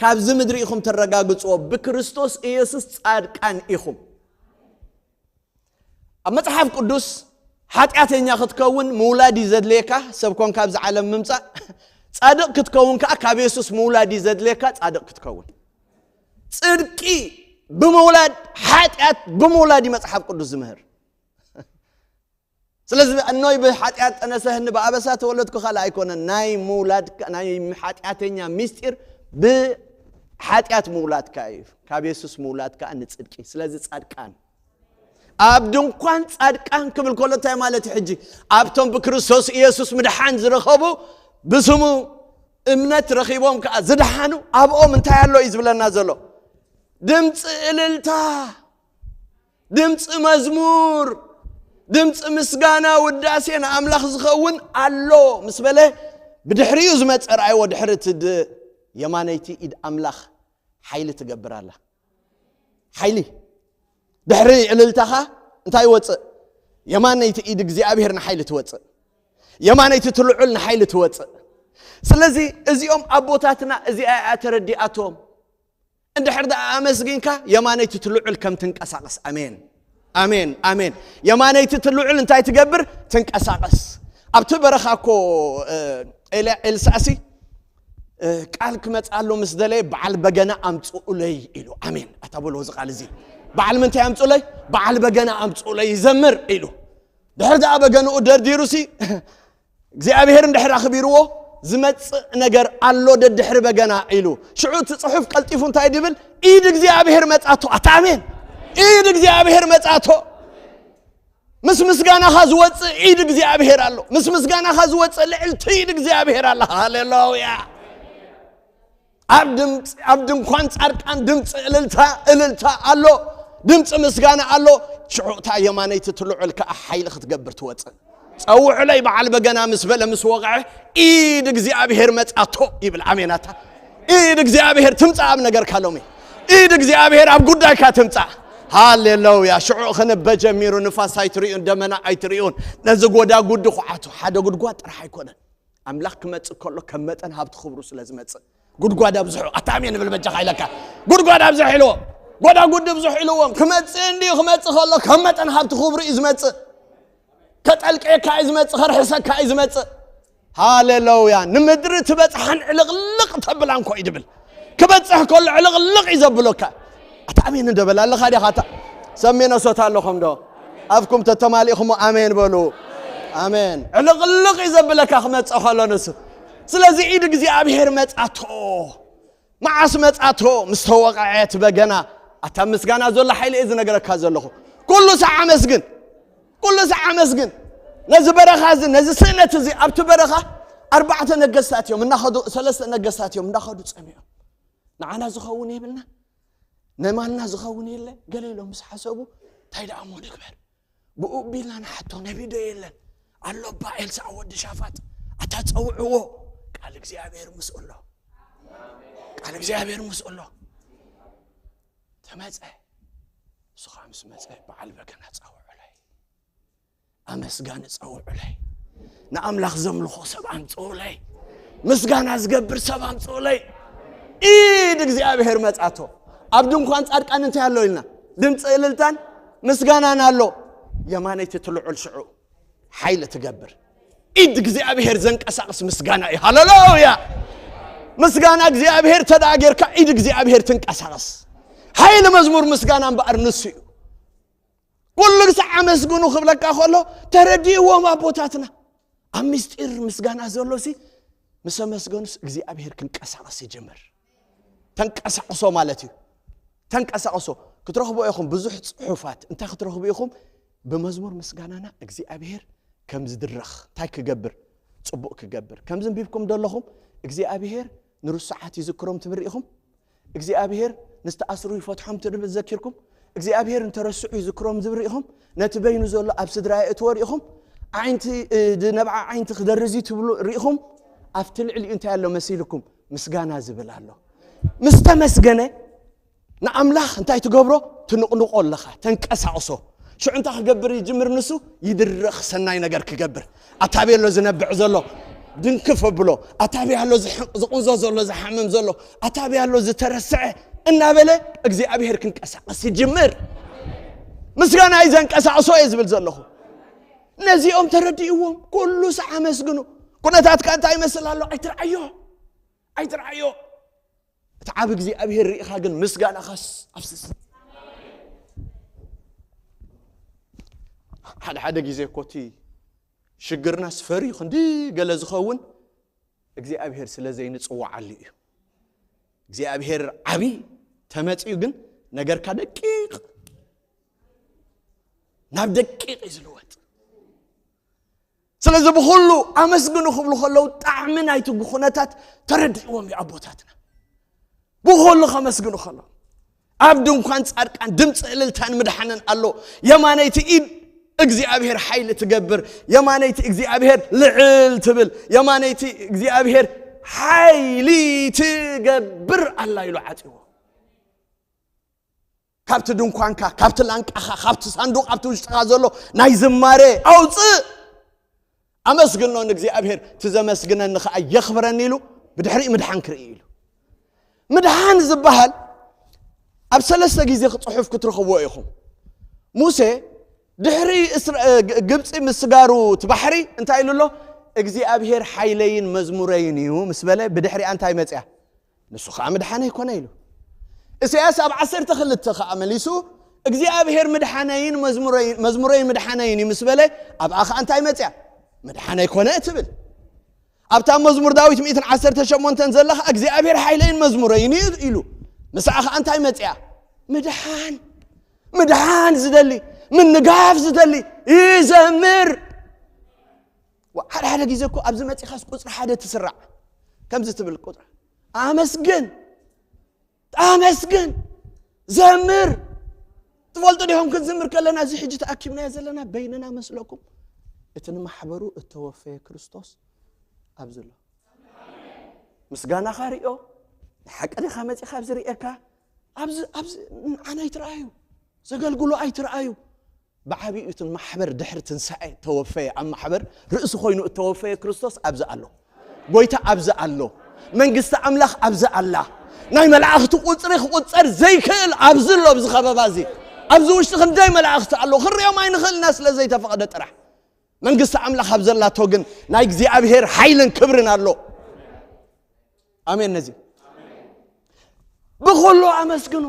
ካብዚ ምድሪ ኢኹም ተረጋግጽዎ። ብክርስቶስ ኢየሱስ ጻድቃን ኢኹም። ኣብ መጽሓፍ ቅዱስ ሓጢኣተኛ ክትከውን ምውላድ እዩ ዘድልየካ፣ ሰብ ኮንካ ኣብዚ ዓለም ምምጻእ። ጻድቕ ክትከውን ከኣ ካብ የሱስ ምውላድ እዩ ዘድልየካ፣ ጻድቕ ክትከውን። ጽድቂ ብምውላድ፣ ሓጢኣት ብምውላድ እዩ መጽሓፍ ቅዱስ ዝምህር። ስለዚ እኖይ ብሓጢኣት ጠነሰህኒ ብኣበሳ ተወለድኩ ካልእ ኣይኮነን። ናይ ምውላድ፣ ናይ ሓጢኣተኛ ሚስጢር ብሓጢኣት ምውላድካ እዩ። ካብ የሱስ ምውላድ ከኣ ንጽድቂ። ስለዚ ጻድቃን ኣብ ድንኳን ጻድቃን ክብል ከሎ እንታይ ማለት እዩ? ሕጂ ኣብቶም ብክርስቶስ ኢየሱስ ምድሓን ዝረኸቡ፣ ብስሙ እምነት ረኺቦም ከኣ ዝደሓኑ፣ ኣብኦም እንታይ ኣሎ እዩ ዝብለና ዘሎ? ድምፂ እልልታ፣ ድምፂ መዝሙር፣ ድምፂ ምስጋና፣ ውዳሴ ንኣምላኽ ዝኸውን ኣሎ ምስ በለ፣ ብድሕሪኡ ዝመፀ ረኣይዎ። ድሕሪ እቲ ድ-፣ የማነይቲ ኢድ ኣምላኽ ሓይሊ ትገብር ኣላ። ሓይሊ። ድሕሪ እልልታኻ እንታይ ይወፅእ? የማነይቲ ኢድ እግዚኣብሔር ንሓይሊ ትወፅእ። የማነይቲ ትልዑል ንሓይሊ ትወፅእ። ስለዚ እዚኦም ኣቦታትና እዚኣ እያ ተረዲኣቶም። እንድሕር ደኣ ኣመስጊንካ የማነይቲ ትልዑል ከም ትንቀሳቐስ። ኣሜን፣ ኣሜን፣ ኣሜን። የማነይቲ ትልዑል እንታይ ትገብር? ትንቀሳቐስ። ኣብቲ በረኻ እኮ፣ እ፣ ኤልያ-፣ ኤልሳእሲ፣ እ፣ ቃል ክመጽኣሉ ምስ ደለየ በዓል በገና ኣምጽኡለይ ኢሉ። ኣሜን። ኣታ በሎ እዚ ቃል እዚ። በዓል ምንታይ ኣምጽኡለይ? በዓል በገና ኣምጽኡለይ ይዘምር ኢሉ። ድሕር ደኣ በገንኡ ደርዲሩሲ እግዚኣብሔር እንድሕር ኣኽቢርዎ ዝመጽእ ነገር ኣሎ ደድሕሪ በገና ኢሉ። ሽዑ እቲ ጽሑፍ ቀልጢፉ እንታይ ድብል? ኢድ እግዚኣብሔር መጻቶ። ኣታ ኣሜን። ኢድ እግዚኣብሔር መጻቶ። ምስ ምስጋናኻ ዝወጽእ ኢድ እግዚኣብሔር ኣሎ። ምስ ምስጋናኻ ዝወጽእ ልዕልቲ ኢድ እግዚኣብሔር ኣላ። ሃሌሉያ። ኣብ ድምፂ፣ ኣብ ድንኳን ጻድቃን ድምፂ እልልታ፣ እልልታ ኣሎ። ድምፂ ምስጋና ኣሎ። ሽዑ እታ የማነይቲ ትልዑል ከኣ ሓይሊ ክትገብር ትወጽእ። ጸውዑለይ በዓል በገና ምስ በለ ምስ ወቕዐ ኢድ እግዚኣብሔር መጻቶ ይብል። ኣሜን ኣታ። ኢድ እግዚኣብሔር ትምጻእ ኣብ ነገርካ ሎሚ። ኢድ እግዚኣብሔር ኣብ ጉዳይካ ትምጻእ። ሃሌሉያ። ሽዑ ክንበ ጀሚሩ። ንፋስ ኣይትርእዩን፣ ደመና ኣይትርእዩን። ነዚ ጎዳጉዲ ኹዓቱ። ሓደ ጉድጓድ ጥራሕ ኣይኮነን። ኣምላኽ ክመጽእ ከሎ ከም መጠን ሃብቲ ክብሩ ስለ ዝመጽእ። ጉድጓድ ኣብዝሑ። ኣታ ኣሜን ብል በጃኻ ኢለካ። ጉድጓድ ኣብዝሑ ኢልዎም። ጎዳጉዲ ኣብዝሑ ኢልዎም። ክመጽእ እንድዩ፣ ክመጽእ ከሎ ከም መጠን ሃብቲ ክብሩ እዩ ዝመጽእ። ከጠልቀየካ እዩ ዝመጽእ፣ ከርሕሰካ እዩ ዝመጽእ። ሃሌሉያ። ንምድሪ ትበጽሓን ዕልቕልቕ ተብላን ኮ እዩ ድብል። ክበጽሕ ከሎ ዕልቕልቕ እዩ ዘብለካ። ኣታ ኣሜን እንደ በል ኣለኻ ዲኻ? ኣታ ሰብ ሚነሶታ ኣለኹም ዶ? ኣፍኩም ተተማሊእኹም ኣሜን በሉ። ኣሜን። ዕልቕልቕ እዩ ዘብለካ ክመጽእ ከሎ ንሱ። ስለዚ ኢድ እግዚኣብሔር መጻቶ። መዓስ መጻቶ? ምስ ተወቕዐት በገና። ኣታ ምስጋና ዘሎ ሓይሊ እየ ዝነግረካ ዘለኹ። ኩሉ ሳዕ ኣመስግን። ኩሉ ሳዕ ኣመስግን። ነዚ በረኻ እዚ፣ ነዚ ስእነት እዚ፣ ኣብቲ በረኻ ኣርባዕተ ነገስታት እዮም እናኸዱ፣ ሰለስተ ነገስታት እዮም እናኸዱ ጸሚኦም። ንዓና ዝኸውን የብልና፣ ነማልና ዝኸውን የለ። ገለ ኢሎም ምስ ሓሰቡ፣ እንታይ ደኣ እሞ ንግበር? ብኡ ቢልና ንሓቶ፣ ነቢ ዶ የለን? ኣሎ እባ ኤልሳዕ ወዲ ሻፋጥ፣ ኣታ ጸውዕዎ። ቃል እግዚኣብሔር ምስኡ ኣሎ። ቃል እግዚኣብሔር ምስኡ ኣሎ። ተመጸ። እሱ ኸዓ ምስ መጸ፣ በዓል በገና ጸውዑለይ። ኣመስጋኒ ጸውዑለይ። ንኣምላኽ ዘምልኾ ሰብ ኣምጽኡለይ። ምስጋና ዝገብር ሰብ ኣምጽኡለይ። ኢድ እግዚኣብሔር መጻቶ። ኣብ ድንኳን ጻድቃን እንታይ ኣሎ ኢልና? ድምፂ እልልታን ምስጋናን ኣሎ። የማነይቲ ትልዑል ሽዑ ሓይሊ ትገብር። ኢድ እግዚኣብሔር ዘንቀሳቕስ ምስጋና እዩ። ሃሌሉያ። ምስጋና እግዚኣብሔር ተደኣ ጌርካ ኢድ እግዚኣብሔር ትንቀሳቐስ። ሓይሊ መዝሙር ምስጋና እምበኣር ንሱ እዩ። ኩሉ ግዜ ኣመስግኑ ክብለካ ከሎ ተረዲእዎም ኣቦታትና። ኣብ ምስጢር ምስጋና ዘሎ ሲ ምስ ኣመስገኑስ እግዚኣብሔር ክንቀሳቐስ ይጀምር። ተንቀሳቕሶ ማለት እዩ። ተንቀሳቕሶ ክትረኽቦ ኢኹም። ብዙሕ ጽሑፋት እንታይ ክትረኽቡ ኢኹም? ብመዝሙር ምስጋናና እግዚኣብሔር ከም ዝድረኽ እንታይ ክገብር ጽቡቕ ክገብር። ከምዚ ኣንቢብኩም ደለኹም እግዚኣብሔር ንርሱዓት ይዝክሮም ትብል ርኢኹም? እግዚኣብሔር ንዝተኣስሩ ይፈትሖም ትብል ዘኪርኩም? እግዚኣብሔር እንተረስዑ ይዝክሮም ዝብል ርኢኹም? ነቲ በይኑ ዘሎ ኣብ ስድራ የእትዎ ርኢኹም? ዓይንቲ ነብዓ ዓይንቲ ክደርዝ እዩ ትብሉ ርኢኹም? ኣብቲ ልዕሊኡ እንታይ ኣሎ መሲልኩም? ምስጋና ዝብል ኣሎ። ምስ ተመስገነ ንኣምላኽ እንታይ ትገብሮ? ትንቕንቆ ኣለኻ፣ ተንቀሳቕሶ። ሽዑ እንታይ ክገብር ይጅምር ንሱ? ይድረኽ፣ ሰናይ ነገር ክገብር። ኣታበይ ኣሎ ዝነብዕ ዘሎ? ድንክፍ ኣብሎ። ኣታበይ ኣሎ ዝሕ- ዝቕንዞ ዘሎ፣ ዝሓምም ዘሎ? ኣታበይ ኣሎ ዝተረስዐ? እናበለ እግዚኣብሔር ክንቀሳቐስ ይጅምር። ምስጋና እዩ ዘንቀሳቕሶ እየ ዝብል ዘለኹ። ነዚኦም ተረዲእዎም ኩሉ ሰዓ ኣመስግኑ። ኩነታትካ እንታይ ይመስል ኣሎ? ኣይትርዓዮ፣ ኣይትርዓዮ። እቲ ዓብ እግዚኣብሔር ርኢኻ ግን ምስጋናኻስ ኣፍስስ። ሓደ ሓደ ግዜ እኮ እቲ ሽግርናስ ፈርዩ ክንዲ ገለ ዝኸውን እግዚኣብሔር ስለ ዘይንጽውዓሉ እዩ። እግዚኣብሔር ዓቢ ተመጽዩ ግን ነገርካ ደቂቕ ናብ ደቂቕ እዩ ዝልወጥ። ስለዚ ብኹሉ ኣመስግኑ ክብሉ ከለዉ ጣዕሚ ናይቲ ኩነታት ተረዲእዎም እዩ ኣቦታትና። ብኹሉ ከመስግኑ ከለዉ ኣብ ድንኳን ጻድቃን ድምፂ እልልታን ምድሓንን ኣሎ። የማነይቲ ኢድ እግዚኣብሔር ሓይሊ ትገብር፣ የማነይቲ እግዚኣብሔር ልዕል ትብል፣ የማነይቲ እግዚኣብሔር ሓይሊ ትገብር ኣላ ኢሉ ዓፅዎ። ካብቲ ድንኳንካ፣ ካብቲ ላንቃኻ፣ ካብቲ ሳንዱቕ ኣብቲ ውሽጥኻ ዘሎ ናይ ዝማሬ ኣውፅእ። ኣመስግኖ ንእግዚኣብሔር፣ እቲ ዘመስግነኒ ኸዓ የኽብረኒ ኢሉ ብድሕሪኡ ምድሓን ክርኢ ኢሉ። ምድሓን ዝበሃል ኣብ ሰለስተ ግዜ ጽሑፍ ክትረኽብዎ ኢኹም። ሙሴ ድሕሪ እስራ- ግ- ግብፂ ምስጋሩ እቲ ባሕሪ እንታይ ኢሉ ኣሎ? እግዚኣብሔር ሓይለይን መዝሙረይን እዩ ምስ በለ ብድሕሪኣ እንታይ መፅያ? ንሱ ኸዓ ምድሓነይ ኮነ ኢሉ። ኢሳያስ ኣብ ዓሰርተ ክልተ ኸዓ መሊሱ እግዚኣብሔር ምድሓነይን መዝሙረይን መዝሙረይን ምድሓነይን እዩ ምስ በለ ኣብኣ ኸዓ እንታይ መፅያ? ምድሓነይ ኮነ ትብል። ኣብታ መዝሙር ዳዊት ሚእትን ዓሰርተ ሸሞንተን ዘላ ኸዓ እግዚኣብሔር ሓይለይን መዝሙረይን እዩ ኢሉ። ምስኣ ኸዓ እንታይ መፅያ? ምድሓን። ምድሓን ዝደሊ፣ ምንጋፍ ዝደሊ ይዘምር። ዋ- ሓደ ሓደ ግዜ እኮ ኣብዚ መፂኻስ ቁፅሪ ሓደ ትስራዕ። ከምዚ ትብል ቁፅሪ ኣመስግን፣ ኣመስግን፣ ዘምር። ትፈልጡ ዲኹም ክንዝምር ከለና እዚ ሕጂ ተኣኪብናዮ ዘለና በይንና መስለኩም? እቲ ንማሕበሩ እተወፈየ ክርስቶስ ኣብዚ ኣሎ። ምስጋናኻ ሪኦ፣ ንሓቂ ዲኻ መፂኻ ኣብዚ ሪኤካ? ኣብዚ ኣብዚ ንዓና ኣይትረኣዩ፣ ዘገልግሎ ኣይትረኣዩ። ብዓቢኡ እቲ ማሕበር ድሕሪ ትንሳኤ ተወፈየ፣ ኣብ ማሕበር ርእሲ ኮይኑ እተወፈየ ክርስቶስ ኣብዚ ኣሎ። ጎይታ ኣብዚ ኣሎ። መንግስቲ ኣምላኽ ኣብዚ ኣላ። ናይ መላእኽቲ ቁፅሪ ክቁፀር ዘይክእል ኣብዚ ኣሎ፣ ኣብዚ ኸበባ እዚ። ኣብዚ ውሽጢ ክንደይ መላእኽቲ ኣሎ፣ ክንሪኦም ኣይንኽእልና ስለ ዘይተፈቐደ ጥራሕ። መንግስቲ ኣምላኽ ኣብ ዘላቶ ግን ናይ እግዚኣብሔር ሓይልን ክብርን ኣሎ። ኣሜን። ነዚ ብኹሉ ኣመስግኑ።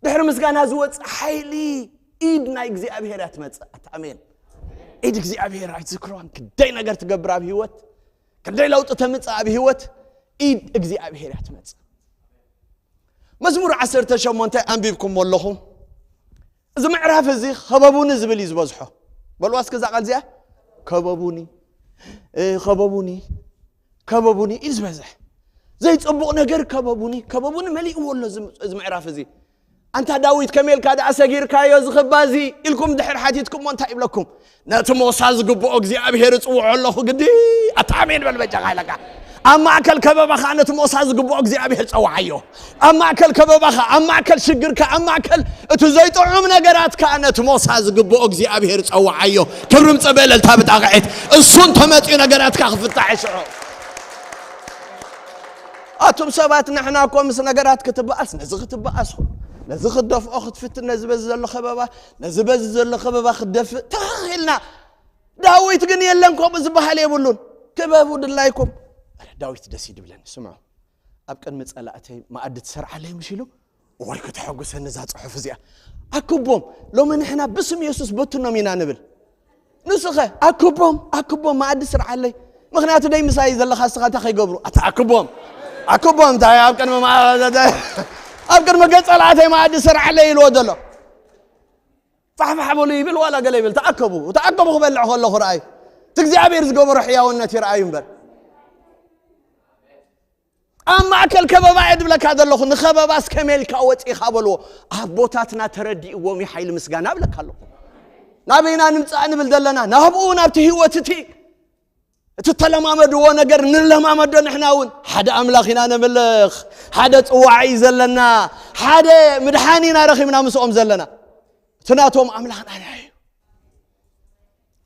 ድሕሪ ምስጋና ዝወፅእ ሓይሊ ኢድ ናይ እግዚኣብሔር እያ ትመፅእ። ኣታ ኣሜን። ኢድ እግዚኣብሔር ኣይትዝክሮን። ክንደይ ነገር ትገብር ኣብ ህይወት፣ ክንደይ ለውጢ ተምፅእ ኣብ ህይወት። ኢድ እግዚኣብሔር እያ ትመፅእ። መዝሙር ዓሰርተ ሸሞንተ ኣንቢብኩሞ ኣለኹም። እዚ ምዕራፍ እዚ ከበቡኒ ዝብል እዩ ዝበዝሖ። በልዋ እስኪ እዛ ቃል እዚኣ፣ ከበቡኒ፣ እ፣ ከበቡኒ፣ ከበቡኒ እዩ ዝበዝሕ። ዘይፅቡቕ ነገር ከበቡኒ፣ ከበቡኒ መሊእዎ ኣሎ እዚ፣ እዚ ምዕራፍ እዚ። ኣንታ ዳዊት ከመይ ኢልካ ደኣ ሰጊርካዮ እዚ ክባ እዚ ኢልኩም ድሕር ሓቲትኩሞ እንታይ ይብለኩም? ነቲ ሞሳ ዝግብኦ እግዚኣብሔር እጽውዖ ኣለኹ ግዲ። ኣታ ኣሜን በል በጃኻ ኢለካ። ኣብ ማእከል ከበባኻ ነቲ ሞሳ ዝግብኦ እግዚኣብሔር ጸውዓዮ። ኣብ ማእከል ከበባኻ፣ ኣብ ማእከል ሽግርካ፣ ኣብ ማእከል እቲ ዘይጥዑም ነገራትካ ነቲ ሞሳ ዝግብኦ እግዚኣብሔር ጸውዓዮ። ክብሪ ምጽእ ብእልልታ ብጣቕዒት። እሱ እንተመጺኡ ነገራትካ ክፍታሕ ይስዖ። ኣቱም ሰባት ንሕና እኮ ምስ ነገራት ክትበኣስ፣ ነዚ ክትበኣስ፣ ነዚ ክትደፍኦ ክትፍትን፣ ነዚ በዚ ዘሎ ከበባ፣ ነዚ በዚ ዘሎ ከበባ ክትደፍእ ተኸኺልና። ዳዊት ግን የለን ከምኡ ዝበሃል የብሉን። ክበቡ ድላይኩም። ኣረ ዳዊት ደስ ይድብለኒ። ስምዑ። ኣብ ቅድሚ ጸላእተይ መኣዲ ትሰርዓለይ ምሽ ኢሉ እዋይ፣ ከተሐጉሰኒ እዛ ጽሑፍ እዚኣ። ኣክቦም፣ ሎሚ ንሕና ብስም የሱስ በትኖም ኢና ንብል። ንስኸ ኣክቦም፣ ኣክቦም፣ መኣዲ ስርዓለይ። ምኽንያቱ ደይ ምሳይ ዘለኻ፣ እስኻ እንታይ ከይገብሩ? ኣታ ኣክቦም፣ ኣክቦም፣ እንታይ ኣብ ቅድሚ ማ-፣ ኣብ ቅድሚ ገጸ ላእተይ መኣዲ ስርዓለይ ኢልዎ ዘሎ። ፋሕፋሕ በሉ ይብል ዋላ ገለ ይብል። ተኣከቡ፣ ተኣከቡ ክበልዕ ከለኹ ረኣዩ። እቲ እግዚኣብሔር ዝገበሮ ሕያውነት ይረኣዩ እምበር። ኣብ ማእከል ከበባ እየ ድብለካ ዘለኹ። ንኸበባስ ከመይ ኢልካ ወፂእኻ በልዎ። ኣቦታትና ተረዲእዎም እዩ ሓይሊ ምስጋና እብለካ ኣለኹ። ናበይና ንምፃእ ንብል ዘለና? ናብኡ፣ ናብቲ ህይወት እቲ፣ እቲ ተለማመድዎ ነገር ንለማመዶ። ንሕና እውን ሓደ ኣምላኽ ኢና ነምልኽ። ሓደ ጽዋዕ እዩ ዘለና። ሓደ ምድሓን ኢና ረኺብና ምስኦም ዘለና። እቲ ናቶም ኣምላኽ ናና እዩ።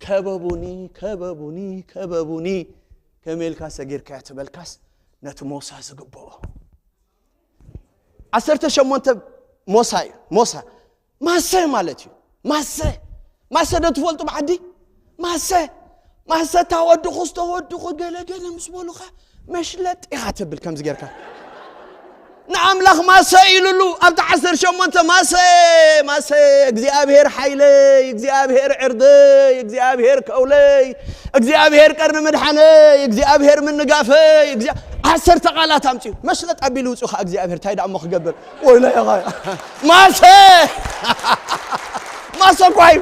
ከበቡኒ፣ ከበቡኒ፣ ከበቡኒ። ከመይ ኢልካ ሰጊርካዮ ትበልካስ ነቲ ሞሳ ዝግብኦ። ዓሰርተ ሸሞንተ ሞሳ እዩ። ሞሳ ማሰ ማለት እዩ። ማሰ፣ ማሰ ዶ ትፈልጡ ብዓዲ? ማሰ፣ ማሰ ታወድኹ ዝተወድኹ ገለ ገለ ምስ በሉኻ መሽለጥ ኢኻ ትብል ከምዚ ጌርካ። ንኣምላኽ ማሰ ኢሉሉ ኣብቲ ዓሰርተ ሸሞንተ ማሰ፣ ማሰ፣ እግዚኣብሔር ሓይለይ፣ እግዚኣብሔር ዕርደይ፣ እግዚኣብሔር ከውለይ፣ እግዚኣብሔር ቀርኒ ምድሓነይ፣ እግዚኣብሔር ምንጋፈይ፣ እግዚኣብ-፣ ዓሰርተ ቃላት ኣምፅኡ። መሽለጥ ኣቢሉ ውፅኡ ከዓ እግዚኣብሔር እንታይ ደኣ እሞ ክገብር? ወይለይ ኢኻ። ማሰ፣ ማሰ እኳ እዩ።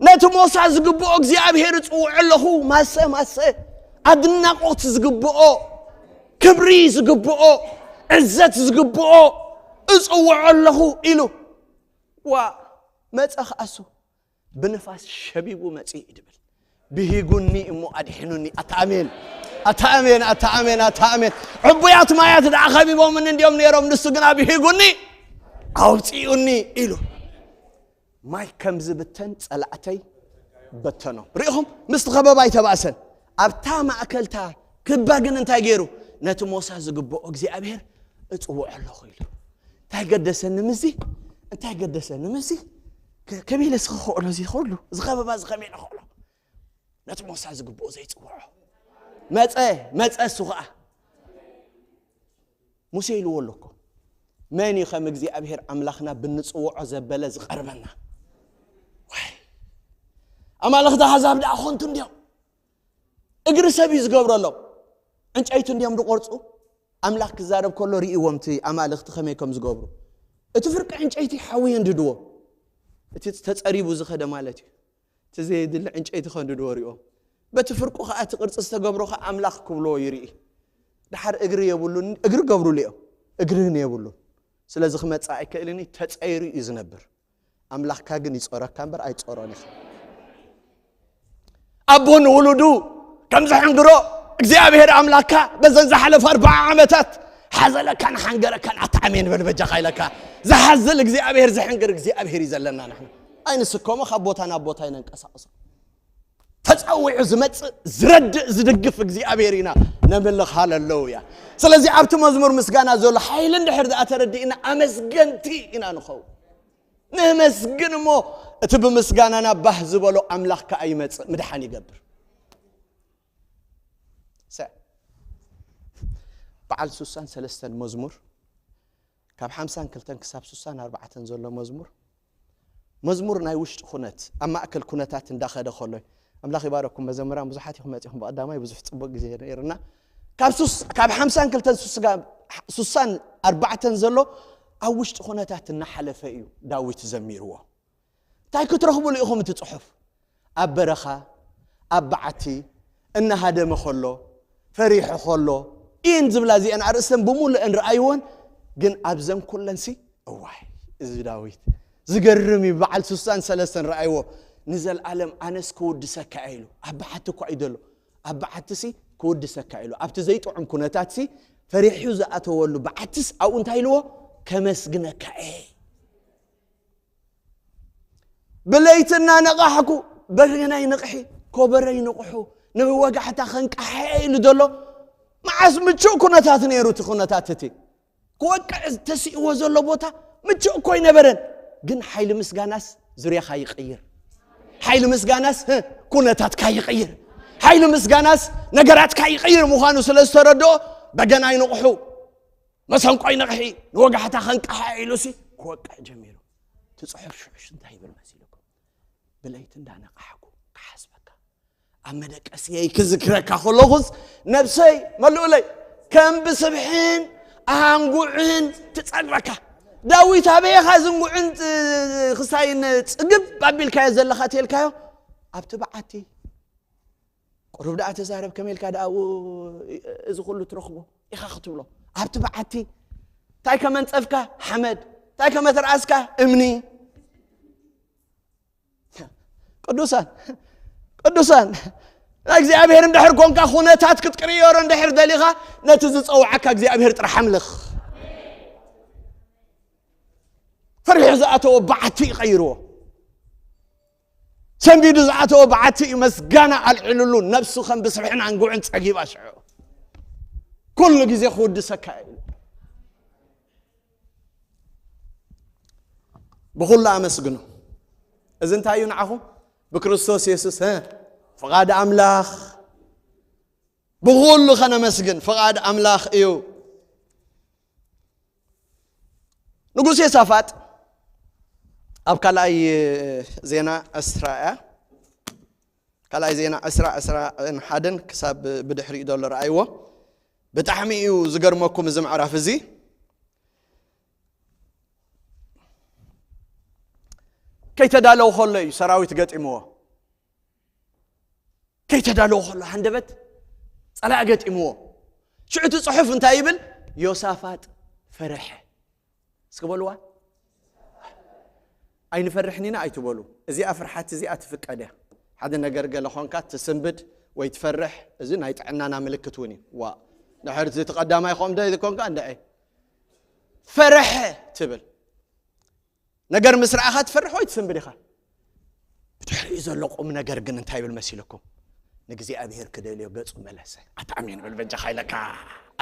ነቲ ሞሳ ዝግብኦ እግዚኣብሔር እጽውዖ ኣለኹ። ማሰ፣ ማሰ፣ ኣድናቖት ዝግብኦ፣ ክብሪ ዝግብኦ፣ ዕዘት ዝግብኦ እጽውዖ ኣለኹ ኢሉ። ዋ፣ መጸ ከኣሱ ብንፋስ ሸቢቡ መጺኡ እዩ ድብል። ብሂጉኒ እሞ ኣድሒኑኒ። ኣታ ኣሜን፣ ኣታ ኣሜን፣ ኣታ ኣሜን፣ ኣታ ኣሜን። ዕቡያት ማያት ደኣ ከቢቦምኒ እንዲዮም ነይሮም፣ ንሱ ግና ብሂጉኒ ኣውጺኡኒ ኢሉ። ማይ ከም ዝብተን ጸላእተይ በተኖም። ርኢኹም? ምስቲ ከበባ ኣይተባእሰን። ኣብታ ማእከልታ ክባ ግን እንታይ ገይሩ? ነቲ ሞሳ ዝግብኦ እግዚኣብሔር እጽውዖ ኣለኹ ኢሉ። እንታይ ገደሰኒ ምስዚ? እንታይ ገደሰኒ ምስዚ? ከ-፣ ከመይ ኢለ ስኸ ክኽእሎ እዚ ኩሉ? እዚ ከበባ እዚ ከመይ ኢለ ክኽእሎ? ነቲ ሞሳ ዝግብኦ ዘይጽውዖ። መጸ፣ መጸ እሱ ኸኣ። ሙሴ ኢልዎ ኣሎ እኮ፣ መን እዩ ከም እግዚኣብሔር ኣምላኽና ብንጽውዖ ዘበለ ዝቐርበና? ዋይ፣ ኣማልኽቲ ኣሕዛብ ደኣ ኾንቱ እንድዮም። እግሪ ሰብ እዩ ዝገብረሎም። ዕንጨይቲ እንድዮም ዝቖርጹ። ኣምላኽ ክዛረብ ከሎ ርእይዎም እቲ ኣማልኽቲ ከመይ ከም ዝገብሩ። እቲ ፍርቂ ዕንጨይቲ ሓዊ የንድድዎ። እቲ ተጸሪቡ ዝኸደ ማለት እዩ። እቲ ዘየድሊ ዕንጨይቲ ከንድድዎ ርእዮም። በቲ ፍርቁ ኸኣ እቲ ቅርጺ ዝተገብሮ ኸኣ ኣምላኽ ክብልዎ ይርኢ። ደሓር እግሪ የብሉን፣ እግሪ ገብሩሉ እዮም። እግሪ ግን የብሉን። ስለዚ ክመጽእ ኣይክእልን እዩ፣ ተጸይሩ እዩ ዝነብር። ኣምላኽካ ግን ይጾረካ እምበር ኣይጾሮን ኢኻ። ኣቦ ንውሉዱ ከም ዝሕንግሮ እግዚኣብሔር ኣምላኽካ በዘን ዝሓለፈ ኣርብዓ ዓመታት ሓዘለካን ሓንገረካን። ኣታ ኣሜን በል በጃኻ ኢለካ። ዝሓዝል እግዚኣብሔር፣ ዝሕንግር እግዚኣብሔር እዩ ዘለና። ንሕና ኣይንስከሞ፣ ካብ ቦታ ናብ ቦታ ኣይነንቀሳቕሶ። ተጸዊዑ ዝመጽእ፣ ዝረድእ፣ ዝድግፍ እግዚኣብሔር ኢና ነምልኽ። ሃለሉያ። ስለዚ ኣብቲ መዝሙር ምስጋና ዘሎ ሓይሊ እንድሕር ደኣ ተረዲእና ኣመስገንቲ ኢና ንኸውን። ነመስግን እሞ እቲ ብምስጋናና ባህ ዝበሎ ኣምላኽ ከኣ ይመጽእ፣ ምድሓን ይገብር። ሰ-፣ በዓል ሱሳን ሰለስተን መዝሙር፣ ካብ ሓምሳን ክልተን ክሳብ ሱሳን ኣርባዕተን ዘሎ መዝሙር፣ መዝሙር ናይ ውሽጢ ኩነት፣ ኣብ ማእከል ኩነታት እንዳኸደ ከሎ፣ ኣምላኽ ይባረኩም መዘምራን፣ ብዙሓት ኢኹም መጺኹም፣ ብቐዳማይ ብዙሕ ጽቡቕ ግዜ ነይርና። ካብ ሱስ-፣ ካብ ሓምሳን ክልተን ሱስጋ-፣ ሱሳን ኣርባዕተን ዘሎ ኣብ ውሽጢ ኩነታት እናሓለፈ እዩ ዳዊት ዘሚርዎ። እንታይ ክትረኽቡሉ ኢኹም እቲ ጽሑፍ? ኣብ በረኻ፣ ኣብ በዓቲ፣ እናሃደመ ከሎ፣ ፈሪሑ ከሎ፣ ኢን ዝብላ እዚአን ኣርእስተን ብምሉእን ረኣይዎን። ግን ኣብዘን ኩለንሲ፣ እዋይ፣ እዚ ዳዊት ዝገርም እዩ። በዓል ሱሳን ሰለስተን ረኣይዎ። ንዘለኣለም ኣነስ ክውድሰካ እየ ኢሉ። ኣብ በዓቲ እኳ እዩ ዘሎ። ኣብ በዓትሲ ክውድሰካ ኢሉ። ኣብቲ ዘይጥዑም ኩነታትሲ፣ ፈሪሑ ዝኣተወሉ በዓትስ ኣብኡ እንታይ ኢልዎ? ከመስግነካ እየ። ብለይቲ እናነቓሕኩ፣ በገናይ ንቕሒ፣ ኮበረይ ንቕሑ፣ ንወጋሕታ ከንቃሕ ኢሉ ዘሎ፣ መዓስ ምቹእ ኩነታት ነይሩ እቲ ኩነታት እቲ። ክወቅዕ ተስእዎ ዘሎ ቦታ ምቹእ እኮ ኣይነበረን። ግን ሓይሊ ምስጋናስ ዙርያኻ ይቕይር። ሓይሊ ምስጋናስ፣ ህ፣ ኩነታትካ ይቕይር። ሓይሊ ምስጋናስ ነገራትካ ይቕይር ምዃኑ ስለ ዝተረድኦ፣ በገናይ ንቕሑ፣ መሰንቆይ ንቕሒ፣ ንወጋሕታ ከንቅሓ ኢሉሲ ክወቅዕ ጀሚሩ። እቲ ጽሑፍ ሽዑሽ እንታይ ይብል መሲልኩም? ብለይቲ እንዳነቃሕኩ ክሓስበካ፣ ኣብ መደቀስየይ ክዝክረካ ከለኹስ፣ ነብሰይ መሉእለይ ከም ብስብሕን ኣንጉዕን ትጸግበካ። ዳዊት፣ ኣበየኻ ዝንጉዕን ት-፣ ክሳይን ጽግብ ኣቢልካዮ ዘለኻ ተልካዮ? ኣብቲ በዓቲ። ቁሩብ ደኣ ተዛረብ፣ ከመይ ኢልካ ደኣ ኣብኡ እዚ ኩሉ ትረኽቦ ኢኻ ክትብሎ? ኣብቲ በዓቲ እንታይ ከመንጸፍካ? ሓመድ። እንታይ ከመትርኣስካ? እምኒ። ቅዱሳን፣ ቅዱሳን፣ ናይ እግዚኣብሔር እንድሕር ኮንካ፣ ኩነታት ክትቅይሮ እንድሕር ደሊኻ፣ ነቲ ዝጸውዓካ እግዚኣብሔር ጥራሕ ኣምልኽ። ፈሪሑ ዝኣተዎ በዓቲ ይቐይርዎ። ሰንቢዱ ዝኣተዎ በዓቲ እዩ። መስጋና ኣልዒሉሉ፣ ነብሱ ከም ብስብሕን ኣንጉዕን ጸጊባ ሽዑ። ኩሉ ግዜ ክውድሰካ እዩ። ብኹሉ ኣመስግኑ። እዚ እንታይ እዩ ንዓኹም? ብክርስቶስ የሱስ፣ እ፣ ፍቓድ ኣምላኽ። ብኹሉ ከነመስግን ፍቓድ ኣምላኽ እዩ። ንጉስ የሳፋጥ ኣብ ካልኣይ ዜና ዕስራ እያ። ካልኣይ ዜና ዕስራ፣ ዕስራን ሓደን ክሳብ ብድሕሪኡ ዘሎ ረኣይዎ። ብጣዕሚ እዩ ዝገርመኩም እዚ ምዕራፍ እዚ። ከይተዳለወ ከሎ እዩ ሰራዊት ገጢምዎ። ከይተዳለወ ከሎ ሃንደበት ጸላኢ ገጢምዎ። ሽዑ እቲ ጽሑፍ እንታይ ይብል? ዮሳፋጥ ፈረሐ። እስኪ በልዋ። ኣይንፈርሕን ኢና ኣይትበሉ። እዚኣ ፍርሓት እዚኣ ትፍቀድ እያ። ሓደ ነገር ገለ ኾንካ ትስንብድ ወይ ትፈርሕ፣ እዚ ናይ ጥዕናና ምልክት እውን እዩ። ዋ፣ ድሕር እቲ ቀዳማይ ኾም ዶ ኮንካ እንድዒ ፈረሐ ትብል። ነገር ምስ ረኣኻ ትፈርሕ ወይ ትስንብድ ኢኻ። ብድሕሪኡ ዘሎ ቁም ነገር ግን እንታይ ይብል መሲልኩም? ንእግዚኣብሔር ክደልዮ ገጹ መለሰ። ኣታ ኣሜን በል በጃኻ ኢለካ።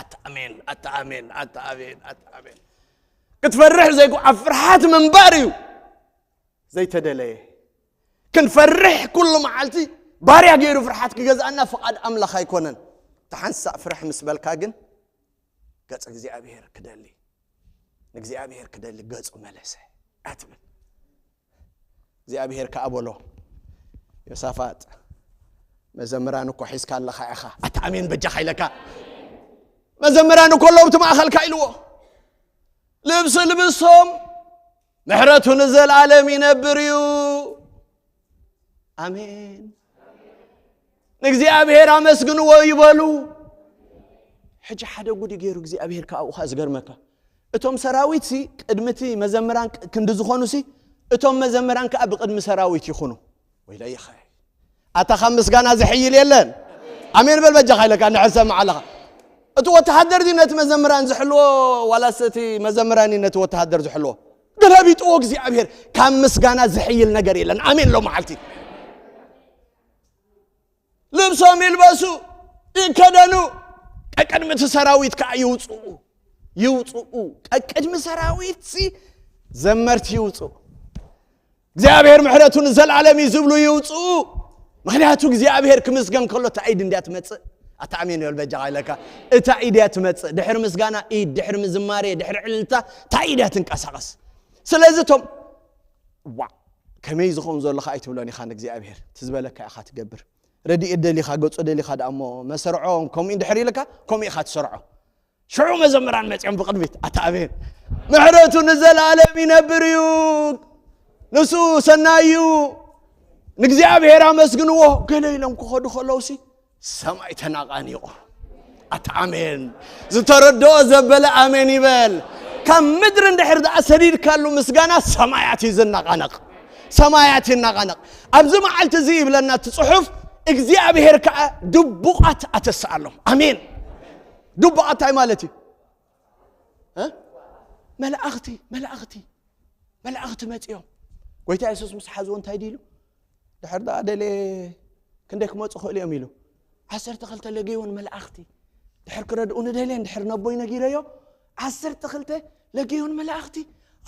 ኣታ ኣሜን፣ ኣታ ኣሜን፣ ኣታ ኣሜን፣ ኣታ ኣሜን። ክትፈርሕ ዘይኮ ኣብ ፍርሃት ምንባር እዩ ዘይተደለየ። ክንፈርሕ ኩሉ መዓልቲ ባርያ ገይሩ ፍርሃት ክገዝኣና ፍቓድ ኣምላኽ ኣይኮነን። ተሓንሳእ ፍርሕ ምስ በልካ ግን ገጽ እግዚኣብሔር ክደሊ፣ ንእግዚኣብሔር ክደሊ ገጹ መለሰ ኣትብል። እግዚኣብሔር ከኣ በሎ፣ ዮሳፋጥ፣ መዘምራን እኮ ሒዝካ ኣለኻ ኢኻ። ኣታ ኣሜን በጃኻ ኢለካ። መዘምራን እኮ ኣለዉ ኣብቲ ማእኸልካ ኢልዎ። ልብሲ ልብሶም፣ ምሕረቱ ንዘለኣለም ይነብር እዩ። ኣሜን። ንእግዚኣብሔር ኣመስግንዎ ይበሉ። ሕጂ ሓደ ጉድ ገይሩ እግዚኣብሔር ካብ ኣብኡ ኸኣ ዝገርመካ። እቶም ሰራዊት ሲ ቅድሚ እቲ መዘምራን ክ-፣ ክንዲ ዝኾኑ ሲ፣ እቶም መዘምራን ከኣ ብቅድሚ ሰራዊት ይኹኑ። ወይለይኸ። ኣታ ካብ ምስጋና ዝሕይል የለን። ኣሜን በል በጃኻ ኢለካ እንድሕር ሰምዕ ኣለኻ። እቲ ወተሃደር ድዩ ነቲ መዘምራን ዝሕልዎ፣ ዋላስ እቲ መዘምራን እዩ ነቲ ወተሃደር ዝሕልዎ? ገላቢጥዎ እግዚኣብሔር ካብ ምስጋና ዝሕይል ነገር የለን። ኣሜን ሎ መዓልቲ። ልብሶም ይልበሱ፣ ይከደኑ፣ ቀቅድሚ እቲ ሰራዊት ከኣ ይውፅኡ፣ ይውፅኡ። ቀቅድሚ ሰራዊት ሲ ዘመርቲ ይውፅኡ። እግዚኣብሔር ምሕረቱ ንዘለዓለም እዩ ዝብሉ ይውፅኡ። ምኽንያቱ እግዚኣብሔር ክምስገን ከሎ እታ ኢድ እንድያ ትመጽእ። ኣታ ኣሜን በል በጃኻ ኢለካ። እታ ኢድ እያ ትመጽእ። ድሕሪ ምስጋና ኢድ፣ ድሕሪ ምዝማሬ፣ ድሕሪ ዕልልታ እታ ኢድ እያ ትንቀሳቐስ። ስለዚ እቶም ዋ ከመይ ዝኸውን ዘሎ ከኣ ኣይትብሎን ኢኻ ንእግዚኣብሔር። እቲ ዝበለካ ኢኻ ትገብር። ረድኤት ደሊኻ፣ ገጾ ደሊኻ ደኣ እሞ መሰርዖ ከምኡ እንድሕር ኢልካ ከምኡ ኢኻ ትሰርዖ። ሽዑ መዘምራን መጺኦም ብቕድሚት፣ ኣታ ኣሜን። ምሕረቱ ንዘለኣለም ይነብር እዩ፣ ንሱ ሰናይ እዩ፣ ንእግዚኣብሔር ኣመስግንዎ። ገለ ኢሎም ክኸዱ ከለውሲ ሰማይ ተናቓኒቑ። ኣታ ኣሜን። ዝተረድኦ ዘበለ ኣሜን ይበል። ካብ ምድሪ እንድሕር ደኣ ሰዲድካሉ ምስጋና ሰማያት እዩ ዝነቓነቕ። ሰማያት ይነቓነቕ። ኣብዚ መዓልቲ እዚ ይብለና እቲ ጽሑፍ፣ እግዚኣብሔር ከኣ ድቡቓት ኣተስኣሎም። ኣሜን። ድቡቓት እንታይ ማለት እዩ? እ? መላእኽቲ፣ መላእኽቲ፣ መላእኽቲ መጺኦም። ጎይታ የሱስ ምስ ሓዝዎ እንታይ ድዩ ኢሉ? ድሕር ደኣ ደልየ ክንደይ ክመጹ ክእሉ እዮም ኢሉ። ዓሰርተ ክልተ ለገዮን መላእኽቲ። ድሕር ክረድኡ ንደልየ፣ ድሕር ነቦይ ነጊረዮ። ዓሰርተ ክልተ ለገዮን መላእኽቲ።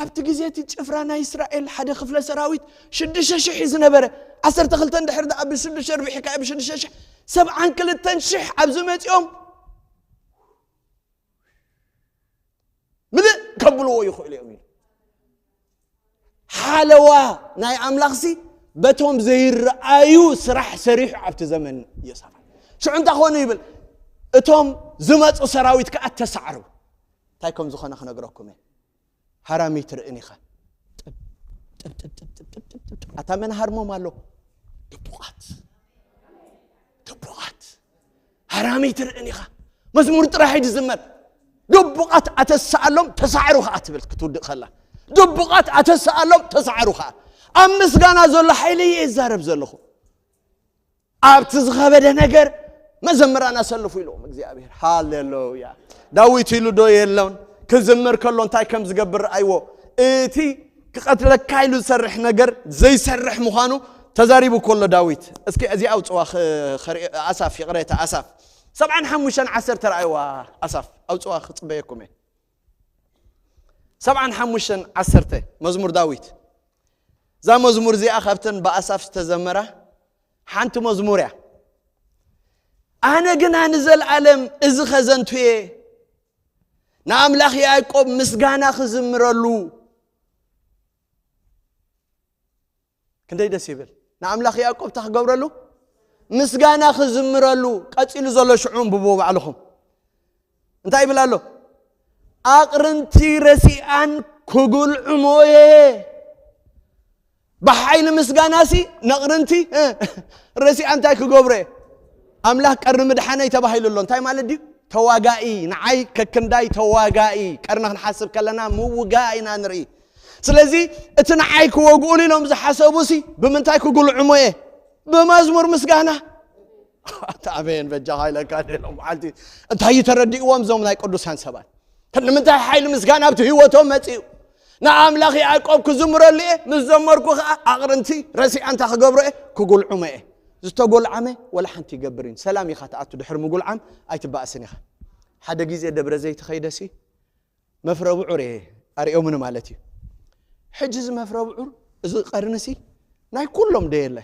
ኣብቲ ግዜ እቲ ጭፍራ ናይ እስራኤል ሓደ ክፍለ ሰራዊት ሽዱሽተ ሽሕ እዩ ዝነበረ። ዓሰርተ ክልተ እንድሕር ደኣ ብሽዱሽተ ኣርቢሕካ ብሽዱሽተ ሽሕ፣ ሰብዓን ክልተን ሽሕ ኣብዚ መጺኦም። ከብልዎ ይኽእሉ እዮም ኢሉ። ሓለዋ ናይ ኣምላኽሲ በቶም ዘይረኣዩ ስራሕ ሰሪሑ ኣብቲ ዘመን ዮሳፋት። ሽዑ እንታይ ኮኑ ይብል? እቶም ዝመፁ ሰራዊት ከዓ ተሳዕሩ። እንታይ ከም ዝኾነ ክነግረኩም እየ። ሃራሚት ርእን ኢኻ። ጥብ፣ ጥብ፣ ጥብ፣ ጥብ፣ ጥብ፣ ጥብ፣ ጥብ። ኣታ መን ሃርሞም ኣሎ? ድቡቓት። ድቡቓት። ሃራሚት ርእን ኢኻ። መዝሙር ጥራሕ ይዝመር። ድቡቓት ኣተስኣሎም ተሳዕሩ ኸኣ ትብል ክትውድእ ከላ። ድቡቓት ኣተስኣሎም ተሳዕሩ ኸኣ። ኣብ ምስጋና ዘሎ ሓይሊ እየ ይዛረብ ዘለኹ። ኣብቲ ዝኸበደ ነገር መዘምራን ኣሰልፉ ኢልዎም እግዚኣብሔር። ሃሌሉያ። ዳዊት ኢሉ ዶ የሎን? ክዝምር ከሎ እንታይ ከም ዝገብር ረኣይዎ። እቲ ክቐትለካ ኢሉ ዝሰርሕ ነገር ዘይሰርሕ ምዃኑ ተዛሪቡ ከሎ ዳዊት። እስኪ እዚኣ ኣውፅዋ ኽ-፣ ኸርኢ-፣ ኣሳፍ፣ ይቕሬታ፣ ኣሳፍ። ሰብዓን ሓሙሽተን ዓሰርተ ረኣይዋ ኣሳፍ። ኣውፅዋ ክፅበየኩም እየ። ሰብዓን ሓሙሽተን ዓሰርተ መዝሙር ዳዊት። እዛ መዝሙር እዚኣ ካብተን ብኣሳፍ ዝተዘመራ ሓንቲ መዝሙር እያ። ኣነ ግና ንዘለኣለም እዚ ኸዘንቱ እየ፣ ንኣምላኽ ያዕቆብ ምስጋና ክዝምረሉ። ክንደይ ደስ ይብል! ንኣምላኽ ያዕቆብ እንታይ ክገብረሉ? ምስጋና ክዝምረሉ። ቀጺሉ ዘሎ ሽዑ እንብብዎ ባዕልኹም። እንታይ ይብል ኣሎ? ኣቕርንቲ ረሲኣን ክጉልዕሞ እየ። ብሓይሊ ምስጋናሲ ነቕርንቲ፣ እ፣ ረሲኣ እንታይ ክገብሮ እየ? ኣምላኽ ቀርኒ ምድሓነይ ተባሂሉ ኣሎ። እንታይ ማለት ድዩ? ተዋጋኢ፣ ንዓይ ከክንዳይ ተዋጋኢ። ቀርኒ ክንሓስብ ከለና ምውጋእ ኢና ንርኢ። ስለዚ እቲ ንዓይ ክወግኡሉ ኢሎም ዝሓሰቡሲ ብምንታይ ክጉልዕሞ እየ? ብመዝሙር ምስጋና። ኣታ ኣሜን በጃኻ ኢለካ ደሎ መዓልቲ። እንታይ እዩ ተረዲእዎም እዞም ናይ ቅዱሳን ሰባት? ንምንታይ ሓይሊ ምስጋና ኣብቲ ህይወቶም መጺኡ? ንኣምላኽ ያዕቆብ ክዝምረሉ እየ፣ ምስ ዘመርኩ ኸኣ ኣቕርንቲ ረሲኣ እንታይ ክገብሮ እየ? ክጉልዕሞ እየ። ዝተጎልዓመ ወላ ሓንቲ ይገብር እዩ። ሰላም ኢኻ ትኣቱ ድሕሪ ምጉልዓም ኣይትባእስን ኢኻ። ሓደ ግዜ ደብረ ዘይት ኸይደሲ መፍረ ብዑር እየ ኣርእዮምኒ ማለት እዩ። ሕጂ እዚ መፍረ ብዑር፣ እዚ ቀርኒሲ ናይ ኩሎም ደየለ።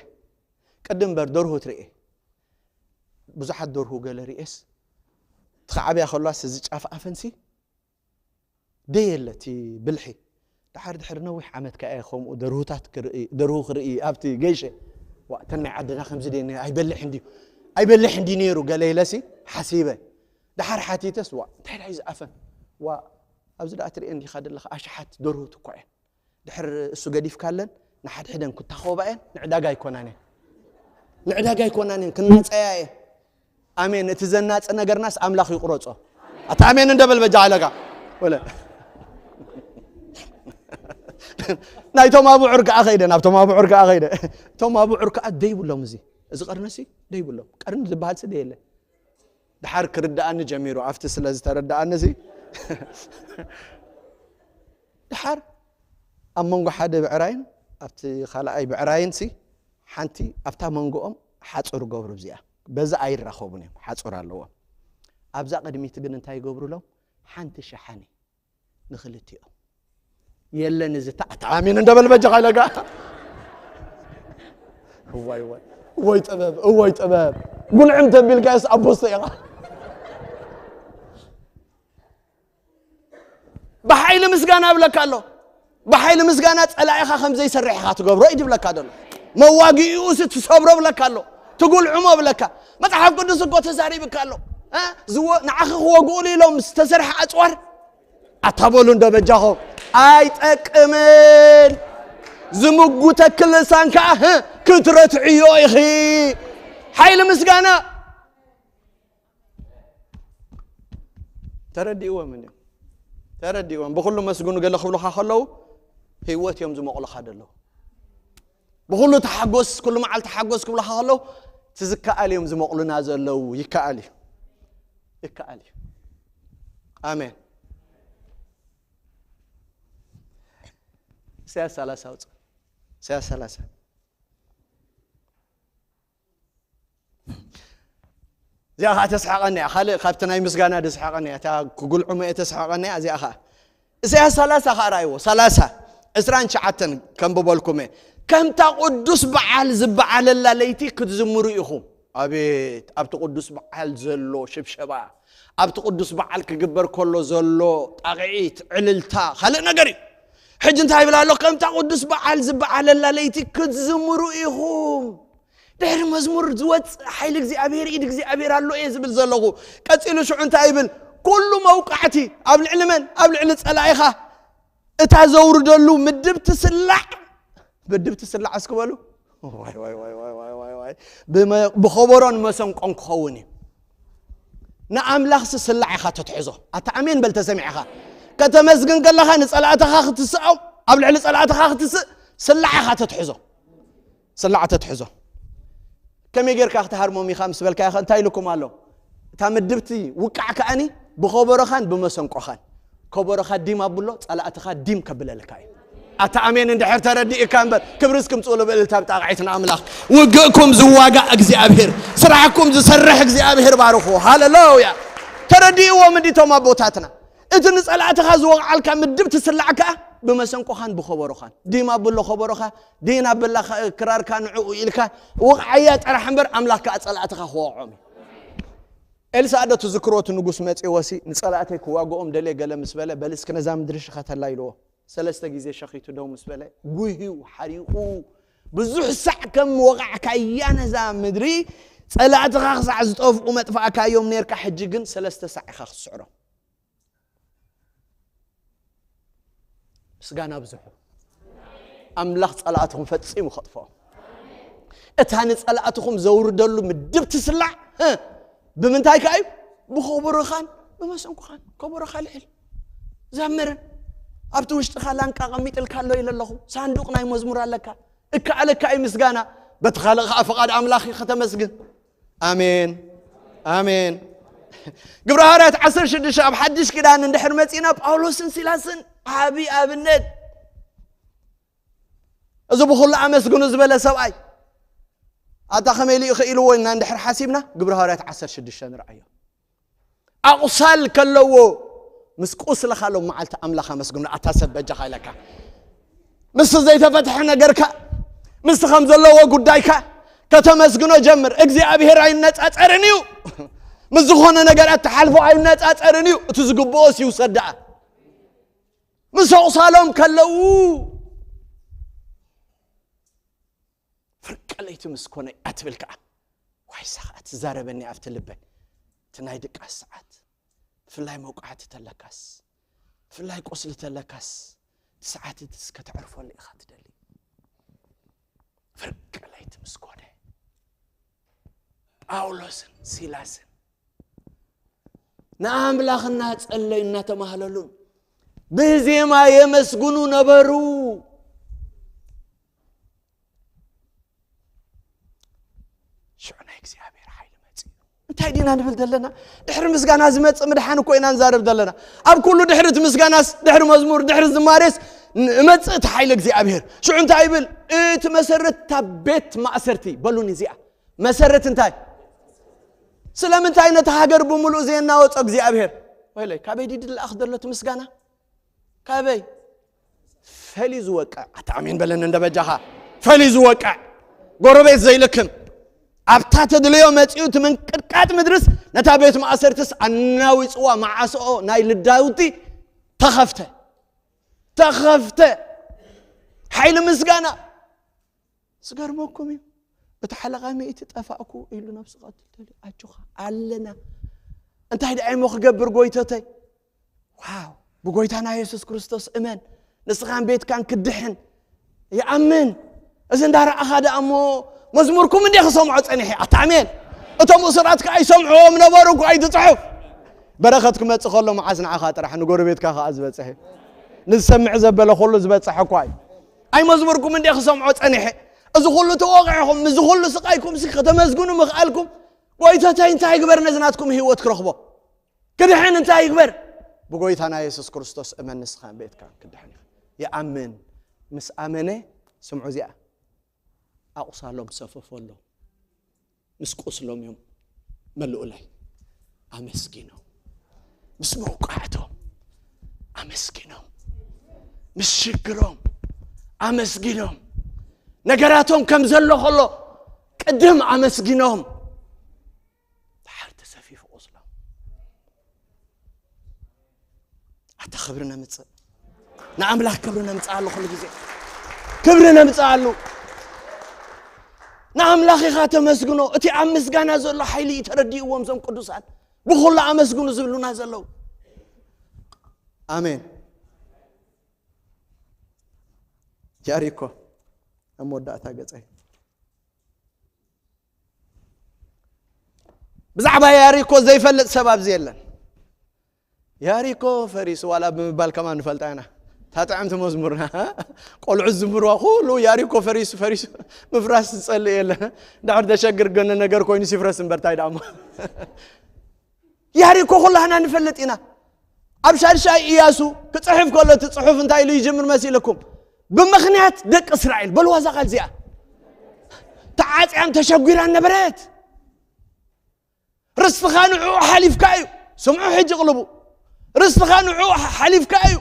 ቅድም እምበር ደርሁ ትርእየ። ብዙሓት ደርሁ ገለ ርእየስ፣ እቲ ክዓብያ ከሏስ እዚ ጫፍ ኣፈንሲ ደየለ እቲ ብልሒ። ደሓር ድሕሪ ነዊሕ ዓመት ከኣ እየ ከምኡ ደርሁታት ክርኢ፣ ደርሁ ክርኢ ኣብቲ ገይሸ። ዋ፣ እተን ናይ ዓድና ከምዚ ደየን፣ ኣይበልሕ እንድዩ፣ ኣይበልሕ እንድዩ ነይሩ ገለ ኢለሲ ሓሲበ። ደሓር ሓቲተስ፣ ዋ፣ እንታይ ደኣ እዩ ዝኣፈን? ዋ፣ ኣብዚ ደኣ ትርእየን ዲኻ ዘለኻ? ኣሽሓት ደርሁት እኳ እየን። ድሕር እሱ ገዲፍካለን ንሓድሕደን ክታኸባ እየን፣ ንዕዳጋ ኣይኮናን እየን። ንዕዳጋ ኣይኮናን እየን፣ ክናጸያ እየን። ኣሜን። እቲ ዘናጽ ነገርናስ ኣምላኽ ይቁረጾ። ኣታ ኣሜን እንደበል በጃ ኣለካ። ወለ። ናይቶም ኣብዑር ከኣ ኸይደ፣ ናብቶም ኣብዑር ከኣ ኸይደ። እቶም ኣብዑር ከኣ ደይብሎም እዚ። እዚ ቀርኒሲ ደይብሎም። ቀርኒ ዝበሃልሲ ደየለ። ደሓር ክርድኣኒ ጀሚሩ፣ ኣብቲ ስለ ዝተረድኣኒ እዚ። ደሓር ኣብ መንጎ ሓደ ብዕራይን ኣብቲ ካልኣይ ብዕራይን ሲ ሓንቲ ኣብታ መንጎኦም ሓጹር ገብሩ። እዚኣ በዛ ኣይራኸቡን እዮም፣ ሓጹር ኣለዎም። ኣብዛ ቅድሚት ግን እንታይ ይገብሩሎም? ሓንቲ ሸሓኒ ንኽልቲኦም። የለን እዚ ታ-፣ ኣታ ኣሜን እንደበል በጃኻ ኢለካ። እዋይ፣ እዋይ። እወይ ጥበብ፣ እወይ ጥበብ። ጉልዕም ተቢልካስ ኣቦስተ ኢኻ። ብሓይሊ ምስጋና እብለካ ኣሎ። ብሓይሊ ምስጋና ጸላኢኻ ከም ዘይሰርሕ ኢኻ ትገብሮ እዩ ዝብለካ ዘሎ። መዋግኢኡ ሲ ትሰብሮ እብለካ ኣሎ። ትጉልዕሞ እብለካ። መጽሓፍ ቅዱስ እኮ ተዛሪብካ ኣሎ። እ? ዝወ-፣ ንዓኺ ክወግኡሉ ኢሎም ዝተሰርሐ ኣጽዋር ኣታ በሉ እንዶ በጃኹም። ኣይጠቅምን። ዝምጉተኪ ልሳን ከኣ፣ ህ፣ ክትረትዕዮ ኢኺ። ሓይሊ ምስጋና። ተረዲእዎም እንዲዮም። ተረዲእዎም። ብኹሉ መስግኑ ገለ ክብሉኻ ከለዉ፣ ህይወት እዮም ዝመቕሉኻ ዘለዉ። ብኹሉ ተሓጎስ፣ ኩሉ መዓልቲ ተሓጎስ ክብሉኻ ከለዉ፣ እቲ ዝከኣል እዮም ዝመቕሉና ዘለዉ። ይከኣል እዩ። ይከኣል እዩ። ኣሜን። ኢሳያስ ሰላሳ ኣውፅእ። ኢሳያስ ሰላሳ። እዚኣ ኸዓ ተስሕቐኒ እያ። ካልእ ካብቲ ናይ ምስጋና ድስሕቐኒ እያ። እታ ክጉልዕሞ እየ ተስሕቐኒ እያ። እዚኣ ኸዓ ኢሳያስ ሰላሳ ኸዓ ረኣይዎ። ሰላሳ፣ ዕስራን ትሽዓተን ከንብበልኩም እየ። ከምታ ቅዱስ በዓል ዝበዓለላ ለይቲ ክትዝምሩ ኢኹም። ኣቤት፣ ኣብቲ ቅዱስ በዓል ዘሎ ሽብሸባ፣ ኣብቲ ቅዱስ በዓል ክግበር ከሎ ዘሎ ጣቕዒት፣ ዕልልታ፣ ካልእ ነገር እዩ። ሕጂ እንታይ ይብል ኣሎ? ከምታ ቅዱስ በዓል ዝበዓለላ ለይቲ ክትዝምሩ ኢኹም። ድሕሪ መዝሙር ዝወፅእ ሓይሊ እግዚኣብሔር፣ ኢድ እግዚኣብሔር ኣሎ እየ ዝብል ዘለኹ። ቀፂሉ ሽዑ እንታይ ይብል? ኩሉ መውቃዕቲ ኣብ ልዕሊ መን? ኣብ ልዕሊ ፀላኢኻ። እታ ዘውርደሉ ምድብ ትስላዕ፣ ምድብ ትስላዕ እስኪ በሉ። ዋይ፣ ዋይ፣ ዋይ፣ ዋይ፣ ዋይ፣ ዋይ፣ ዋይ። ብመ-፣ ብኸበሮን መሰንቆን ክኸውን እዩ። ንኣምላኽሲ ስላዕ ኢኻ ተትሕዞ። ኣታ ኣሜን በል ተሰሚዕኻ። ከተመስግን ከለኻ ንጸላእትኻ ክትስኦም፣ ኣብ ልዕሊ ጸላእትኻ ክትስእ ስላዕ ኢኻ ተትሕዞ። ስላዕ ተትሕዞ። ከመይ ጌርካ ክትሃርሞም ኢኻ ምስ በልካ ኢኻ እንታይ ኢልኩም ኣሎ? እታ ምድብቲ ውቃዕ ከኣኒ ብኸበሮኻን ብመሰንቆኻን። ከበሮኻ ዲም ኣብሎ፣ ጸላእትኻ ዲም ከብለልካ እዩ። ኣታ ኣሜን እንድሕር ተረዲእካ እምበር፣ ክብሪ እስክምጽኡ ልብእልታ ብጣቕዒት ንኣምላኽ። ውግእኩም ዝዋጋእ እግዚኣብሔር፣ ስራሕኩም ዝሰርሕ እግዚኣብሔር ባርኹ። ሃሌሉያ። ተረዲእዎም እንዲቶም ኣቦታትና። እቲ ንጸላእትኻ ዝወቕዓልካ ምድብ ትስላዕ ከኣ ብመሰንቆኻን ብኸበሮኻን። ዲም ኣብሎ ከበሮኻ፣ ዲን ኣብላ ክራርካ ንዕኡ ኢልካ፣ ውቕዓያ ጥራሕ እምበር ኣምላኽ ከኣ ጸላእትኻ ክወቕዖም እዩ። ኤልሳዕ ዶ ትዝክሮ? እቲ ንጉስ መጺእዎሲ ንጸላእተይ ክዋግኦም ደልየ ገለ ምስ በለ፣ በል እስኪ ነዛ ምድሪ ሽኸተላ ኢልዎ። ሰለስተ ግዜ ሸኺቱ ደው ምስ በለ፣ ጉህዩ ሓሪቑ፣ ብዙሕ ሳዕ ከም ወቓዕካያ ነዛ ምድሪ፣ ጸላእትኻ ክሳዕ ዝጠፍኡ መጥፋእካዮም ኔርካ፣ ሕጂ ግን ሰለስተ ሳዕ ኢኻ ክትስዕሮም። ምስጋና ኣብዝሑ። ኣምላኽ ጸላእትኹም ፈጺሙ ከጥፍኦም። እታ ንጸላእትኹም ዘውርደሉ ምድብ ትስላዕ፣ እ፣ ብምንታይ ከኣ እዩ? ብኸበሮኻን ብመሰንቆኻን። ከበሮኻ ልዕል። ዘምር። ኣብቲ ውሽጥኻ ላንቃ ቀሚጥልካ ኣሎ ኢለ ኣለኹ። ሳንዱቕ ናይ መዝሙር ኣለካ። እከኣለካ እዩ ምስጋና። በቲ ካልእ ከኣ ፍቓድ ኣምላኽ እዩ ከተመስግን። ኣሜን። ኣሜን። ግብረ ሃዋርያት ዓሰርተ ሽዱሽተ ኣብ ሓድሽ ኪዳን እንድሕር መጺና ጳውሎስን ሲላስን ዓቢ ኣብነት። እዚ ብኹሉ ኣመስግኑ ዝበለ ሰብኣይ ኣታ ከመይ ኢሉ ይኽኢልዎ ኢልና እንድሕር ሓሲብና ግብረ ሃዋርያት ዓሰርተ ሽዱሽተ ንርኣዮ። ኣቑሳል ከለዎ ምስ ቁስልኻ ሎም መዓልቲ ኣምላኽ ኣመስግኑ። ኣታ ሰብ በጃኻ ኢለካ። ምስ ዘይተፈትሐ ነገርካ፣ ምስ ከም ዘለዎ ጉዳይካ ከተመስግኖ ጀምር። እግዚኣብሔር ኣይነጻጸርን እዩ። ምስ ዝኾነ ነገር ኣትሓልፎ ኣይነጻጸርን እዩ። እቲ ዝግብኦስ ይውሰድ ደኣ። ምስ ኣቑሳሎም ከለዉ ፍርቂ ለይቲ ምስ ኮነ ኣትብል ከኣ። ዋይ ሳኻ ትዛረበኒ ኣብቲ ልበይ። እቲ ናይ ድቃስ ሰዓት፣ ብፍላይ መውቃዕቲ ተለካስ፣ ብፍላይ ቁስሊ ተለካስ፣ እቲ ሰዓት እትስ ከተዕርፈሉ ኢኻ ትደሊ። ፍርቂ ለይቲ ምስ ኮነ፣ ጳውሎስን ሲላስን ንኣምላኽ እናጸለዩ እናተማህለሉን ብዜማ የመስግኑ ነበሩ። ሽዑ ናይ እግዚኣብሔር ሓይሊ መጺኡ። እንታይ ዲና ንብል ዘለና? ድሕሪ ምስጋና ዝመጽእ ምድሓን እኮ ኢና ንዛረብ ዘለና። ኣብ ኩሉ ድሕሪ እቲ ምስጋናስ፣ ድሕሪ መዝሙር፣ ድሕሪ ዝማሬስ ን-፣ እመጽእ እቲ ሓይሊ እግዚኣብሔር። ሽዑ እንታይ ይብል? እቲ መሰረት እታ ቤት ማእሰርቲ፣ በሉኒ እዚኣ። መሰረት እንታይ? ስለምንታይ ነቲ ሃገር ብምሉእ ዘየናወጾ እግዚኣብሔር? ወይለይ፣ ካበይ ድዩ ዝለኣኽ ዘሎ እቲ ምስጋና? ካበይ? ፈልዩ ዝወቅዕ። ኣታ ኣሜን በለኒ እንደ በጃኻ። ፈልዩ ዝወቅዕ። ጎረቤት ዘይልክም። ኣብታ ተድልዮ መጺኡ እቲ ምንቅጥቃጥ ምድርስ ነታ ቤት ማእሰርትስ ኣናዊጽዋ። መዓስኦ ናይ ልዳውቲ ተኸፍተ። ተኸፍተ። ሓይሊ ምስጋና። ዝገርመኩም እዩ። እቲ ሓለቓ ሚእቲ ጠፋእኩ ኢሉ ነብሱ ቀትል ደልዩ። ኣጆኻ ኣለና። እንታይ ደኣ እሞ ክገብር ጎይተተይ? ዋው፣ ብጎይታና የሱስ ክርስቶስ እመን። ንስኻን ቤትካን ክድሕን ይኣምን። እዚ እንዳረኣኻ ደኣ እሞ መዝሙርኩም እንዴ ክሰምዖ ጸኒሐ። ኣታ ኣሜን። እቶም እሱራት ከኣ ይሰምዕዎም ነበሩ እኮ እዩ እቲ ጽሑፍ። በረኸት ክመጽእ ከሎ መዓስ ንዓኻ ጥራሕ ንጎረቤትካ ከኣ ዝበጽሕ እዩ። ንዝሰምዕ ዘበለ ኩሉ ዝበጽሕ እኳ እዩ። ኣይ መዝሙርኩም እንዴ ክሰምዖ ጸኒሐ። እዚ ኩሉ ተወቂዕኹም፣ እዚ ኩሉ ስቃይኩም ሲ ከተመስግኑ ምኽኣልኩም፣ ጎይታታይ እንታይ ይግበር ነዚ ናትኩም ህይወት ክረኽቦ? ክድሕን እንታይ ይግበር? ብጎይታና የሱስ ክርስቶስ እመን፣ ንስኻን ቤትካን ክድሕን ኢኻ። ይኣምን። ምስ ኣመነ፣ ስምዑ እዚኣ፣ ኣቑሳሎም ሰፈፈሎም። ምስ ቁስሎም እዮም መልኡላይ። ኣመስጊኖም። ምስ መውቃዕቶም ኣመስጊኖም። ምስ ሽግሮም ኣመስጊኖም። ነገራቶም ከም ዘሎ ከሎ ቅድም ኣመስጊኖም። ድሓር ተሰፊፉ ቁስሎም። ኣታ ክብሪ ነምጽእ፣ ንኣምላኽ ክብሪ ነምጽኣሉ። ኩሉ ግዜ ክብሪ ነምጽኣሉ። ንኣምላኽ ኢኻ ተመስግኖ። እቲ ኣብ ምስጋና ዘሎ ሓይሊ እዩ ተረዲእዎም እዞም ቅዱሳን፣ ብኹሉ ኣመስግኑ ዝብሉና ዘለዉ። ኣሜን። ያሪኮ ኣብ መወዳእታ ገጸይ። ብዛዕባ ያሪኮ ዘይፈልጥ ሰብ ኣብዚ የለን። ያሪኮ ፈሪሱ ዋላ ብምባል ከማን ንፈልጣ ኢና። እታ ጥዕምቲ መዝሙርና፣ ቆልዑ ዝዝምርዋ ኩሉ ያሪኮ ፈሪሱ፣ ፈሪሱ፣ ምፍራስ ዝጸልእ የለን። እንድሕር ደሸግር ገነ ነገር ኮይኑ ሲፍረስ እምበር ታይ ደኣ እሞ። ያሪኮ ኩላህና ንፈልጥ ኢና። ኣብ ሻድሻይ ኢያሱ ክጽሕፍ ከሎ እቲ ጽሑፍ እንታይ ኢሉ ይጅምር መሲልኩም? ብምኽንያት ደቂ እስራኤል፣ በልዋ እዛ ቃል እዚኣ። ተዓጽያን ተሸጒራን ነበረት። ርስትኻ ንዕኡ ሓሊፍካ እዩ። ስምዑ ሕጂ ቅልቡ። ርስትኻ ንዕኡ ሓሊፍካ እዩ።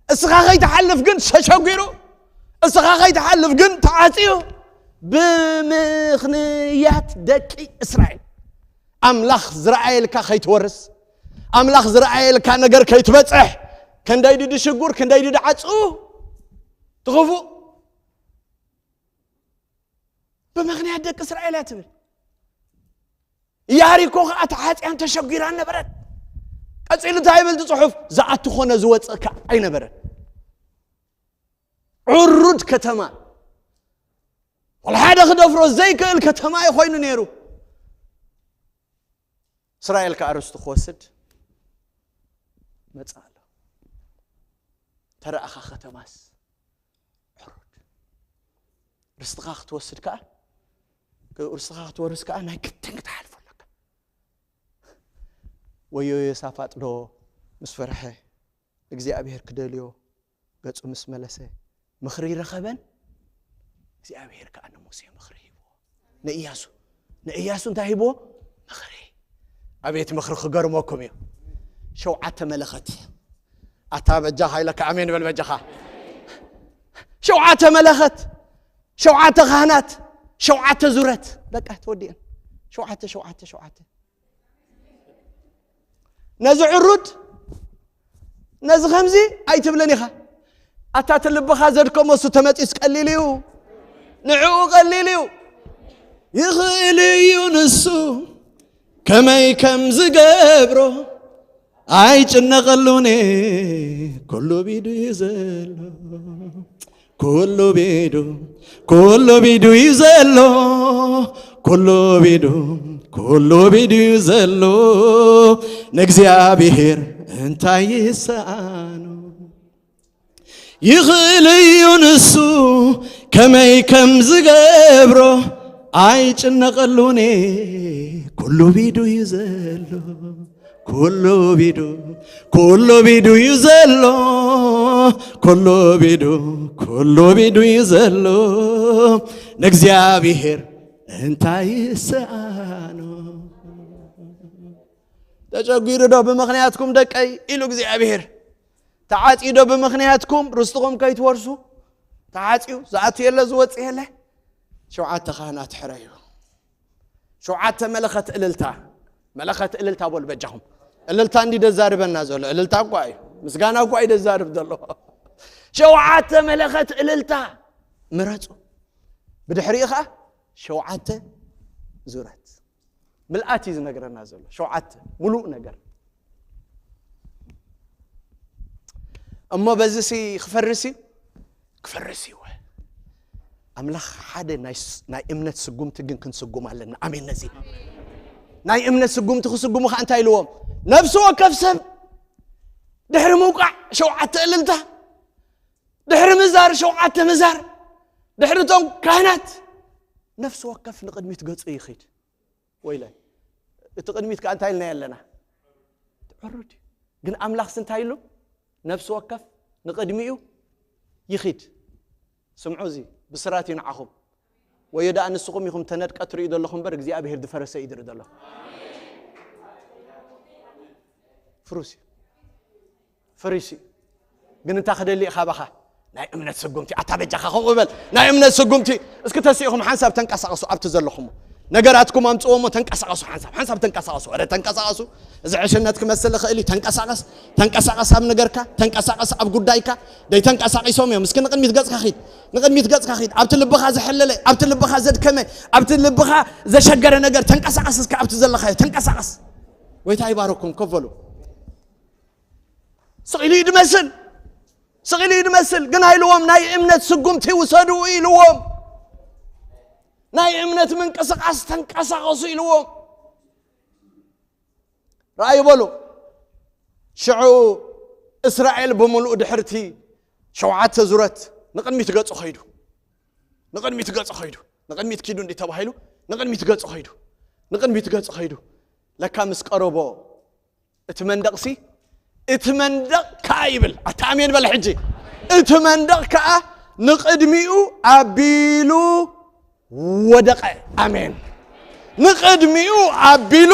እስኻ ከይትሓልፍ ግን ተሸጒሩ፣ እስኻ ከይትሓልፍ ግን ተዓጽዩ። ብምኽንያት ደቂ እስራኤል ኣምላኽ ዝረኣየልካ ከይትወርስ፣ ኣምላኽ ዝረኣየልካ ነገር ከይትበጽሕ፣ ክንደይ ድዲ ሽጉር፣ ክንደይ ድዲ ዓጹ ትኽፉእ። ብምኽንያት ደቂ እስራኤል እያ ትብል። ያሪኮ ኸዓ ተዓጽያን ተሸጒራን ነበረት። ቀጺሉ እንታይ ይብል እቲ ጽሑፍ? ዝኣቱ ኾነ ዝወጽእ ከኣ ኣይነበረን። ዕሩድ ከተማ፣ ወላ ሓደ ክደፍሮ ዘይክእል ከተማ እዩ ኮይኑ ነይሩ። እስራኤል ከኣ ርስቱ ክወስድ መጽእ ኣሎ። ተረኣኻ ከተማስ ዕሩድ። ርስትኻ ክትወስድ ከኣ፣ ክ-፣ ርስትኻ ክትወርስ ከኣ ናይ ግድን ክትሓልፎ ኣለካ። ወዮ ዮሳፋጥ ዶ ምስ ፈርሐ፣ እግዚኣብሔር ክደልዮ ገጹ ምስ መለሰ፣ ምኽሪ ረኸበን፣ እግዚኣብሔር ከኣ ንሙሴ ምኽሪ ሂብዎ። ንእያሱ፣ ንእያሱ እንታይ ሂብዎ? ምኽሪ። ኣቤት ምኽሪ ክገርመኩም እዩ። ሸውዓተ መለኸት። ኣታ በጃኻ ኢለካ ኣሜን በል በጃኻ። ሸውዓተ መለኸት፣ ሸውዓተ ካህናት፣ ሸውዓተ ዙረት። በቃ ተወዲአን። ሸውዓተ፣ ሸውዓተ፣ ሸውዓተ። ነዚ ዕሩድ፣ ነዚ ከምዚ ኣይትብልን ኢኻ። ኣታ እቲ ልብኻ ዘድከሞ እሱ ተመጺስ ቀሊል እዩ። ንዕኡ ቀሊል እዩ። ይኽእል እዩ ንሱ ከመይ ከም ዝገብሮ ኣይጭነቐሉን። ኩሉ ቢዱ እዩ ዘሎ። ኩሉ ቢዱ፣ ኩሉ ቢዱ እዩ ዘሎ። ኩሉ ቢዱ፣ ኩሉ ቢዱ እዩ ዘሎ። ንእግዚኣብሔር እንታይ ይሰኣኖ? ይኽእል እዩ ንሱ ከመይ ከም ዝገብሮ ኣይጭነቐሉን። ኩሉ ቢዱ እዩ ዘሎ። ኩሉ ቢዱ፣ ኩሉ ቢዱ እዩ ዘሎ። ኩሉ ቢዱ፣ ኩሉ ቢዱ እዩ ዘሎ። ንእግዚኣብሔር እንታይ ይሰኣኖ? ተጨጒሩ ዶ ብምኽንያትኩም ደቀይ ኢሉ እግዚኣብሔር? ተዓጽዩ ዶ ብምኽንያትኩም ርስትኹም ከይትወርሱ? ተዓጽዩ፣ ዝኣቱ የለ፣ ዝወጽእ የለ። ሸውዓተ ካህናት ሕረዩ። ሸውዓተ መለኸት እልልታ። መለኸት እልልታ በሉ በጃኹም። እልልታ እንዲ ደዛርበና ዘሎ። እልልታ እኳ እዩ። ምስጋና እኳ እዩ ደዛርብ ዘሎ። ሸውዓተ መለኸት እልልታ ምረጹ። ብድሕሪኡ ኸዓ ሸውዓተ ዙረት። ምልኣት እዩ ዝነግረና ዘሎ። ሸውዓተ፣ ምሉእ ነገር። እሞ በዚ ሲ ክፈርስ እዩ? ክፈርስ እዩ። ኣምላኽ ሓደ ናይ ስ-፣ ናይ እምነት ስጉምቲ ግን ክንስጉም ኣለና። ኣሜን። ነዚ ናይ እምነት ስጉምቲ ክስጉሙ ኸዓ እንታይ ኢልዎም? ነፍሲ ወከፍ ሰብ ድሕሪ ምውቃዕ ሸውዓተ እልልታ፣ ድሕሪ ምዛር ሸውዓተ ምዛር፣ ድሕሪ እቶም ካህናት ነፍሲ ወከፍ ንቕድሚት ገጹ ይኺድ። ወይለ፣ እቲ ቅድሚት ከኣ እንታይ ኢልና ኣለና? ዕሩድ እዩ። ግን ኣምላኽስ እንታይ ኢሉ? ነፍሲ ወከፍ ንቕድሚኡ ይኺድ። ስምዑ፣ እዚ ብስራት እዩ ንዓኹም። ወዮ ደኣ ንስኹም ኢኹም ተነድቀ ትርእዩ ዘለኹም እምበር፣ እግዚኣብሔር ዝፈረሰ እዩ ዝርኢ ዘሎ። ፍሩስ እዩ። ፍሪሲ። ግን እንታይ ክደሊ እዩ ካባኻ? ናይ እምነት ስጉምቲ። ኣታ በጃኻ ከምኡ በል። ናይ እምነት ስጉምቲ። እስኪ ተሲእኹም ሓንሳብ ተንቀሳቐሱ ኣብቲ ዘለኹም። ነገራትኩም ኣምጽዎ እሞ ተንቀሳቐሱ፣ ሓንሳብ ሓንሳብ ተንቀሳቐሱ። ኧረ ተንቀሳቐሱ። እዚ ዕሽነት ክመስል ይኽእል እዩ። ተንቀሳቐስ፣ ተንቀሳቐስ ኣብ ነገርካ፣ ተንቀሳቐስ ኣብ ጉዳይካ። ደይ ተንቀሳቒሶም እዮም። እስኪ ንቕድሚት ገጽካ ኺድ፣ ንቕድሚት ገጽካ ኺድ። ኣብቲ ልብኻ ዘሐለለ፣ ኣብቲ ልብኻ ዘድከመ፣ ኣብቲ ልብኻ ዘሸገረ ነገር ተንቀሳቐስ። እስኪ ኣብቲ ዘለኻዮ ተንቀሳቐስ። ጎይታ ይባረኩም። ኮፍ በሉ። ስቕ ኢሉ እዩ ድመስል፣ ስቕ ኢሉ እዩ ድመስል፣ ግን ኣይልዎም። ናይ እምነት ስጉምቲ ውሰዱ ኢልዎም። ናይ እምነት ምንቅስቓስ ተንቀሳቐሱ ኢልዎም። ረኣዩ በሉ። ሽዑ እስራኤል ብምሉኡ ድሕርቲ ሸውዓተ ዙረት ንቕድሚት ገጹ ኸይዱ። ንቕድሚት ገጹ ኸይዱ። ንቕድሚት ኪዱ እንዲ ተባሂሉ፣ ንቕድሚት ገጹ ኸይዱ። ንቕድሚት ገጹ ኸይዱ። ለካ ምስ ቀረቦ እቲ መንደቕሲ፣ እቲ መንደቕ ከኣ ይብል። ኣታ ኣሜን በል ሕጂ። እቲ መንደቕ ከኣ ንቕድሚኡ ኣቢሉ ወደቐ። ኣሜን። ንቕድሚኡ ኣቢሉ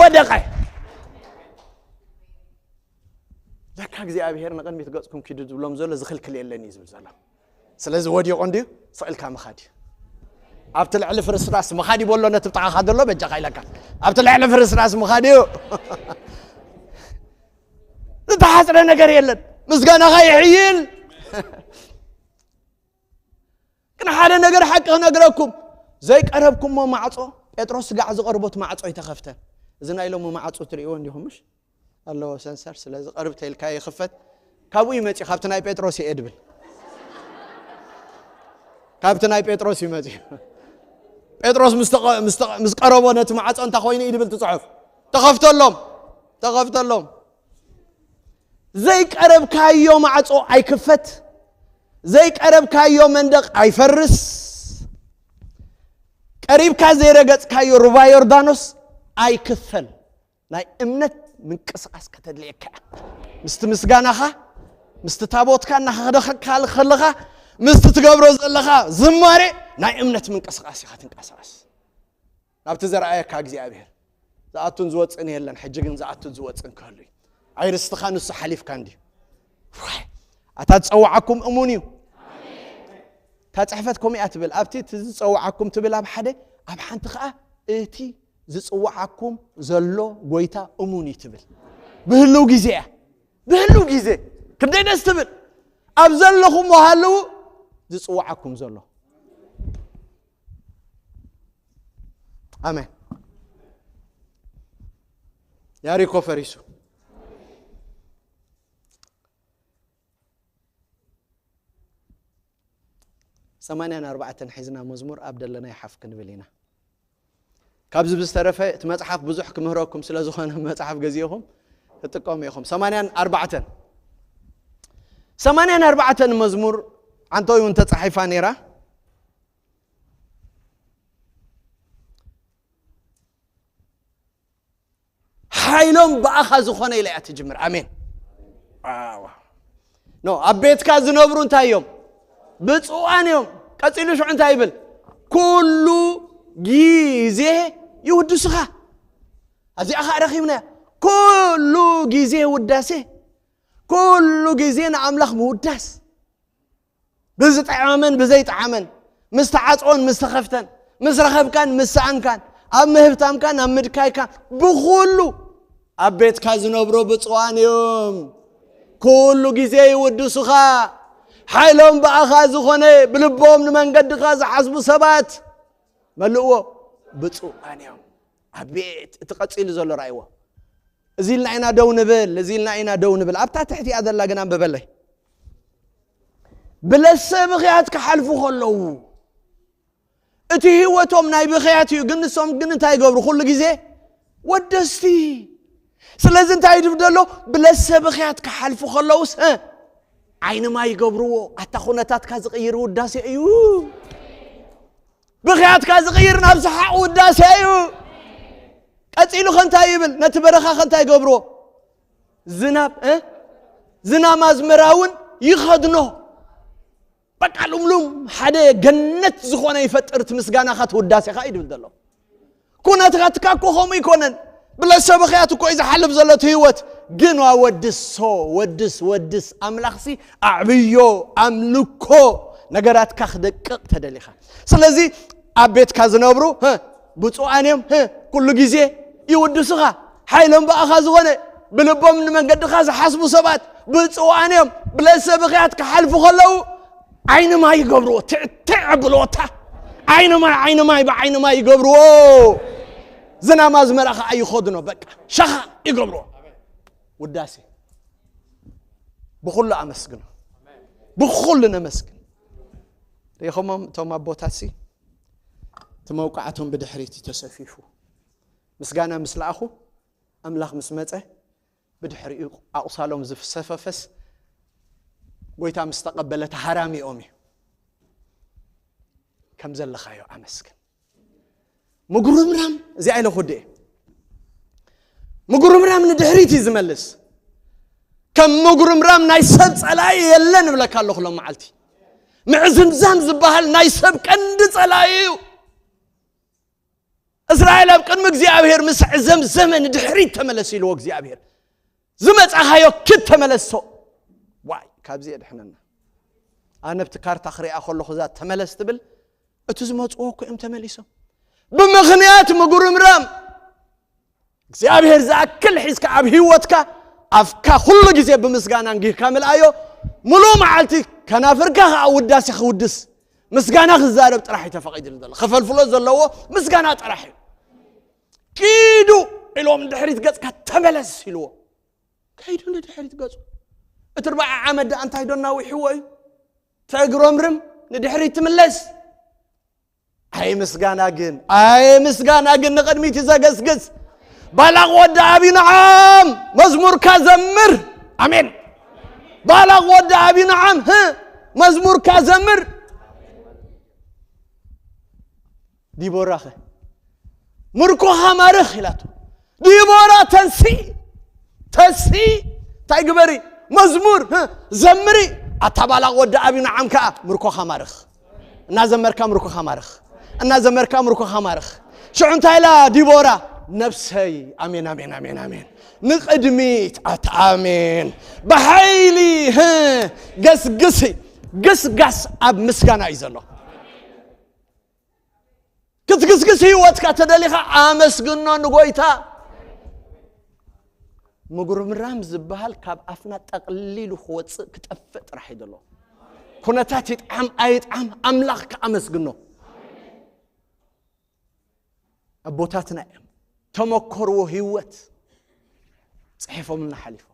ወደቐ። ለካ እግዚኣብሔር ንቕድሚት ገጽኩም ኪዱ ዝብሎም ዘሎ ዝኽልክል የለን እዩ ዝብል ዘሎ። ስለዚ ወዲቑ እንድዩ፣ ስቕ ኢልካ ምኻድ እዩ። ኣብቲ ልዕሊ ፍርስራስ ምኻድ እዩ በሎ ነቲ ብጣዕኻ ዘሎ በጃኻ ኢለካ። ኣብቲ ልዕሊ ፍርስራስ ምኻድ እዩ። ዝተሓጽረ ነገር የለን። ምስጋናኻ ይሕይል። ግን ሓደ ነገር ሓቂ ክነግረኩም፣ ዘይቀረብኩሞ ማዕጾ፣ ጴጥሮስ ስጋዕ ዝቐርቦት ማዕጾ ኣይተኸፍተን። እዚ ናይ ሎሚ ማዕጾ ትርእይዎ እንዲኹም፣ ምሽ? ኣለዎ ሰንሰር፣ ስለዚ ቀርብ ተልካ ይኽፈት። ካብኡ ይመጽእ፣ ካብቲ ናይ ጴጥሮስ እየ ድብል። ካብቲ ናይ ጴጥሮስ ይመጽእ። ጴጥሮስ ምስ ተቐ-፣ ምስ ተቐ-፣ ምስ ቀረቦ ነቲ ማዕጾ እንታይ ኮይኑ እዩ ድብል እቲ ጽሑፍ? ተኸፍተሎም፣ ተኸፍተሎም። ዘይቀረብካዮ ማዕጾ ኣይክፈት፣ ዘይቀረብካዮ መንደቕ ኣይፈርስ፣ ቀሪብካ ዘይረገጽካዮ ሩባ ዮርዳኖስ ኣይክፈል። ናይ እምነት ምንቅስቓስ ከተድልየካ እያ። ምስቲ ምስጋናኻ፣ ምስቲ ታቦትካ እናኸደኸካ ከለኻ፣ ምስቲ ትገብሮ ዘለኻ ዝማሬ ናይ እምነት ምንቅስቓስ ኢኻ ትንቀሳቐስ። ናብቲ ዘረኣየካ እግዚኣብሔር ዝኣቱን ዝወፅእን የለን። ሕጂ ግን ዝኣቱን ዝወፅእን ክህሉ እዩ። ኣይርስትኻ ንሱ ሓሊፍካ እንድዩ። ዋይ፣ ኣታ ዝፀውዓኩም እሙን እዩ። እታ ፅሕፈት ከምኡ እያ ትብል። ኣብቲ እቲ ዝፀውዓኩም ትብል ኣብ ሓደ፣ ኣብ ሓንቲ ከዓ እቲ ዝፅውዓኩም ዘሎ ጎይታ እሙን እዩ ትብል። ብህልው ግዜ እያ። ብህልው ግዜ። ክንደይ ደስ ትብል። ኣብ ዘለኹም ሃልው ዝፅውዓኩም ዘሎ። ኣሜን። ያሪኮ ፈሪሱ። ሰማንያን ኣርባዕተን ሒዝና መዝሙር ኣብ ደለናዮ ሓፍ ክንብል ኢና። ካብዚ ብዝተረፈ እቲ መጽሓፍ ብዙሕ ክምህረኩም ስለ ዝኾነ መጽሓፍ ገዚእኹም ትጥቀሙ ኢኹም። ሰማንያን ኣርባዕተን፣ ሰማንያን ኣርባዕተን መዝሙር ዓንተይ እውን ተጻሒፋ ነይራ። ሓይሎም ብኣኻ ዝኾነ ኢላ እያ ትጅምር። ኣሜን። ዋው። ኖ፣ ኣብ ቤትካ ዝነብሩ እንታይ እዮም? ብፁዓን እዮም። ቀጺሉ ሽዑ እንታይ ይብል? ኩሉ ግዜ ይውድሱኻ። ኣብዚኣ ኸዓ ረኺብናያ። ኩሉ ግዜ ውዳሴ፣ ኩሉ ግዜ ንኣምላኽ ምውዳስ። ብዝጠዓመን ብዘይጠዓመን፣ ምስ ተዓጽወን ምስ ተኸፍተን፣ ምስ ረኸብካን ምስ ሰኣንካን፣ ኣብ ምህብታምካን ኣብ ምድካይካን፣ ብኹሉ ኣብ ቤትካ ዝነብሩ ብፁዓን እዮም። ኩሉ ግዜ ይውድሱኻ። ሓይሎም ብኣኻ ዝኾነ፣ ብልቦም ንመንገድኻ ዝሓስቡ ሰባት መልእዎ፣ ብፁዓን እዮም። ኣቤት፣ እቲ ቀጺሉ ዘሎ ረኣይዎ። እዚ ኢልና ኢና ደው ንብል፣ እዚ ኢልና ኢና ደው ንብል። ኣብታ ትሕቲኣ ዘላ ግን ኣንብበለይ። ብለሰ ብኽያት ክሓልፉ ከለዉ፣ እቲ ህይወቶም ናይ ብኽያት እዩ፣ ግን ንሶም ግን እንታይ ይገብሩ? ኩሉ ግዜ ወደስቲ። ስለዚ እንታይ ይድብ ደሎ? ብለሰ ብኽያት ክሓልፉ ከለዉስ፣ እ፣ ዓይኒ ማይ ይገብርዎ። ኣታ ኩነታትካ ዝቕይር ውዳሴ እዩ። ብኽያትካ ዝቕይር ናብ ሰሓቕ ውዳሴ እዩ። ቀጺሉ ከ እንታይ ይብል? ነቲ በረኻ ከ እንታይ ይገብርዎ? ዝናብ፣ እ? ዝናም ኣዝመራ እውን ይኸድኖ። በቃ ልምሉም ሓደ ገነት ዝኾነ ይፈጥር እቲ ምስጋናኻ፣ እቲ ውዳሴኻ እዩ ድብል ዘሎ። ኩነታትካ እኮ ከምኡ ኣይኮነን። ብለሰ ብኽያት እኮ እዩ ዝሓልፍ ዘሎ እቲ ህይወት። ግን ዋ ወድሶ፣ ወድስ፣ ወድስ፣ ኣምላኽሲ ኣዕብዮ፣ ኣምልኮ፣ ነገራትካ ክደቅቕ ተደሊኻ። ስለዚ ኣብ ቤትካ ዝነብሩ፣ ህ፣ ብፁዓን እዮም፣ ህ፣ ኩሉ ግዜ ይውድሱኻ። ሓይሎም ብኣኻ ዝኾነ፣ ብልቦም ንመንገድኻ ዝሓስቡ ሰባት ብፁዓን እዮም። ብለሰ ብኽያት ክሓልፉ ከለዉ ዓይኒ ማይ ይገብርዎ፣ ትዕትዕ ኣብልዎታ። ዓይኒ ማይ፣ ዓይኒ ማይ፣ ብዓይኒ ማይ ይገብርዎ። ዝናም ኣዝመራ ኸዓ ይኸድኖ፣ በቃ ሸኻ ይገብርዎ። ውዳሴ ብኹሉ ኣመስግኖ፣ ብኹሉ ነመስግን። ሪኢኹሞም እቶም ኣቦታትሲ፣ እቲ መውቃዕቶም ብድሕሪት ተሰፊፉ፣ ምስጋና ምስ ለኣኹ፣ ኣምላኽ ምስ መጸ፣ ብድሕሪኡ ኣቑሳሎም ዝሰፈፈስ፣ ጎይታ ምስ ተቐበለ ተሃራሚኦም እዩ። ከም ዘለኻዮ ኣመስግን። ምጉርምራም፣ እዚኣ ኢለ ክወድእ እየ። ምጉርምራም ንድሕሪት እዩ ዝመልስ። ከም ምጉርምራም ናይ ሰብ ጸላኢ የለን እብለካ ኣለኹ ሎም መዓልቲ። ምዕዝምዛም ዝበሃል ናይ ሰብ ቀንዲ ጸላኢ እዩ። እስራኤል ኣብ ቅድሚ እግዚኣብሔር ምስ ዕዘምዘመ ንድሕሪት ተመለስ ኢልዎ እግዚኣብሔር። ዝመጻኻዮ ክድ ተመለሶ። ዋይ፣ ካብዚ የድሕነና። ኣነ ኣብቲ ካርታ ክሪኣ ከለኹ እዛ ተመለስ ትብል፣ እቲ ዝመጽዎ እኮ እዮም ተመሊሶም። ብምኽንያት ምጉርምራም እግዚኣብሔር ዝኣክል ሒዝካ ኣብ ህይወትካ ኣፍካ ኩሉ ግዜ ብምስጋና እንጊህካ ምልኣዮ። ሙሉእ መዓልቲ ከናፍርካ ኸዓ ውዳሴ ክውድስ፣ ምስጋና ክዛረብ ጥራሕ እዩ ተፈቒድሉ ዘሎ። ከፈልፍሎ ዘለዎ ምስጋና ጥራሕ እዩ። ኪዱ ኢልዎም ንድሕሪት ገጽካ ተመለስ ኢልዎ። ከይዱ ንድሕሪት ገጹ። እቲ ኣርብዓ ዓመት ደኣ እንታይ ዶ ናዊሕዎ እዩ? ተግሮምርም፣ ንድሕሪት ትምለስ። ኣይ ምስጋና ግን፣ ኣይ ምስጋና ግን ንቕድሚት እዩ ዘገስግስ። ባላቕ ወዲ ኣቢናዓም መዝሙርካ ዘምር። ኣሜን። ባላቕ ወዲ ኣቢናዓም፣ ህ፣ መዝሙርካ ዘምር። ዲቦራኸ ምርኮኻ ማርኽ ኢላቶ። ዲቦራ ተንስኢ፣ ተንስኢ፣ እንታይ ግበሪ? መዝሙር፣ ህ፣ ዘምሪ። ኣታ ባላቕ ወዲ ኣቢናዓም ከኣ ምርኮኻ ማርኽ። እናዘመርካ ምርኮኻ ማርኽ። እናዘመርካ ምርኮኻ ማርኽ። ሽዑ እንታይ ኢላ ዲቦራ? ነብሰይ፣ ኣሜን፣ ኣሜን፣ ኣሜን፣ ኣሜን። ንቕድሚት፣ ኣታ ኣሜን። ብሓይሊ፣ ህ፣ ገስግሲ። ግስጋስ ኣብ ምስጋና እዩ ዘሎ። ክትግስግስ ህይወትካ ተደሊኻ ኣመስግኖ ንጎይታ። ምጉርምራም ዝበሃል ካብ ኣፍና ጠቕሊሉ ክወፅእ ክጠፍእ ጥራሕ እዩ ዘሎ። ኩነታት ይጥዓም ኣይጥዓም ኣምላኽ ከኣመስግኖ። ኣቦታትና እዮም ተመኮርዎ ህይወት ፅሒፎምልና ሓሊፎም።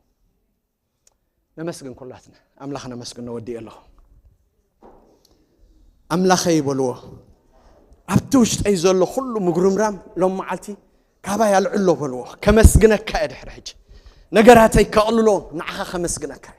ነመስግን ኩላትና ኣምላኽ ነመስግኖ። ወዲእ ኣለኹ። ኣምላኸይ በልዎ፣ ኣብቲ ውሽጠይ ዘሎ ኩሉ ምጉርምራም ሎም መዓልቲ ካባይ ኣልዕሎ በልዎ። ከመስግነካ እየ ድሕሪ ሕጂ ነገራተይ ከቕልሎ ንዓኻ ከመስግነካ እየ።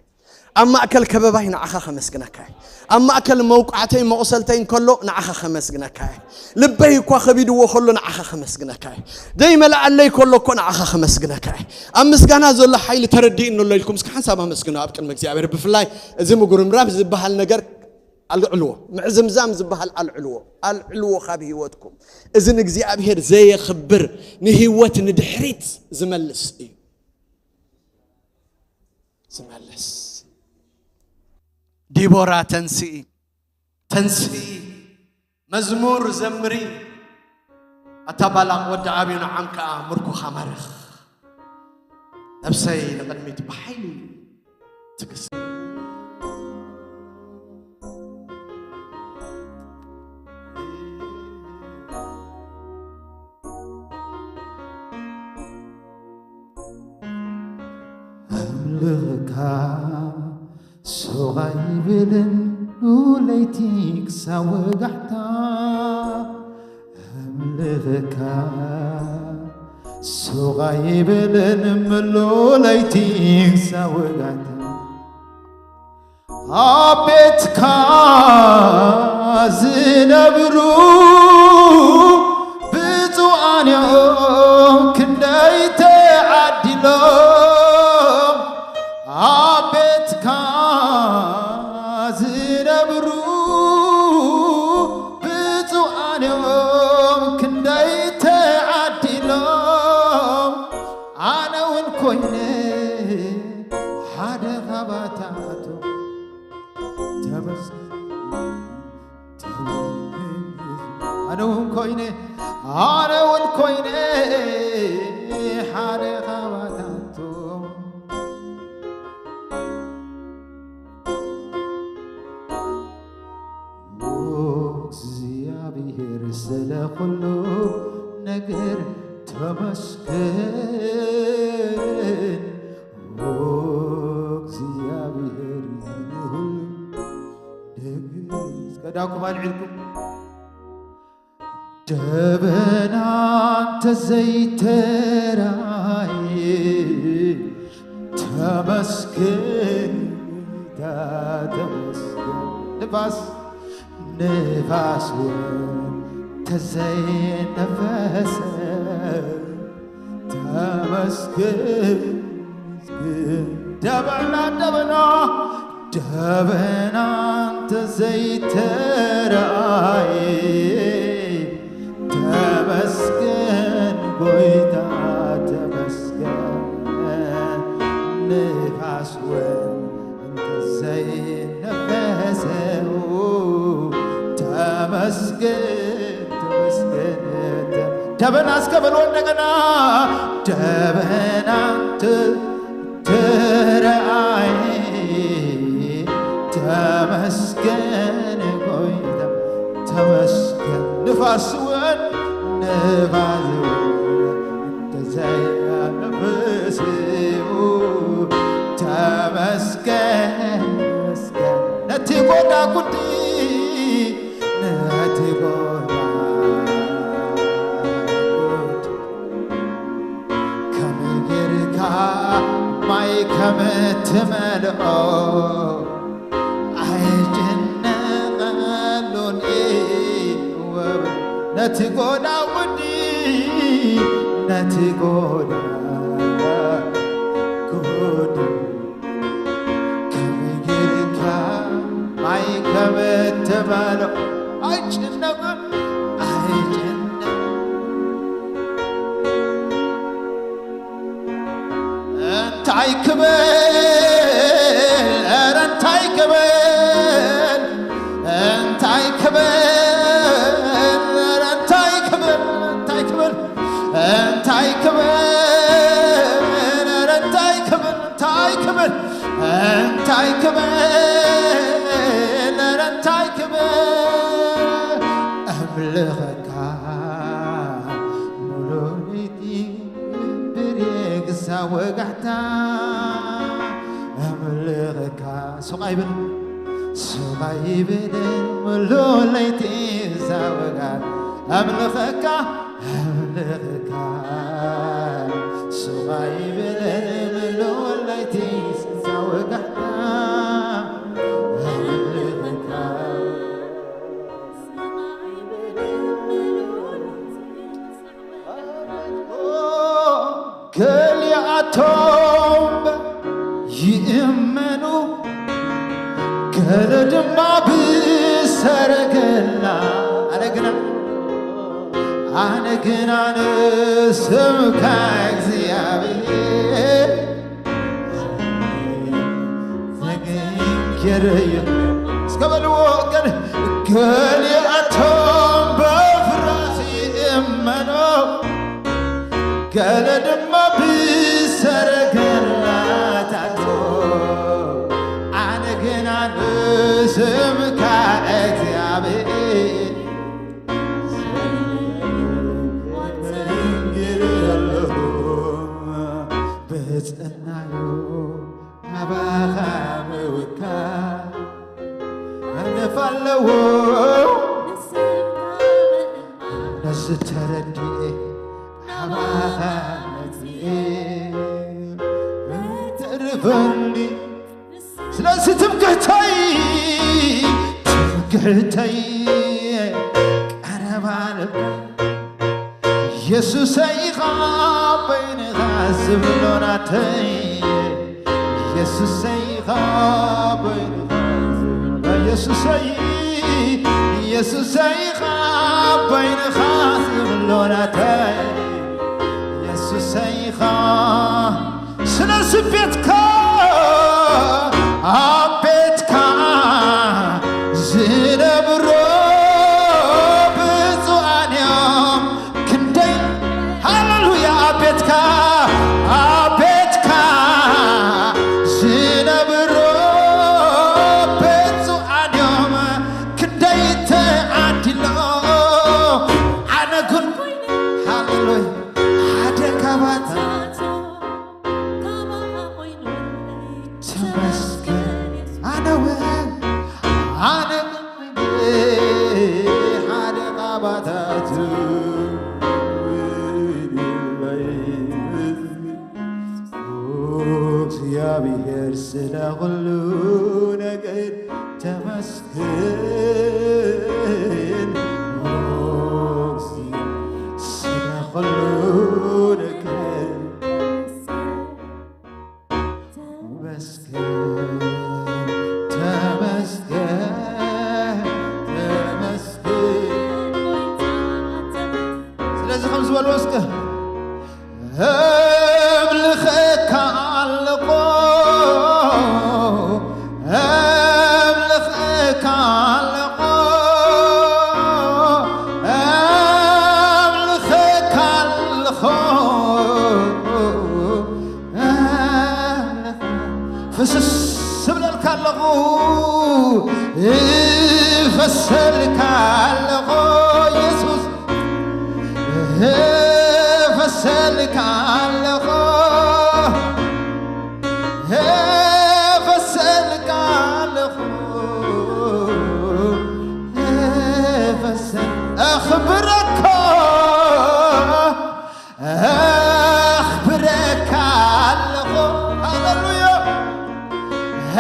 ኣብ ማእከል ከበባይ ንዓኻ ከመስግነካ እየ። ኣብ ማእከል መውቃዕተይ መቑሰልተይ እንከሎ ንዓኻ ከመስግነካ እየ። ልበይ እኳ ከቢድዎ ከሎ ንዓኻ ከመስግነካ እየ። ደይ መላኣለይ ከሎ እኮ ንዓኻ ከመስግነካ እየ። ኣብ ምስጋና ዘሎ ሓይሊ ተረዲእኒ ኣሎ ኢልኩም እስከ ሓንሳብ ኣመስግኑ ኣብ ቅድሚ እግዚኣብሔር። ብፍላይ እዚ ምጉርምራም ዝበሃል ነገር ኣልዕልዎ፣ ምዕዝምዛም ዝበሃል ኣልዕልዎ፣ ኣልዕልዎ ካብ ህይወትኩም። እዚ ንእግዚኣብሔር ዘየኽብር፣ ንህይወት ንድሕሪት ዝመልስ እዩ። ዝመልስ። ዲቦራ ተንስኢ፣ ተንስኢ፣ መዝሙር ዘምሪ። ኣታ ባላቕ ወዲ ኣቢኖዓም ከኣ ምርኮኻ ማርኽ። ነብሰይ ንቕድሚት ብሓይሊ ትግስ። ኣምልኽካ ሱቕ ኣይብልን ሉለይቲ ክሳብ ወጋሕታ። ኣምልኽካ ሱቕ ኣይብልን ምሉለይቲ ክሳብ ወጋሕታ። ኣብ ቤትካ ዝነብሩ ብፁዓን እዮም ክንደይ ተዓዲሎም። ኣብ ቤትካ ዝነብሩ ብፁዓን እዮም ክንደይ ተዓዲሎም። ኣነ እውን ኮይነ ሓደ ካባታቶም። ተመስገን፣ ተመስገን። ኮይነ ኣነ እውን ኮይነ ሓደ ካባታቱ እግዚኣብሔር ስለ ኩሉ ነገር ተመስገን። ኦ እግዚኣብሔር ንሁሉ ነገር እስከ ዳኩም ኣልዒልኩም ደበና እንተ ዘይተራእየ ተመስገን ጌታ ተመስገን። ንፋስ ንፋስ እውን ተዘይነፈሰ ተመስገን። ደበና ደበና ደበና እንተ ዘይተራእየ ተመስገን ጎይታ ተመስገን። ንፋስ እውን እንተ ዘይነፈሰ ተመስገን ተመስገን። ደበና እስከ በሉ እንደገና ደበና እንተ ተረኣየ ተመስገን ጎይታ ተመስገን። ንፋስ እውን ንፋስ እውን ተዘያነፍስኡ ተመስገን መስገን። ነቲ ጎዳ ጉዲ ነቲ ጎዳ ጉዲ ከመይ ጌርካ ማይ ከም እትመልኦ ኣይጭነቐሉን እዩ። ነቲ ጎዳ ጉዲ ነቲ ጎዳ ጉዲ ከመይ ጌርካ ማይ ከም እትመልኦ ኣይጭነቕን ኣይጭነቕን። እንታይ ክብል ኧረ እንታይ ክብል እንታይ ክብል ኧረ እንታይ ክብል እንታይ ክብል እንታይ ክብል ኧረ እንታይ ክብል እንታይ ክብል እንታይ ክብል ኧረ እንታይ ክብል ኣምልኸካ ሙሉ ለይቲ ብሬ ክሳብ ወጋሕታ ኣምልኸካ ሱቕ ኣይብል ሱቕ ኣይብል ሙሉ ለይቲ ክሳብ ወጋሕታ ኣምልኸካ ኣምልኸካ ሱቕ ኣይብል ሙሉ ለይቲ ክሳብ ወጋሕታ ኣምልኸካ ገሊኣቶም ይእመኑ ገለ ድማ ብሰረገላ ኣነ ግና ኣነ ግና ንስምካ እግዚኣብሔር ዘገይረዩ እስከ በልዎ ገል ገሊኣቶም በፍራስ ይእመኑ ገለ ድማ ብሰረገላታቱ ኣነ ግና ንስምካ እግዚኣብሔር ብጽናዩ ኣባኻ ምውካ ኣነፍ ኣለዎ ነዚ ተረዲኤ ኣባኻ መጽኤ ተርፈኒ ስለዚ ትምክሕተይ ትምክሕተይ ቀረባ ልበይ የሱሰይ ኢኻ በይንኻ ዝብሎ ናተይ የሱሰይ ኢኻ በይንኻ ዝብሎ የሱሰይ የሱሰይ ኢኻ በይንኻ ዝብሎ ናተይ የሱሰይ ኢኻ ስለዚ ቤትካ ኣብ ቤትካ ዝነብሩ ብፁዓን እዮም ሃሌሉያ። ሓደ ካባታ ተመስገን። ኣነ እውን፣ ኣነ ሓደ ካባታቱ እግዚኣብሔር ስለ ኩሉ ነገር ተመስገን። ስለ ኩሉ ነገር ተመስገን፣ ተመስገን፣ ተመስገን። ስለዚ ከም ዝበልዎ እስከ፣ እምልኸካ ኣለኹ፣ እምልኸካ ኣለኹ፣ እምልኸካ ኣለኹ። ፍስስ እብለልካ ኣለኹ፣ እፈሰልካ ኣለኹ፣ ኢየሱስ፣ እፈሰልካ ኣለኹ፣ እፈሰልካ ኣለኹ፣ እፈሰል-፣ ኣኽብረካ። ኣኽብረካ ኣለኹ። ሃሌሉያ።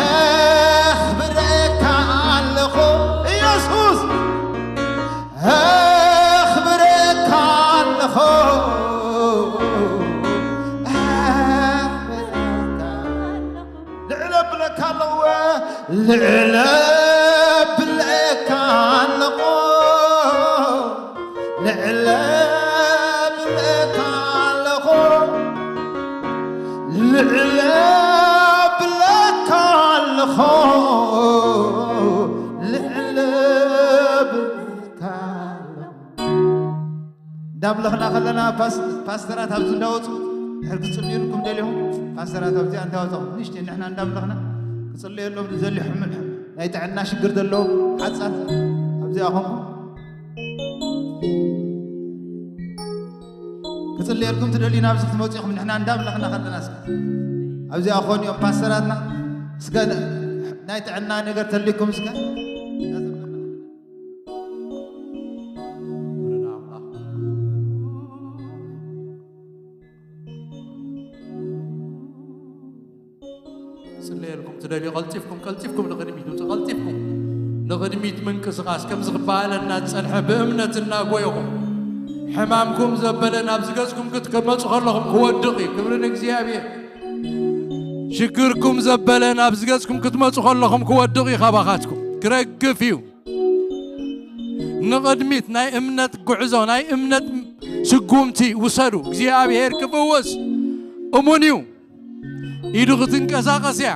ኣኽብረካ ኣለኹ። ኢየሱስ። ኣኽብረካ ኣለኹ። ኣኽብረካ ኣለኹ። ልዕለ ብለካ ኣለኹ። ልዕለ ብለካ ኣለኹ። ልዕለ ብለካ ኣለኹ። ልዕለ ብለካ ኣለኹ። ልዕለ ብለካ ኣለኹ። እንዳምለኽና ከለና ፓስ-፣ ፓስተራት ኣብዚ እንዳወፁ ድሕር ክፅልዩልኩም ደሊኹም ፓስተራት ኣብዚኣ እንዳወፀኹም ንእሽተይ ንሕና እንዳምለኽና ክፅልየሎም ንዘሊ ሕሙም ናይ ጥዕና ሽግር ዘለዎም ሓፃን ኣብዚኣ ኾንኩም ክፅልየልኩም ትደልዩ ናብዚ ክትመፁ ኢኹም። ንሕና እንዳምለኽና ከለና እስከ ኣብዚኣ ኾኑ እዮም ፓስተራትና። እስከ ናይ ጥዕና ነገር ተልይኩም እስከ ክጽለየልኩም ትደልዩ፣ ቀልጢፍኩም፣ ቀልጢፍኩም ንቕድሚት ውጹ፣ ቀልጢፍኩም ንቕድሚት ምንቅስቓስ። ከምዚ ክበሃለና ዝጸንሐ ብእምነት እናጎየኹም፣ ሕማምኩም ዘበለ ናብ ዝገጽኩም ክትመጹ ከለኹም ክወድቕ እዩ። ክብሪ ንእግዚኣብሔር። ሽግርኩም ዘበለ ናብ ዝገጽኩም ክትመጹ ከለኹም ክወድቕ እዩ፣ ካባኻትኩም ክረግፍ እዩ። ንቕድሚት ናይ እምነት ጉዕዞ፣ ናይ እምነት ስጉምቲ ውሰዱ። እግዚኣብሔር ክፍውስ እሙን እዩ። ኢዱ ክትንቀሳቐስ እያ።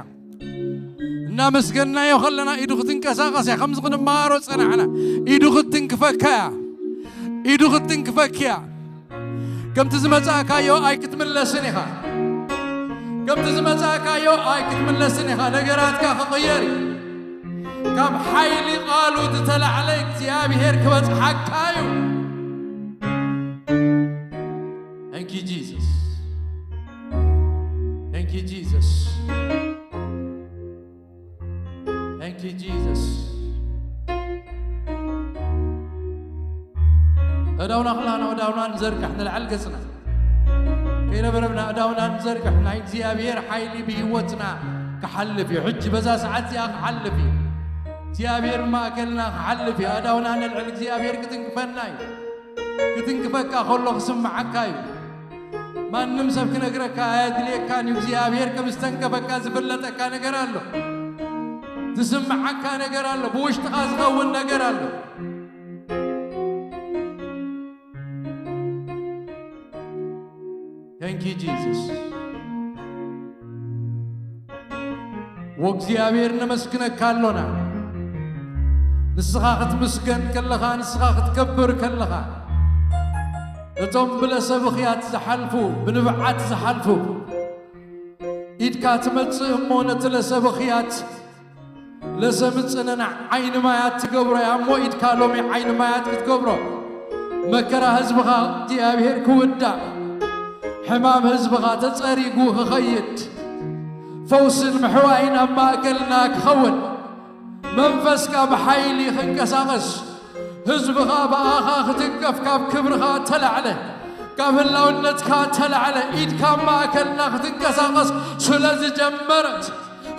እናመስገናዮ ከለና ኢዱ ክትንቀሳቐስ እያ። ከምዚ ክንመሃሮ ጸናሕና። ኢዱ ክትንክፈካ እያ። ኢዱ ክትንክፈኪ እያ። ከምቲ ዝመጻእካዮ ኣይክትምለስን ኢኻ። ከምቲ ዝመጻእካዮ ኣይክትምለስን ኢኻ። ነገራትካ ክቕየር እዩ። ካብ ሓይሊ ቃሉ ዝተላዕለ እግዚኣብሔር ክበጽሓካ እዩ። Thank you, Jesus. Thank you, Jesus. Thank you, Jesus. ኣእዳውና ኹላና ኣእዳውና ንዘርግሕ ንላዕሊ ገጽና። ከይረብረብና ኣእዳውና ንዘርግሕ። ናይ እግዚኣብሔር ሓይሊ ብህይወትና ክሓልፍ እዩ። ሕጂ በዛ ሰዓት እዚኣ ክሓልፍ እዩ። እግዚኣብሔር ብማእከልና ክሓልፍ እዩ። ኣእዳውና ነልዕል። እግዚኣብሔር ክትንክፈና እዩ። ክትንክፈካ ከሎ ክስምዓካ እዩ። ማንም ሰብ ክነግረካ ኣየድልየካን እዩ። እግዚኣብሔር ከም ዝተንከፈካ ዝፍለጠካ ነገር ኣሎ። ዝስምዓካ ነገር ኣሎ። ብውሽጥኻ ዝኸውን ነገር ኣሎ። Thank you, Jesus. ወእግዚኣብሔር ነመስግነካ ኣሎና። ንስኻ ክትምስገን ከለኻ፣ ንስኻ ክትከብር ከለኻ፣ እቶም ብለሰ ብኽያት ዝሓልፉ፣ ብንብዓት ዝሓልፉ፣ ኢድካ ትመጽእ እሞ ነቲ ለሰ ብኽያት ለሰ ምጽንና ዓይኒ ማያት ትገብሮ እያ እሞ ኢድካ ሎሚ ዓይኒ ማያት ክትገብሮ። መከራ ህዝብኻ እግዚኣብሔር ክውዳእ፣ ሕማም ህዝብኻ ተጸሪጉ ክኸይድ፣ ፈውስን ምሕዋይን ኣብ ማእከልና ክኸውን፣ መንፈስካ ብሓይሊ ክንቀሳቐስ፣ ህዝብኻ ብኣኻ ክትንቀፍ፣ ካብ ክብርኻ ተላዕለ፣ ካብ ህላውነትካ ተላዕለ፣ ኢድካ ኣብ ማእከልና ክትንቀሳቐስ ስለ ዝጀመረት፣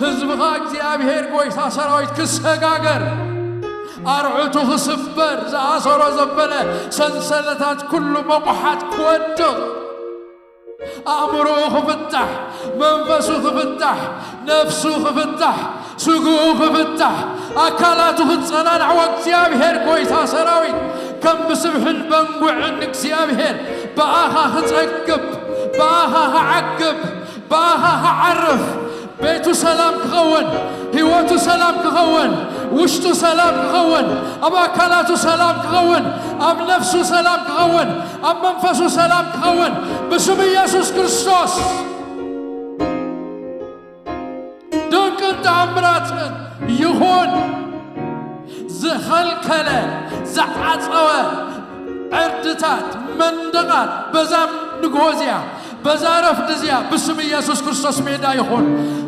ህዝብኻ እግዚኣብሔር ጐይታ ሰራዊት ክሰጋገር፣ ኣርዑቱ ክስበር፣ ዝኣሰሮ ዘበለ ሰንሰለታት ኩሉ መቑሓት ክወድቕ፣ ኣእምሮኡ ክፍታሕ፣ መንፈሱ ክፍታሕ፣ ነፍሱ ክፍታሕ፣ ስግኡ ክፍታሕ፣ ኣካላቱ ክጸናንዕዎ እግዚኣብሔር ጐይታ ሰራዊት ከም ብስብሕን በንጉዕን እግዚኣብሔር ብኣኻ ክጸግብ፣ ብኣኻ ክዓግብ፣ ብኣኻ ክዓርፍ፣ ቤቱ ሰላም ክኸውን፣ ህይወቱ ሰላም ክኸውን፣ ውሽጡ ሰላም ክኸውን፣ ኣብ ኣካላቱ ሰላም ክኸውን፣ ኣብ ነፍሱ ሰላም ክኸውን፣ ኣብ መንፈሱ ሰላም ክኸውን ብስም ኢየሱስ ክርስቶስ ድንቅን ተኣምራትን ይኹን። ዝኸልከለ፣ ዝዓጸወ ዕርድታት፣ መንደቓት በዛ ንግሆ እዚኣ፣ በዛ ረፍዲ እዚኣ ብስም ኢየሱስ ክርስቶስ ሜዳ ይኹን።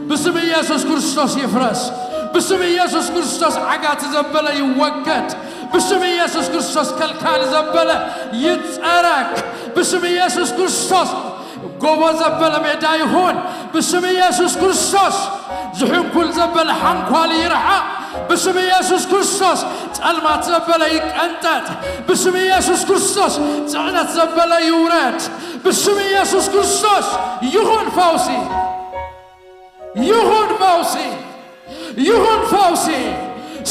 ብስም ኢየሱስ ክርስቶስ ይፍረስ። ብስም ኢየሱስ ክርስቶስ ዓጋቲ ዘበለ ይወገድ። ብስም ኢየሱስ ክርስቶስ ከልካሊ ዘበለ ይጸረግ። ብስም ኢየሱስ ክርስቶስ ጎቦ ዘበለ ሜዳ ይኹን። ብስም ኢየሱስ ክርስቶስ ዝሕንኩል ዘበለ ሓንኳሊ ይርሓቕ። ብስም ኢየሱስ ክርስቶስ ጸልማት ዘበለ ይቀንጠጥ። ብስም ኢየሱስ ክርስቶስ ጽዕነት ዘበለ ይውረድ። ብስም ኢየሱስ ክርስቶስ ይኹን ፈውሲ፣ ይኹን ፈውሲ፣ ይኹን ፈውሲ።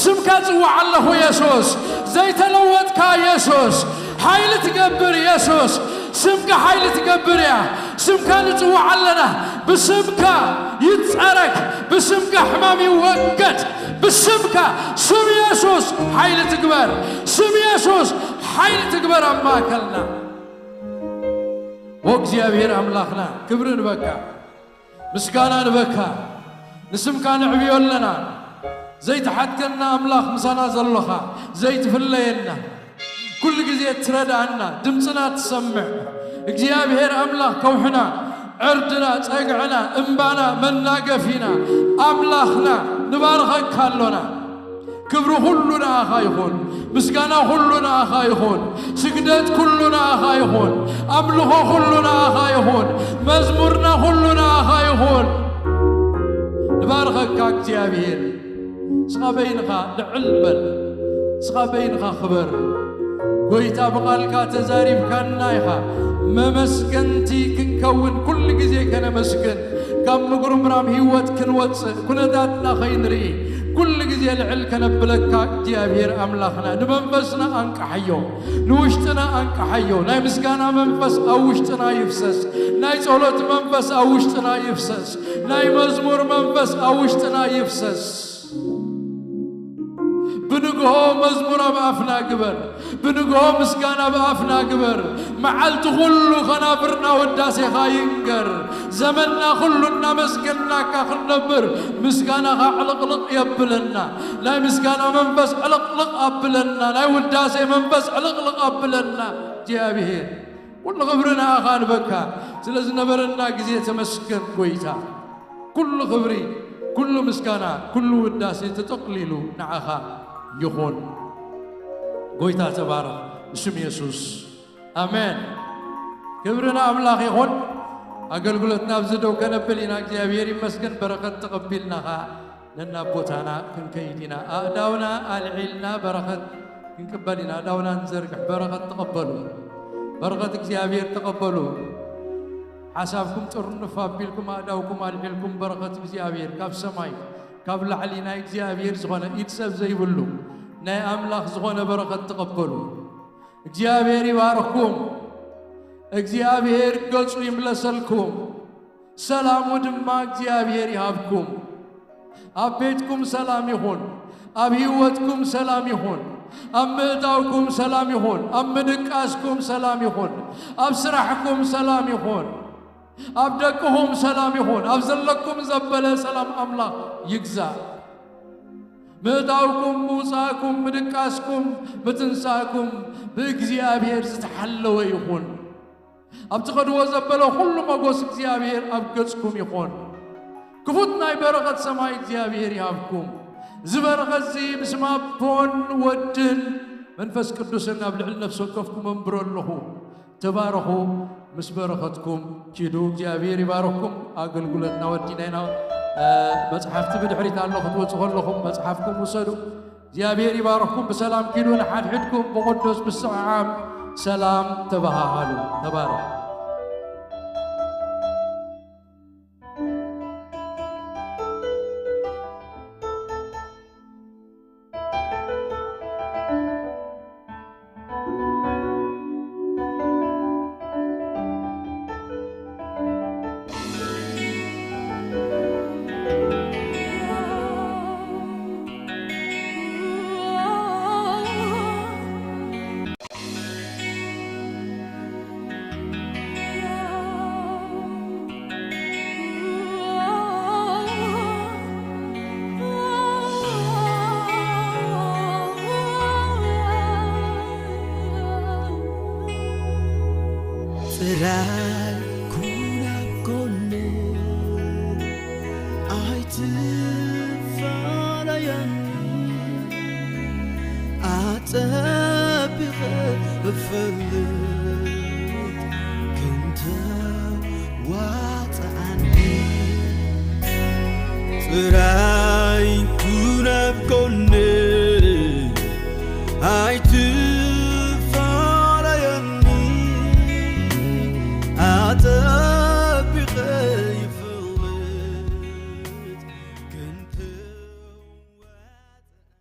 ስምካ ጽዋዕ ኣለኹ የሱስ፣ ዘይተለወጥካ የሱስ፣ ሓይሊ ትገብር የሱስ፣ ስምካ ሓይሊ ትገብር እያ። ስምካ ንጽዋዕ ኣለና። ብስምካ ይጸረግ፣ ብስምካ ሕማም ይወገድ። ብስምካ፣ ስም የሱስ ሓይሊ ትግበር፣ ስም የሱስ ሓይሊ ትግበር ኣብ ማእከልና። ኦ እግዚኣብሔር ኣምላኽና፣ ክብሪ ንበካ፣ ምስጋና ንበካ፣ ንስምካ ነዕብዮ ኣለና። ዘይትሓድገና ኣምላኽ፣ ምሳና ዘሎኻ፣ ዘይትፍለየና፣ ኩሉ ግዜ ትረድኣና፣ ድምፅና ትሰምዕ እግዚኣብሔር ኣምላኽ፣ ከውሕና፣ ዕርድና፣ ጸግዕና፣ እምባና፣ መናገፊና፣ ኣምላኽና፣ ንባርኸካ ኣሎና። ክብሪ ኩሉ ንኣኻ ይኹን፣ ምስጋና ኩሉ ንኣኻ ይኹን፣ ስግደት ኩሉ ንኣኻ ይኹን፣ ኣምልኾ ኩሉ ንኣኻ ይኹን፣ መዝሙርና ኩሉ ንኣኻ ይኹን። ንባርኸካ እግዚኣብሔር። ንስኻ በይንኻ ልዕል በል፣ ንስኻ በይንኻ ክበር። ጐይታ፣ ብቓልካ ተዛሪብካና ኢኻ። መመስገንቲ ክንከውን፣ ኩሉ ግዜ ከነመስግን፣ ካብ ምጉርምራም ህይወት ክንወጽእ፣ ኩነታትና ከይንርኢ፣ ኩሉ ግዜ ልዕል ከነብለካ እግዚኣብሔር ኣምላኽና፣ ንመንፈስና ኣንቅሓዮ፣ ንውሽጥና ኣንቅሓዮ። ናይ ምስጋና መንፈስ ኣብ ውሽጥና ይፍሰስ። ናይ ጸሎት መንፈስ ኣብ ውሽጥና ይፍሰስ። ናይ መዝሙር መንፈስ ኣብ ውሽጥና ይፍሰስ። ብንግሆ መዝሙር ኣብ ኣፍና ግበር። ብንግሆ ምስጋና ኣብ ኣፍና ግበር። መዓልቲ ኩሉ ከናፍርና ውዳሴኻ ይንገር። ዘመንና ኩሉ እናመስገናካ ክንነብር ምስጋናኻ ዕልቕልቕ የብለና። ናይ ምስጋና መንፈስ ዕልቕልቕ ኣብለና። ናይ ውዳሴ መንፈስ ዕልቕልቕ ኣብለና። እግዚኣብሔር፣ ኩሉ ክብሪ ንኣኻ ንበካ። ስለ ዝነበረና ግዜ ተመስገን ጐይታ። ኩሉ ክብሪ፣ ኩሉ ምስጋና፣ ኩሉ ውዳሴ ተጠቕሊሉ ንዓኻ ይኹን። ጐይታ ተባረኽ፣ ብስም የሱስ ኣሜን። ክብሪ ንኣምላኽ ይኹን። ኣገልግሎትና ኣብዚ ደው ከነብል ኢና። እግዚኣብሔር ይመስገን፣ በረኸት ተቐቢልና ኸኣ ነናብ ቦታና ክንከይድ ኢና። ኣእዳውና ኣልዒልና በረኸት ክንቅበል ኢና። ኣእዳውና ንዘርግሕ፣ በረኸት ተቐበሉ። በረኸት እግዚኣብሔር ተቐበሉ። ሓሳብኩም ጥርንፍ ኣቢልኩም፣ ኣእዳውኩም ኣልዒልኩም፣ በረኸት እግዚኣብሔር ካብ ሰማይ፣ ካብ ላዕሊ ናይ እግዚኣብሔር ዝኾነ፣ ኢድ ሰብ ዘይብሉ፣ ናይ ኣምላኽ ዝኾነ በረኸት ተቐበሉ። እግዚኣብሔር ይባርኽኩም። እግዚኣብሔር ገጹ ይምለሰልኩም። ሰላሙ ድማ እግዚኣብሔር ይሃብኩም። ኣብ ቤትኩም ሰላም ይኹን። ኣብ ህይወትኩም ሰላም ይኹን። ኣብ ምእታውኩም ሰላም ይኹን። ኣብ ምድቃስኩም ሰላም ይኹን። ኣብ ስራሕኩም ሰላም ይኹን። ኣብ ደቅኹም ሰላም ይኹን። ኣብ ዘለኩም ዘበለ ሰላም ኣምላኽ ይግዛእ። ምእታውኩም፣ ምውጻእኩም፣ ምድቃስኩም፣ ምትንሳእኩም ብእግዚኣብሔር ዝተሓለወ ይኹን። ኣብ ትኸድዎ ዘበለ ኩሉ መጎስ እግዚኣብሔር ኣብ ገጽኩም ይኾን። ክፉት ናይ በረኸት ሰማይ እግዚኣብሔር ይሃብኩም። እዚ በረኸት እዚ ብስም ኣቦን ወድን መንፈስ ቅዱስን ኣብ ልዕሊ ነፍሲ ወከፍኩም ኣንብሮ ኣለኹ። ተባረኹ። ምስ በረኸትኩም ኪዱ። እግዚኣብሔር ይባረኽኩም። ኣገልግሎትና ወዲና ኢና። እ፣ መጽሓፍቲ ብድሕሪት ኣሎ፣ ክትወጹ ከለኹም መጽሓፍኩም ውሰዱ። እግዚኣብሔር ይባርኽኩም። ብሰላም ኪዱ። ንሓድሕድኩም ብቕዱስ ምስዕዓም ሰላም ተበሃሃሉ። ተባረኹ። ጥራይ ኩን ኣብ ጎነይ፣ ኣይትፈላለየኒ። ኣጸቢቐ እፈልጥ ከም ተዋጽኣኒ። ጥራይ ኩን ኣብ ጎነይ፣ ኣይ